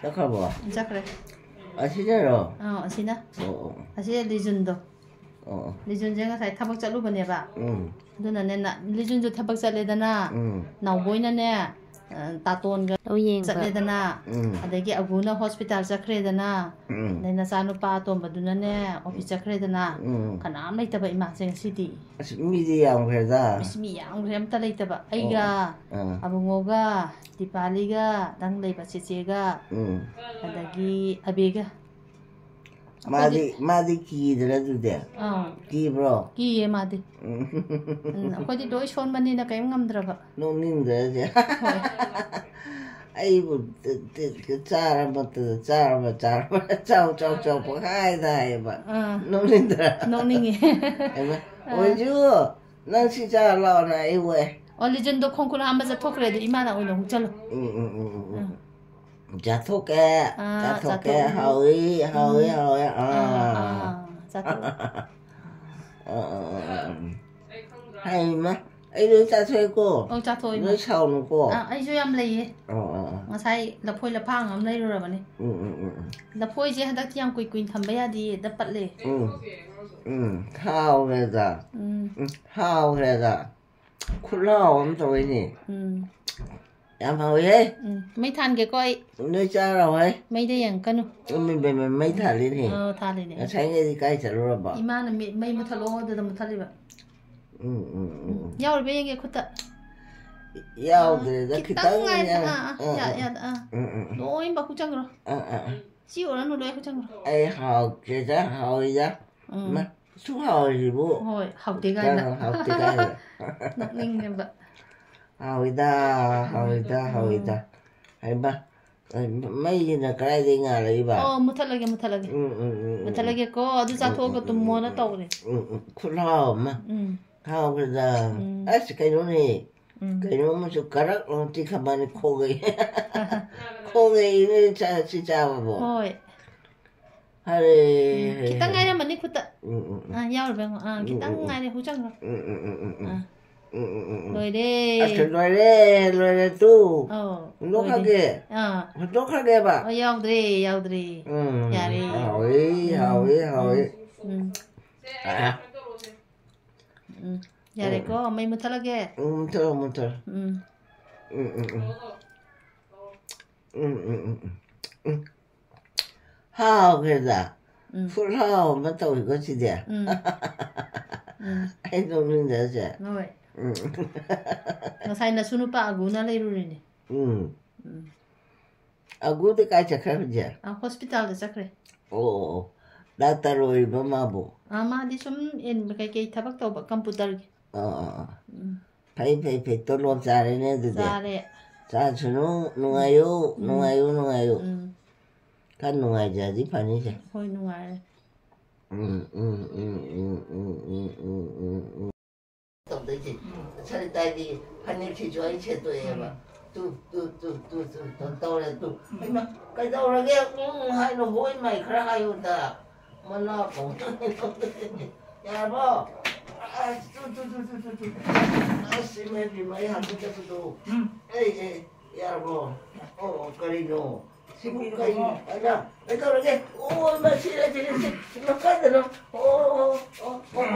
ꯆꯠꯈ꯭ꯔꯕꯣ? ꯆꯠꯈ꯭ꯔꯦ꯫ ꯑꯁꯤꯅꯔꯣ? ꯑꯥ, ꯑꯁꯤꯅ꯫ ꯑꯣ, ꯑꯣ, ꯑꯁꯤ ꯂꯤꯖꯨꯟꯗꯣ꯫ ꯑꯣ, ꯑꯣ. ꯂꯤꯖꯨꯟꯁꯦ ꯉꯁꯥꯏ ꯊꯕꯛ ꯆꯠꯂꯨꯕꯅꯦꯕ꯫ ꯎꯝ, ꯑꯗꯨꯅꯅꯦ ꯅ-, ꯂꯤꯖꯨꯟꯁꯨ ꯊꯕꯛ ꯆꯠꯂꯦꯗꯅ꯫ ꯎꯝ, ꯅꯥꯎꯕꯣꯏꯅꯅꯦ, ꯑ, ꯇꯥꯇꯣꯟꯒ ꯂꯧ ꯌꯦꯡꯕ꯫ ꯆꯠꯂꯦꯗꯅ꯫ ꯎꯝ, ꯑꯗꯒꯤ ꯑꯒꯨꯅ ꯍꯣꯁꯄꯤꯇꯥꯜ ꯆꯠꯈ꯭ꯔꯦꯗꯅ꯫ ꯎꯝ. ꯑꯗꯩ ꯅꯆꯥꯅꯨꯄꯥ ꯑꯇꯣꯝꯕꯗꯨꯅꯅꯦ ꯑꯣꯐꯤꯁ ꯆꯠꯈ꯭ꯔꯦꯗꯅ꯫ ꯎꯝ. ꯀꯅꯥꯝ ꯂꯩꯇꯕ ꯏꯃꯥꯁꯦ ꯉꯁꯤꯗꯤ꯫ ꯑꯁ, ꯃꯤꯗꯤ ꯌꯥꯝꯈ꯭ꯔꯦꯗ. ꯑꯁ, ꯃꯤ ꯌꯥꯝꯈ꯭ꯔꯦ, ꯑꯝꯇ ꯂꯩꯇꯕ꯫ ꯑꯩꯒ, ꯑꯥ. ꯑꯕꯨꯡꯉꯣꯒ, ꯗꯤꯄꯥꯂꯤꯒ, ꯅꯪ ꯂꯩꯕ ꯆꯦꯆꯦꯒ, ꯎꯝ. ꯑꯗꯒꯤ ꯑꯕꯦꯒ꯫ ꯃꯥꯗꯤ, ꯃꯥꯗꯤ ꯀꯤꯗ꯭ꯔꯥ ꯑꯗꯨꯗꯤ? ꯑꯥ, ꯀꯤꯕ꯭ꯔꯣ? ꯀꯤꯌꯦ ꯃꯥꯗꯤ꯫ ꯎꯝ. ꯎꯝ, ꯑꯩꯈꯣꯏꯗꯤ ꯂꯣꯏ ꯁꯣꯟꯕꯅꯤꯅ ꯀꯔꯤꯝ ꯉꯝꯗ꯭ꯔꯕ꯫ ꯅꯣꯛꯅꯤꯡꯗ꯭ꯔꯁꯦ. ꯍꯣꯏ꯫ ꯑꯩꯕꯨ ꯇ- ꯇ- ꯆꯥꯔꯕ ꯇ- ꯆꯥꯔꯕ ꯆꯥꯔꯕ ꯆꯥꯎ ꯆꯥꯎ ꯆꯥꯎ ꯄꯪꯍꯥꯏꯗ ꯍꯥꯏꯌꯦꯕ꯫ ꯑꯥ, ꯅꯣꯛꯅꯤꯡꯗ꯭ꯔꯥ? ꯅꯣꯛꯅꯤꯡꯉꯦ꯫ ꯍꯥꯏꯕ, ꯑꯣꯏꯁꯨ ꯅꯪ ꯁꯤ ꯆꯥꯔ ꯂꯥꯛꯑꯣꯅ ꯑꯩ ꯋꯦ꯫ ꯑꯣ, ꯂꯤꯖꯟꯗꯣ ꯈꯣꯡ ꯈꯨꯠ ꯍꯥꯝꯕ ꯆꯠꯊꯣꯛꯈ꯭ꯔꯦ, ꯑꯗꯣ ꯏꯃꯥꯅ ꯑꯣꯏꯅ ꯑꯃꯨꯛ ꯆꯠꯂꯣ꯫ ꯎꯝ ꯎꯝ ꯎꯝ ꯎꯝ ꯎꯝ꯫ ꯑꯥ, ꯆꯥꯊꯣꯛꯀꯦ꯫ ꯑꯥ, ꯆꯥꯊꯣꯛꯀꯦ꯫ ꯆꯥꯊꯣꯛ- ꯍꯥꯎꯏ ꯍꯥꯎꯏ ꯎꯝ꯫ ꯍꯥꯎꯏ꯫ ꯑꯥ꯫ ꯑꯥ, ꯑꯥ, ꯆꯥꯊꯣꯛ꯫ ꯑꯥ, ꯑꯥ, ꯑꯥ, ꯑꯥ, ꯎꯝ꯫ ꯍꯥꯏꯃ, ꯑꯩ ꯂꯣꯏ ꯆꯥꯊꯣꯛꯑꯦꯀꯣ꯫ ꯑꯧ, ꯆꯥꯊꯣꯛꯑꯣ, ꯏꯃꯥ꯫ ꯂꯣꯏ ꯁꯥꯎꯅꯨꯀꯣ꯫ ꯑꯥ, ꯑꯩꯁꯨ ꯌꯥꯝ ꯂꯩꯌꯦ꯫ ꯑꯥ, ꯑꯥ, ꯑꯥ꯫ ꯉꯁꯥꯏ ꯂꯐꯣꯏ ꯂꯐꯥꯡ ꯑꯃ ꯂꯩꯔꯨꯔꯕꯅꯦ꯫ ꯎꯝ ꯎꯝ ꯎꯝ ꯎꯝ꯫ ꯂꯐꯣꯏꯁꯦ ꯍꯟꯗꯛꯇꯤ ꯌꯥꯝ ꯀꯨꯏ ꯀꯨꯏꯅ ꯊꯝꯕ ꯌꯥꯗꯦ, ꯗ ꯄꯠꯂꯦ꯫ ꯎꯝ ꯎꯝ꯫ ꯍꯥꯎꯈ꯭ꯔꯦꯗ꯫ ꯎꯝ꯫ ꯎꯝ꯫ ꯍꯥꯎꯈ꯭ꯔꯦꯗ꯫ ꯈꯨꯠꯍꯥꯎ ꯑꯃ ꯇꯧꯋꯤꯅꯦ꯫ ꯎꯝ꯫ ꯌꯥꯝ ꯍꯥꯎꯋꯤꯍꯦ꯫ ꯎꯝ꯫ ꯃꯩ ꯊꯥꯟꯒꯦꯀꯣ ꯑꯩ꯫ ꯅꯣꯏ ꯆꯥꯔꯣꯍꯦ꯫ ꯃꯩꯗ ꯌꯦꯡꯉꯛꯀꯅꯨ꯫ ꯎꯝ, ꯃꯩ, ꯃꯩ, ꯃꯩ ꯊꯥꯜꯂꯤꯅꯦ꯫ ꯑꯥ, ꯊꯥꯜꯂꯤꯅꯦ꯫ ꯉꯁꯥꯏꯉꯩꯗꯤ ꯀꯥꯏ ꯆꯠꯂꯨꯔꯕ? ꯏꯃꯥꯅ ꯃꯤ-, ꯃꯩ ꯃꯨꯊꯠꯂꯣ ꯑꯗꯨꯗ ꯃꯨꯊꯠꯂꯤꯕ꯫ ꯎꯝ ꯎꯝ ꯎꯝ ꯎꯝ꯫ ꯌꯥꯎꯔꯤꯕ ꯌꯦꯡꯒꯦ ꯈꯨꯠꯇ꯫ ꯌꯥꯎꯗ꯭ꯔꯦꯗ, ꯈꯤꯇꯪ ꯈꯤꯇꯪ ꯉꯥꯏꯔꯦ꯫ ꯌꯥꯎ-, ꯑꯥ, ꯑꯥ, ꯑꯥ, ꯌꯥ-, ꯑꯥ꯫ ꯌꯥ-, ꯑꯥ꯫ ꯎꯝ ꯎꯝ ꯎꯝ꯫ ꯂꯣꯏꯅꯃꯛ ꯍꯨ ꯆꯪꯈ꯭ꯔꯣ꯫ ꯑꯥ ꯑꯥ ꯑꯥ꯫ ꯁꯤ ꯑꯣꯏꯔꯅꯨ, ꯂꯣꯏ ꯍꯨ ꯆꯪꯈ꯭ꯔꯣ꯫ ꯑꯩ ꯍꯥꯎꯇꯦꯗ, ꯍꯥꯎꯏꯗ꯫ ꯎꯝ꯫ ꯃꯥ, ꯁꯨꯛ ꯍꯥꯎꯔꯤꯁꯤꯕꯨ꯫ ꯍꯣꯏ, ꯍꯥꯎꯇꯦ ꯀꯥꯏꯅ꯫ ꯀꯩꯅꯣ ꯍꯥꯎꯇꯦ ꯀꯥꯏꯅ꯫ ꯅꯣꯛꯅꯤꯡꯉꯦꯕ꯫ ꯍꯥꯎꯏꯗ, ꯍꯥꯎꯏꯗ, ꯎꯝ꯫ ꯍꯥꯎꯏꯗ꯫ ꯍꯥꯏꯕ, ꯃꯩꯁꯤꯅ ꯀꯗꯥꯏꯗꯒꯤ ꯉꯥꯜꯂꯛꯏꯕ? ꯑꯣ, ꯃꯨꯊꯠꯂꯒꯦ, ꯃꯨꯊꯠꯂꯒꯦ꯫ ꯎꯝ, ꯎꯝ, ꯎꯝ, ꯎꯝ, ꯎꯝ꯫ ꯃꯨꯊꯠꯂꯒꯦꯀꯣ, ꯑꯗꯨ ꯎꯝ, ꯆꯥꯊꯣꯛꯑꯒ ꯎꯝ, ꯇꯨꯝꯃꯣꯅ ꯎꯝ, ꯇꯧꯔꯦ꯫ ꯎꯝ, ꯎꯝ꯫ ꯈꯨꯠꯍꯥꯎ ꯑꯃ꯫ ꯎꯝ꯫ ꯍꯥꯎꯈ꯭ꯔꯦꯗ꯫ ꯎꯝ꯫ ꯑꯁ, ꯀꯩꯅꯣꯅꯦ꯫ ꯎꯝ꯫ ꯀꯩꯅꯣꯝꯃꯁꯨ ꯀꯔꯛ ꯂꯥꯎ ꯇꯤꯛꯈꯠꯄꯅꯤ ꯈꯣꯡꯒꯩ꯫ ꯈꯣꯡꯒꯩꯅꯦ ꯆꯥ-, ꯁꯤ ꯆꯥꯕꯕꯣ꯫ ꯍꯣꯏ꯫ ꯍꯔꯦ, ꯎꯝ, ꯍꯔꯦ, ꯈꯤꯇꯪ ꯍꯔꯦ꯫ ꯉꯥꯏꯔꯝꯃꯅꯤ ꯈꯨꯠꯇ꯫ ꯎꯝ, ꯎꯝ, ꯎꯝ꯫ ꯑꯥ, ꯌꯥꯎꯔꯕ ꯌꯦꯡꯉꯣ꯫ ꯑꯥ, ꯎꯝ, ꯈꯤꯇꯪ ꯎꯝ, ꯎꯝ꯫ ꯉꯥꯏꯔꯦ, ꯍꯨ ꯆꯪꯈ꯭ꯔꯣ꯫ ꯎꯝ, ꯎꯝ, ꯎꯝ, ꯎꯝ, ꯎꯝ꯫ ꯑꯥ꯫ ꯎꯝ, ꯎꯝ, ꯎꯝ, ꯎꯝ꯫ ꯂꯣꯏꯔꯦ꯫ ꯑꯁ, ꯂꯣꯏꯔꯦ, ꯂꯣꯏꯔꯦ ꯇꯨ꯫ ꯑꯧ, ꯍꯨꯟꯗꯣꯛꯈ꯭ꯔꯒꯦ꯫ ꯑꯥ꯫ ꯍꯨꯟꯗꯣꯛꯈ꯭ꯔꯒꯦꯕ꯫ ꯑꯣ, ꯌꯥꯎꯗ꯭ꯔꯦ, ꯌꯥꯎꯗ꯭ꯔꯦ꯫ ꯎꯝ꯫ ꯌꯥꯔꯦ꯫ ꯍꯥꯎꯋꯤ, ꯎꯝ, ꯍꯥꯎꯋꯤ, ꯍꯥꯎꯋꯤ꯫ ꯎꯝ, ꯎꯝ, ꯑꯥ꯫ ꯎꯝ꯫ ꯌꯥꯔꯦꯀꯣ, ꯃꯩ ꯃꯨꯠꯊꯠꯂꯒꯦ꯫ ꯎꯝ, ꯃꯨꯠꯊꯠꯂꯣ, ꯃꯨꯠꯊꯠꯂꯣ꯫ ꯎꯝ, ꯎꯝ, ꯎꯝ, ꯎꯝ꯫ ꯎꯝ, ꯎꯝ, ꯎꯝ, ꯎꯝ꯫ ꯎꯝ꯫ ꯍꯥꯎꯈ꯭ꯔꯦꯗ꯫ ꯎꯝ꯫ ꯐꯨꯠ ꯍꯥꯎ ꯑꯃ ꯇꯧꯏꯀꯣ ꯁꯤꯗꯤ꯫ ꯎꯝ꯫ ꯎꯝ꯫ ꯑꯩ ꯅꯣꯛꯅꯤꯡꯗꯁꯦ꯫ ꯍꯣꯏ꯫ ꯎꯝ꯫ ꯉꯁꯥꯏ ꯅꯁꯨ ꯅꯨꯄꯥ ꯑꯒꯨꯅ ꯂꯩꯔꯨꯔꯤꯅꯦ꯫ ꯎꯝ꯫ ꯎꯝ꯫ ꯑꯒꯨꯗꯤ ꯀꯥꯏ ꯆꯠꯈ꯭ꯔꯦ ꯍꯧꯖꯤꯛ? ꯑ, ꯍꯣꯁꯄꯤꯇꯥꯜꯗ ꯆꯠꯈ꯭ꯔꯦ꯫ ꯑꯣ, ꯑꯣ, ꯑꯣ꯫ ꯗꯥꯛꯇꯔ ꯑꯣꯏꯔꯤꯕ ꯃꯥꯕꯨ? ꯑ, ꯃꯥꯗꯤ ꯁꯨꯝ ꯑꯦꯟ-, ꯀꯩꯀꯩ ꯊꯕꯛ ꯇꯧꯕ, ꯀꯝꯄꯨꯇꯔꯒꯤ꯫ ꯑꯥ, ꯑꯥ, ꯑꯥ꯫ ꯎꯝ꯫ ꯐꯩ, ꯐꯩ, ꯐꯩ꯫ ꯇꯣꯂꯣꯞ ꯆꯥꯔꯦꯅꯦ ꯑꯗꯨꯗꯤ꯫ ꯆꯥꯔꯦ꯫ ꯆꯥꯁꯅꯨ, ꯅꯨꯡꯉꯥꯏꯌꯨ, ꯎꯝ꯫ ꯅꯨꯡꯉꯥꯏꯌꯨ, ꯅꯨꯡꯉꯥꯏꯌꯨ꯫ ꯎꯝ꯫ ꯈꯔ ꯅꯨꯡꯉꯥꯏꯖꯔꯗꯤ ꯐꯅꯤꯁꯦ꯫ ꯍꯣꯏ, ꯅꯨꯡꯉꯥꯏꯔꯦ꯫ ꯎꯝ, ꯎꯝ, ꯎꯝ, ꯎꯝ, ꯎꯝ, ꯎꯝ, ꯎꯝ, ꯎꯝ, ꯎꯝ꯫ ꯇꯧꯗꯣꯏꯁꯦ꯫ ꯎꯝ꯫ ꯁꯔꯤꯇꯥꯒꯤ ꯐꯅꯦꯛꯁꯤꯁꯨ ꯑꯩ ꯁꯦꯠꯇꯣꯛꯑꯦꯕ꯫ ꯎꯝ꯫ ꯇꯨ, ꯇꯨ, ꯇꯨ, ꯇꯨ, ꯇꯨ, ꯇꯧ-, ꯇꯧꯔꯦ, ꯇꯨ꯫ ꯎꯝ꯫ ꯍꯩꯃꯥ, ꯀꯩꯗꯧꯔꯒꯦ? ꯎꯝ ꯍꯥꯏꯅ ꯍꯣꯏ ꯃꯥꯏ ꯈꯔ ꯍꯥꯏꯌꯨꯗ꯫ ꯃꯅꯥ ꯀꯣꯡ-, ꯌꯥꯔꯕꯣ? ꯑꯁ, ꯇꯨ, ꯇꯨ, ꯇꯨ꯫ ꯑꯁ, ꯏꯃꯥ ꯏꯕꯦꯝꯃ, ꯑꯩ ꯍꯥꯟꯅ ꯆꯠꯄꯗꯣ꯫ ꯎꯝ꯫ ꯑꯩ, ꯑꯩ, ꯌꯥꯔꯕꯣ? ꯑꯣ, ꯑꯣ, ꯀꯔꯤꯅꯣ? ꯁꯤꯕꯨ ꯀꯩꯅꯣ? ꯑꯩꯅ, ꯀꯩꯗꯧꯔꯒꯦ? ꯑꯣ, ꯏꯃꯥ, ꯁꯤꯔꯦ, ꯁꯤꯔꯦ, ꯁꯤꯔꯦ꯫ ꯏꯃꯥ, ꯀꯥꯏꯗꯅꯣ? ꯑꯣ, ꯑꯣ, ꯑꯣ, ꯑꯣ, ꯑꯣ,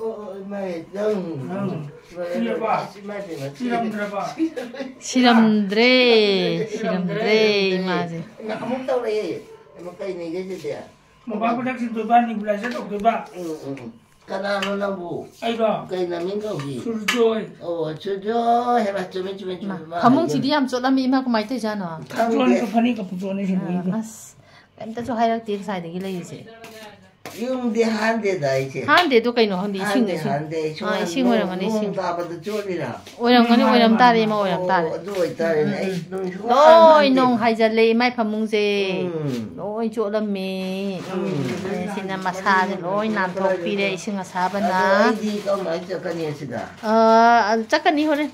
ꯑꯣ, ꯑꯣ, ꯏꯃꯥ, ꯅꯪ꯫ ꯅꯪ ꯏꯃꯥ, ꯁꯤꯔꯕ? ꯑꯁ, ꯏꯃꯥ ꯏꯕꯦꯝꯃ, ꯁꯤꯔꯦ꯫ ꯁꯤꯔꯝꯗ꯭ꯔꯕ? ꯁꯤꯔꯝꯗ꯭ꯔꯦ, ꯁꯤꯔꯝꯗ꯭ꯔꯦ, ꯁꯤꯔꯝꯗ꯭ꯔꯦ꯫ ꯏꯃꯥꯁꯦ꯫ ꯏꯃꯥ, ꯑꯃꯨꯛ ꯇꯧꯔꯛꯑꯦ꯫ ꯏꯃꯥ, ꯀꯩ ꯅꯤꯒꯦ ꯁꯤꯗꯤ? ꯃꯣꯕꯥꯏꯜ ꯄ꯭ꯔꯗꯛ ꯁꯤꯟꯗꯣꯛꯄ, ꯅꯤꯕꯨꯂꯥꯏꯖꯔ ꯇꯧꯗꯣꯏꯕ꯫ ꯎꯝ, ꯎꯝ, ꯎꯝ꯫ ꯀꯅꯥꯅꯣ ꯅꯪꯕꯨ? ꯑꯩꯔꯣ? ꯀꯩ ꯅꯃꯤꯡ ꯀꯧꯒꯤ? ꯁꯨꯔꯖꯣꯏ꯫ ꯑꯣ, ꯁꯨꯔꯖꯣꯏ ꯍꯥꯏꯕ, ꯆꯨꯝꯃꯤ, ꯆꯨꯝꯃꯤ, ꯆꯨꯝꯃꯤ, ꯃꯥ, ꯃꯥ ꯐꯃꯨꯡꯁꯤꯗꯤ ꯍꯥꯏꯗꯣ꯫ ꯌꯥꯝ ꯆꯣꯠꯂꯝꯃꯤ, ꯏꯃꯥ, ꯀꯃꯥꯏꯅ ꯇꯧꯔꯤꯖꯥꯠꯅꯣ? ꯈꯪꯗꯦ꯫ ꯐꯨꯠꯕꯣꯜꯒ ꯐꯅꯦꯛꯀ ꯐꯨꯠꯕꯣꯜꯅ ꯁꯤꯟꯗꯣꯛꯏꯗꯣ꯫ ꯑꯁ, ꯀꯩꯝꯇꯁꯨ ꯍꯥꯏꯔꯛꯇꯦ ꯉꯁꯥꯏꯗꯒꯤ ꯂꯩꯔꯤꯁꯦ꯫ ꯌꯨꯝꯗꯤ ꯍꯥꯟꯗꯦꯗ ꯑꯩꯁꯦ꯫ ꯍꯥꯟꯗꯦꯗꯣ ꯀꯩꯅꯣ ꯈꯪꯗꯦ, ꯏꯁꯤꯡ, ꯍꯥꯟꯗꯦ, ꯏꯁꯤꯡ꯫ ꯍꯥꯟꯗꯦ꯫ ꯑꯥ, ꯁꯨꯃꯥꯡ ꯏꯁꯤꯡ ꯅꯣꯡ, ꯑꯣꯏꯔꯝꯒꯅꯤ, ꯅꯣꯡ ꯏꯁꯤꯡ꯫ ꯇꯥꯕꯗ ꯆꯣꯠꯂꯤꯔꯥ? ꯑꯣꯏꯔꯝꯒꯅꯤ, ꯃꯥꯅꯤ, ꯑꯣꯏꯔꯝ ꯃꯥꯅꯤ, ꯇꯥꯔꯦ, ꯃꯥꯅꯤ꯫ ꯏꯃꯥ, ꯑꯣꯏꯔꯝ ꯇꯥꯔꯦ꯫ ꯑꯣ, ꯑꯗꯨ ꯑꯣꯏꯇꯥꯔꯦꯅꯦ꯫ ꯎꯝ, ꯑꯩ ꯎꯝ꯫ ꯅꯨꯡꯁꯨ ꯂꯣꯏ ꯍꯥꯟꯗꯦ꯫ ꯅꯣꯡ ꯍꯥꯏꯖꯜꯂꯦ ꯏꯃꯥꯏ ꯐꯃꯨꯡꯁꯦ꯫ ꯎꯝ꯫ ꯂꯣꯏ ꯆꯣꯠꯂꯝꯃꯦ꯫ ꯎꯝ꯫ ꯑꯦ, ꯁꯤꯅ ꯃꯁꯥꯁꯦ ꯂꯣꯏ ꯅꯥꯟꯊꯣꯛꯄꯤꯔꯦ ꯏꯁꯤꯡ ꯑꯁꯥꯕꯅ꯫ ꯑꯗꯣ ꯑꯩꯗꯤ ꯀꯔꯝꯍꯥꯏꯅ ꯆꯠꯀꯅꯤ ꯑꯁꯤꯗ? ꯑ, ꯑꯗꯨ ꯆꯠꯀꯅꯤ ꯍꯣꯔꯦꯟ꯫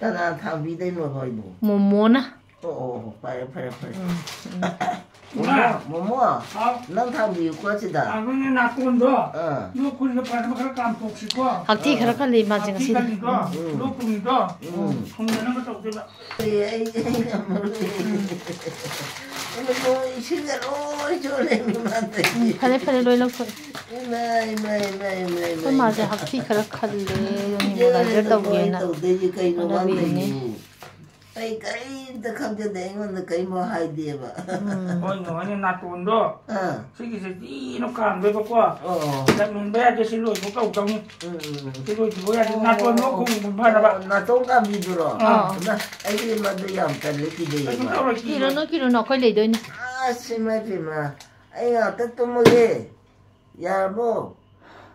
ꯀꯅꯥ ꯊꯥꯡꯕꯤꯗꯣꯏꯅꯣ ꯍꯣꯏꯕꯨ? ꯃꯣꯃꯣꯅ꯫ ꯑꯣ, ꯑꯣ, ꯑꯣ, ꯐꯔꯦ, ꯐꯔꯦ, ꯐꯔꯦ꯫ ꯎꯝ, ꯎꯝ꯫ ꯃꯣꯃꯣ, ꯏꯃꯥ! ꯃꯣꯃꯣ, ꯍꯥꯎ꯫ ꯅꯪ ꯊꯥꯡꯕꯤꯌꯨꯀꯣ ꯁꯤꯗ꯫ ꯑꯥ, ꯅꯪꯒꯤ ꯅꯥꯇꯣꯟꯗꯣ, ꯑꯥ꯫ ꯂꯣꯛ ꯈꯨꯔꯤꯗꯣ ꯐꯅꯕ ꯈꯔ ꯀꯥꯝꯊꯣꯛꯁꯤꯀꯣ꯫ ꯍꯛꯊꯤ ꯑꯥ, ꯈꯔ ꯑꯥ꯫ ꯈꯜꯂꯤ ꯏꯃꯥꯁꯦ ꯍꯛꯊꯤ ꯉꯁꯤꯗꯤ꯫ ꯈꯜꯂꯤꯗꯣ, ꯎꯝ꯫ ꯂꯣꯛ ꯊꯨꯡꯉꯤꯗꯣ, ꯎꯝ꯫ ꯊꯨꯡꯗꯅꯕ ꯇꯧꯗꯣꯏꯕ꯫ ꯑꯩ, ꯑꯩ, ꯑꯩ ꯉꯝꯃꯔꯣꯏ꯫ ꯎꯝ꯫ ꯏꯃꯥ, ꯏꯁꯤꯡꯒ ꯂꯣꯏ ꯆꯣꯠꯂꯦ ꯏꯃꯥꯗꯒꯤ꯫ ꯎꯝ, ꯐꯔꯦ, ꯐꯔꯦ, ꯂꯣꯏ ꯂꯧꯊꯣꯛꯑꯦ꯫ ꯏꯃꯥ, ꯏꯃꯥ, ꯏꯃꯥ, ꯏꯃꯥ, ꯏꯃꯥ, ꯑꯩꯈꯣꯏ ꯃꯥꯁꯦ ꯏꯃꯥ꯫ ꯍꯛꯊꯤ ꯈꯔ ꯈꯜꯂꯦ, ꯑꯗꯨꯅ ꯏꯃꯥ, ꯅꯦꯕꯨꯂꯥꯏꯖꯔ ꯇꯧꯒꯦꯅ ꯇꯧꯗꯣꯏꯁꯦ ꯀꯩꯅꯣ ꯃꯥ ꯍꯣꯠꯅꯕꯤꯔꯤꯅꯦ꯫ ꯇꯧꯔꯤꯁꯤꯕꯨ? ꯑꯩ ꯀꯔꯤꯝꯇ ꯈꯪꯖꯗꯦ, ꯑꯩꯉꯣꯟꯗ ꯀꯔꯤꯝꯐꯥꯎ ꯍꯥꯏꯗꯦꯕ꯫ ꯎꯝ꯫ ꯍꯣꯏꯅꯦ, ꯍꯣꯏꯅꯦ, ꯅꯥꯇꯣꯟꯗꯣ ꯑꯥ꯫ ꯁꯤꯒꯤꯁꯦ ꯊꯤꯅ ꯀꯥꯝꯗꯣꯏꯕꯀꯣ꯫ ꯑꯣ꯫ ꯂꯝ ꯍꯦꯟꯕ ꯌꯥꯗꯦ, ꯁꯤ ꯂꯣꯏꯕ ꯀꯧꯗꯧꯅꯤ꯫ ꯎꯝ, ꯎꯝ, ꯎꯝ꯫ ꯁꯤ ꯂꯣꯏꯗ꯭ꯔꯤꯕ ꯌꯥꯗꯦ, ꯑꯣ, ꯅꯥꯇꯣꯟꯗꯣ ꯑꯣ, ꯑꯣ꯫ ꯈꯣꯡ ꯄꯨꯝ ꯐꯅꯕ꯫ ꯑꯣ, ꯅꯥꯇꯣꯟ ꯀꯥꯝꯕꯤꯗꯨꯔꯣ? ꯑꯥ꯫ ꯏꯃꯥ, ꯑꯩꯗꯤ ꯃꯗꯨ ꯌꯥꯝ ꯇꯜꯂꯦ, ꯀꯤꯖꯩꯌꯦ, ꯀꯩꯁꯨ ꯏꯃꯥ꯫ ꯇꯧꯔꯣꯏ, ꯀꯤꯔꯣꯏ꯫ ꯀꯤꯔꯨꯅꯨ, ꯀꯤꯔꯨꯅꯨ, ꯑꯩꯈꯣꯏ ꯂꯩꯗꯣꯏꯅꯦ꯫ ꯑꯁ, ꯏꯃꯥ ꯏꯄꯦꯝꯃ, ꯑꯩ ꯉꯥꯛꯇ ꯇꯨꯝꯃꯒꯦ꯫ ꯌꯥꯔꯕꯣ?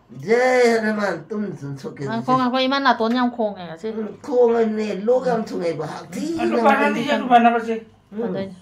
ꯖꯦ ꯍꯅꯨꯃꯥꯟ, ꯇꯨꯝ ꯇꯨꯝ ꯁꯣꯛꯀꯦ꯫ ꯉꯥꯏꯈꯣ, ꯉꯥꯏꯈꯣ, ꯏꯃꯥ ꯅꯥꯇꯣꯟ ꯌꯥꯝ ꯈꯣꯡꯉꯦ ꯉꯁꯤ꯫ ꯎꯝ, ꯈꯣꯡꯉꯅꯤ, ꯂꯣꯛ ꯌꯥꯝ ꯊꯨꯡꯉꯦꯕ, ꯍꯛꯊꯤ ꯑꯗꯨ ꯉꯥꯡꯉꯗꯤ ꯐꯅꯗꯤ ꯑꯗꯨ ꯐꯅꯕꯁꯦ꯫ ꯎꯝ꯫ ꯐꯗꯣꯏꯅꯦ꯫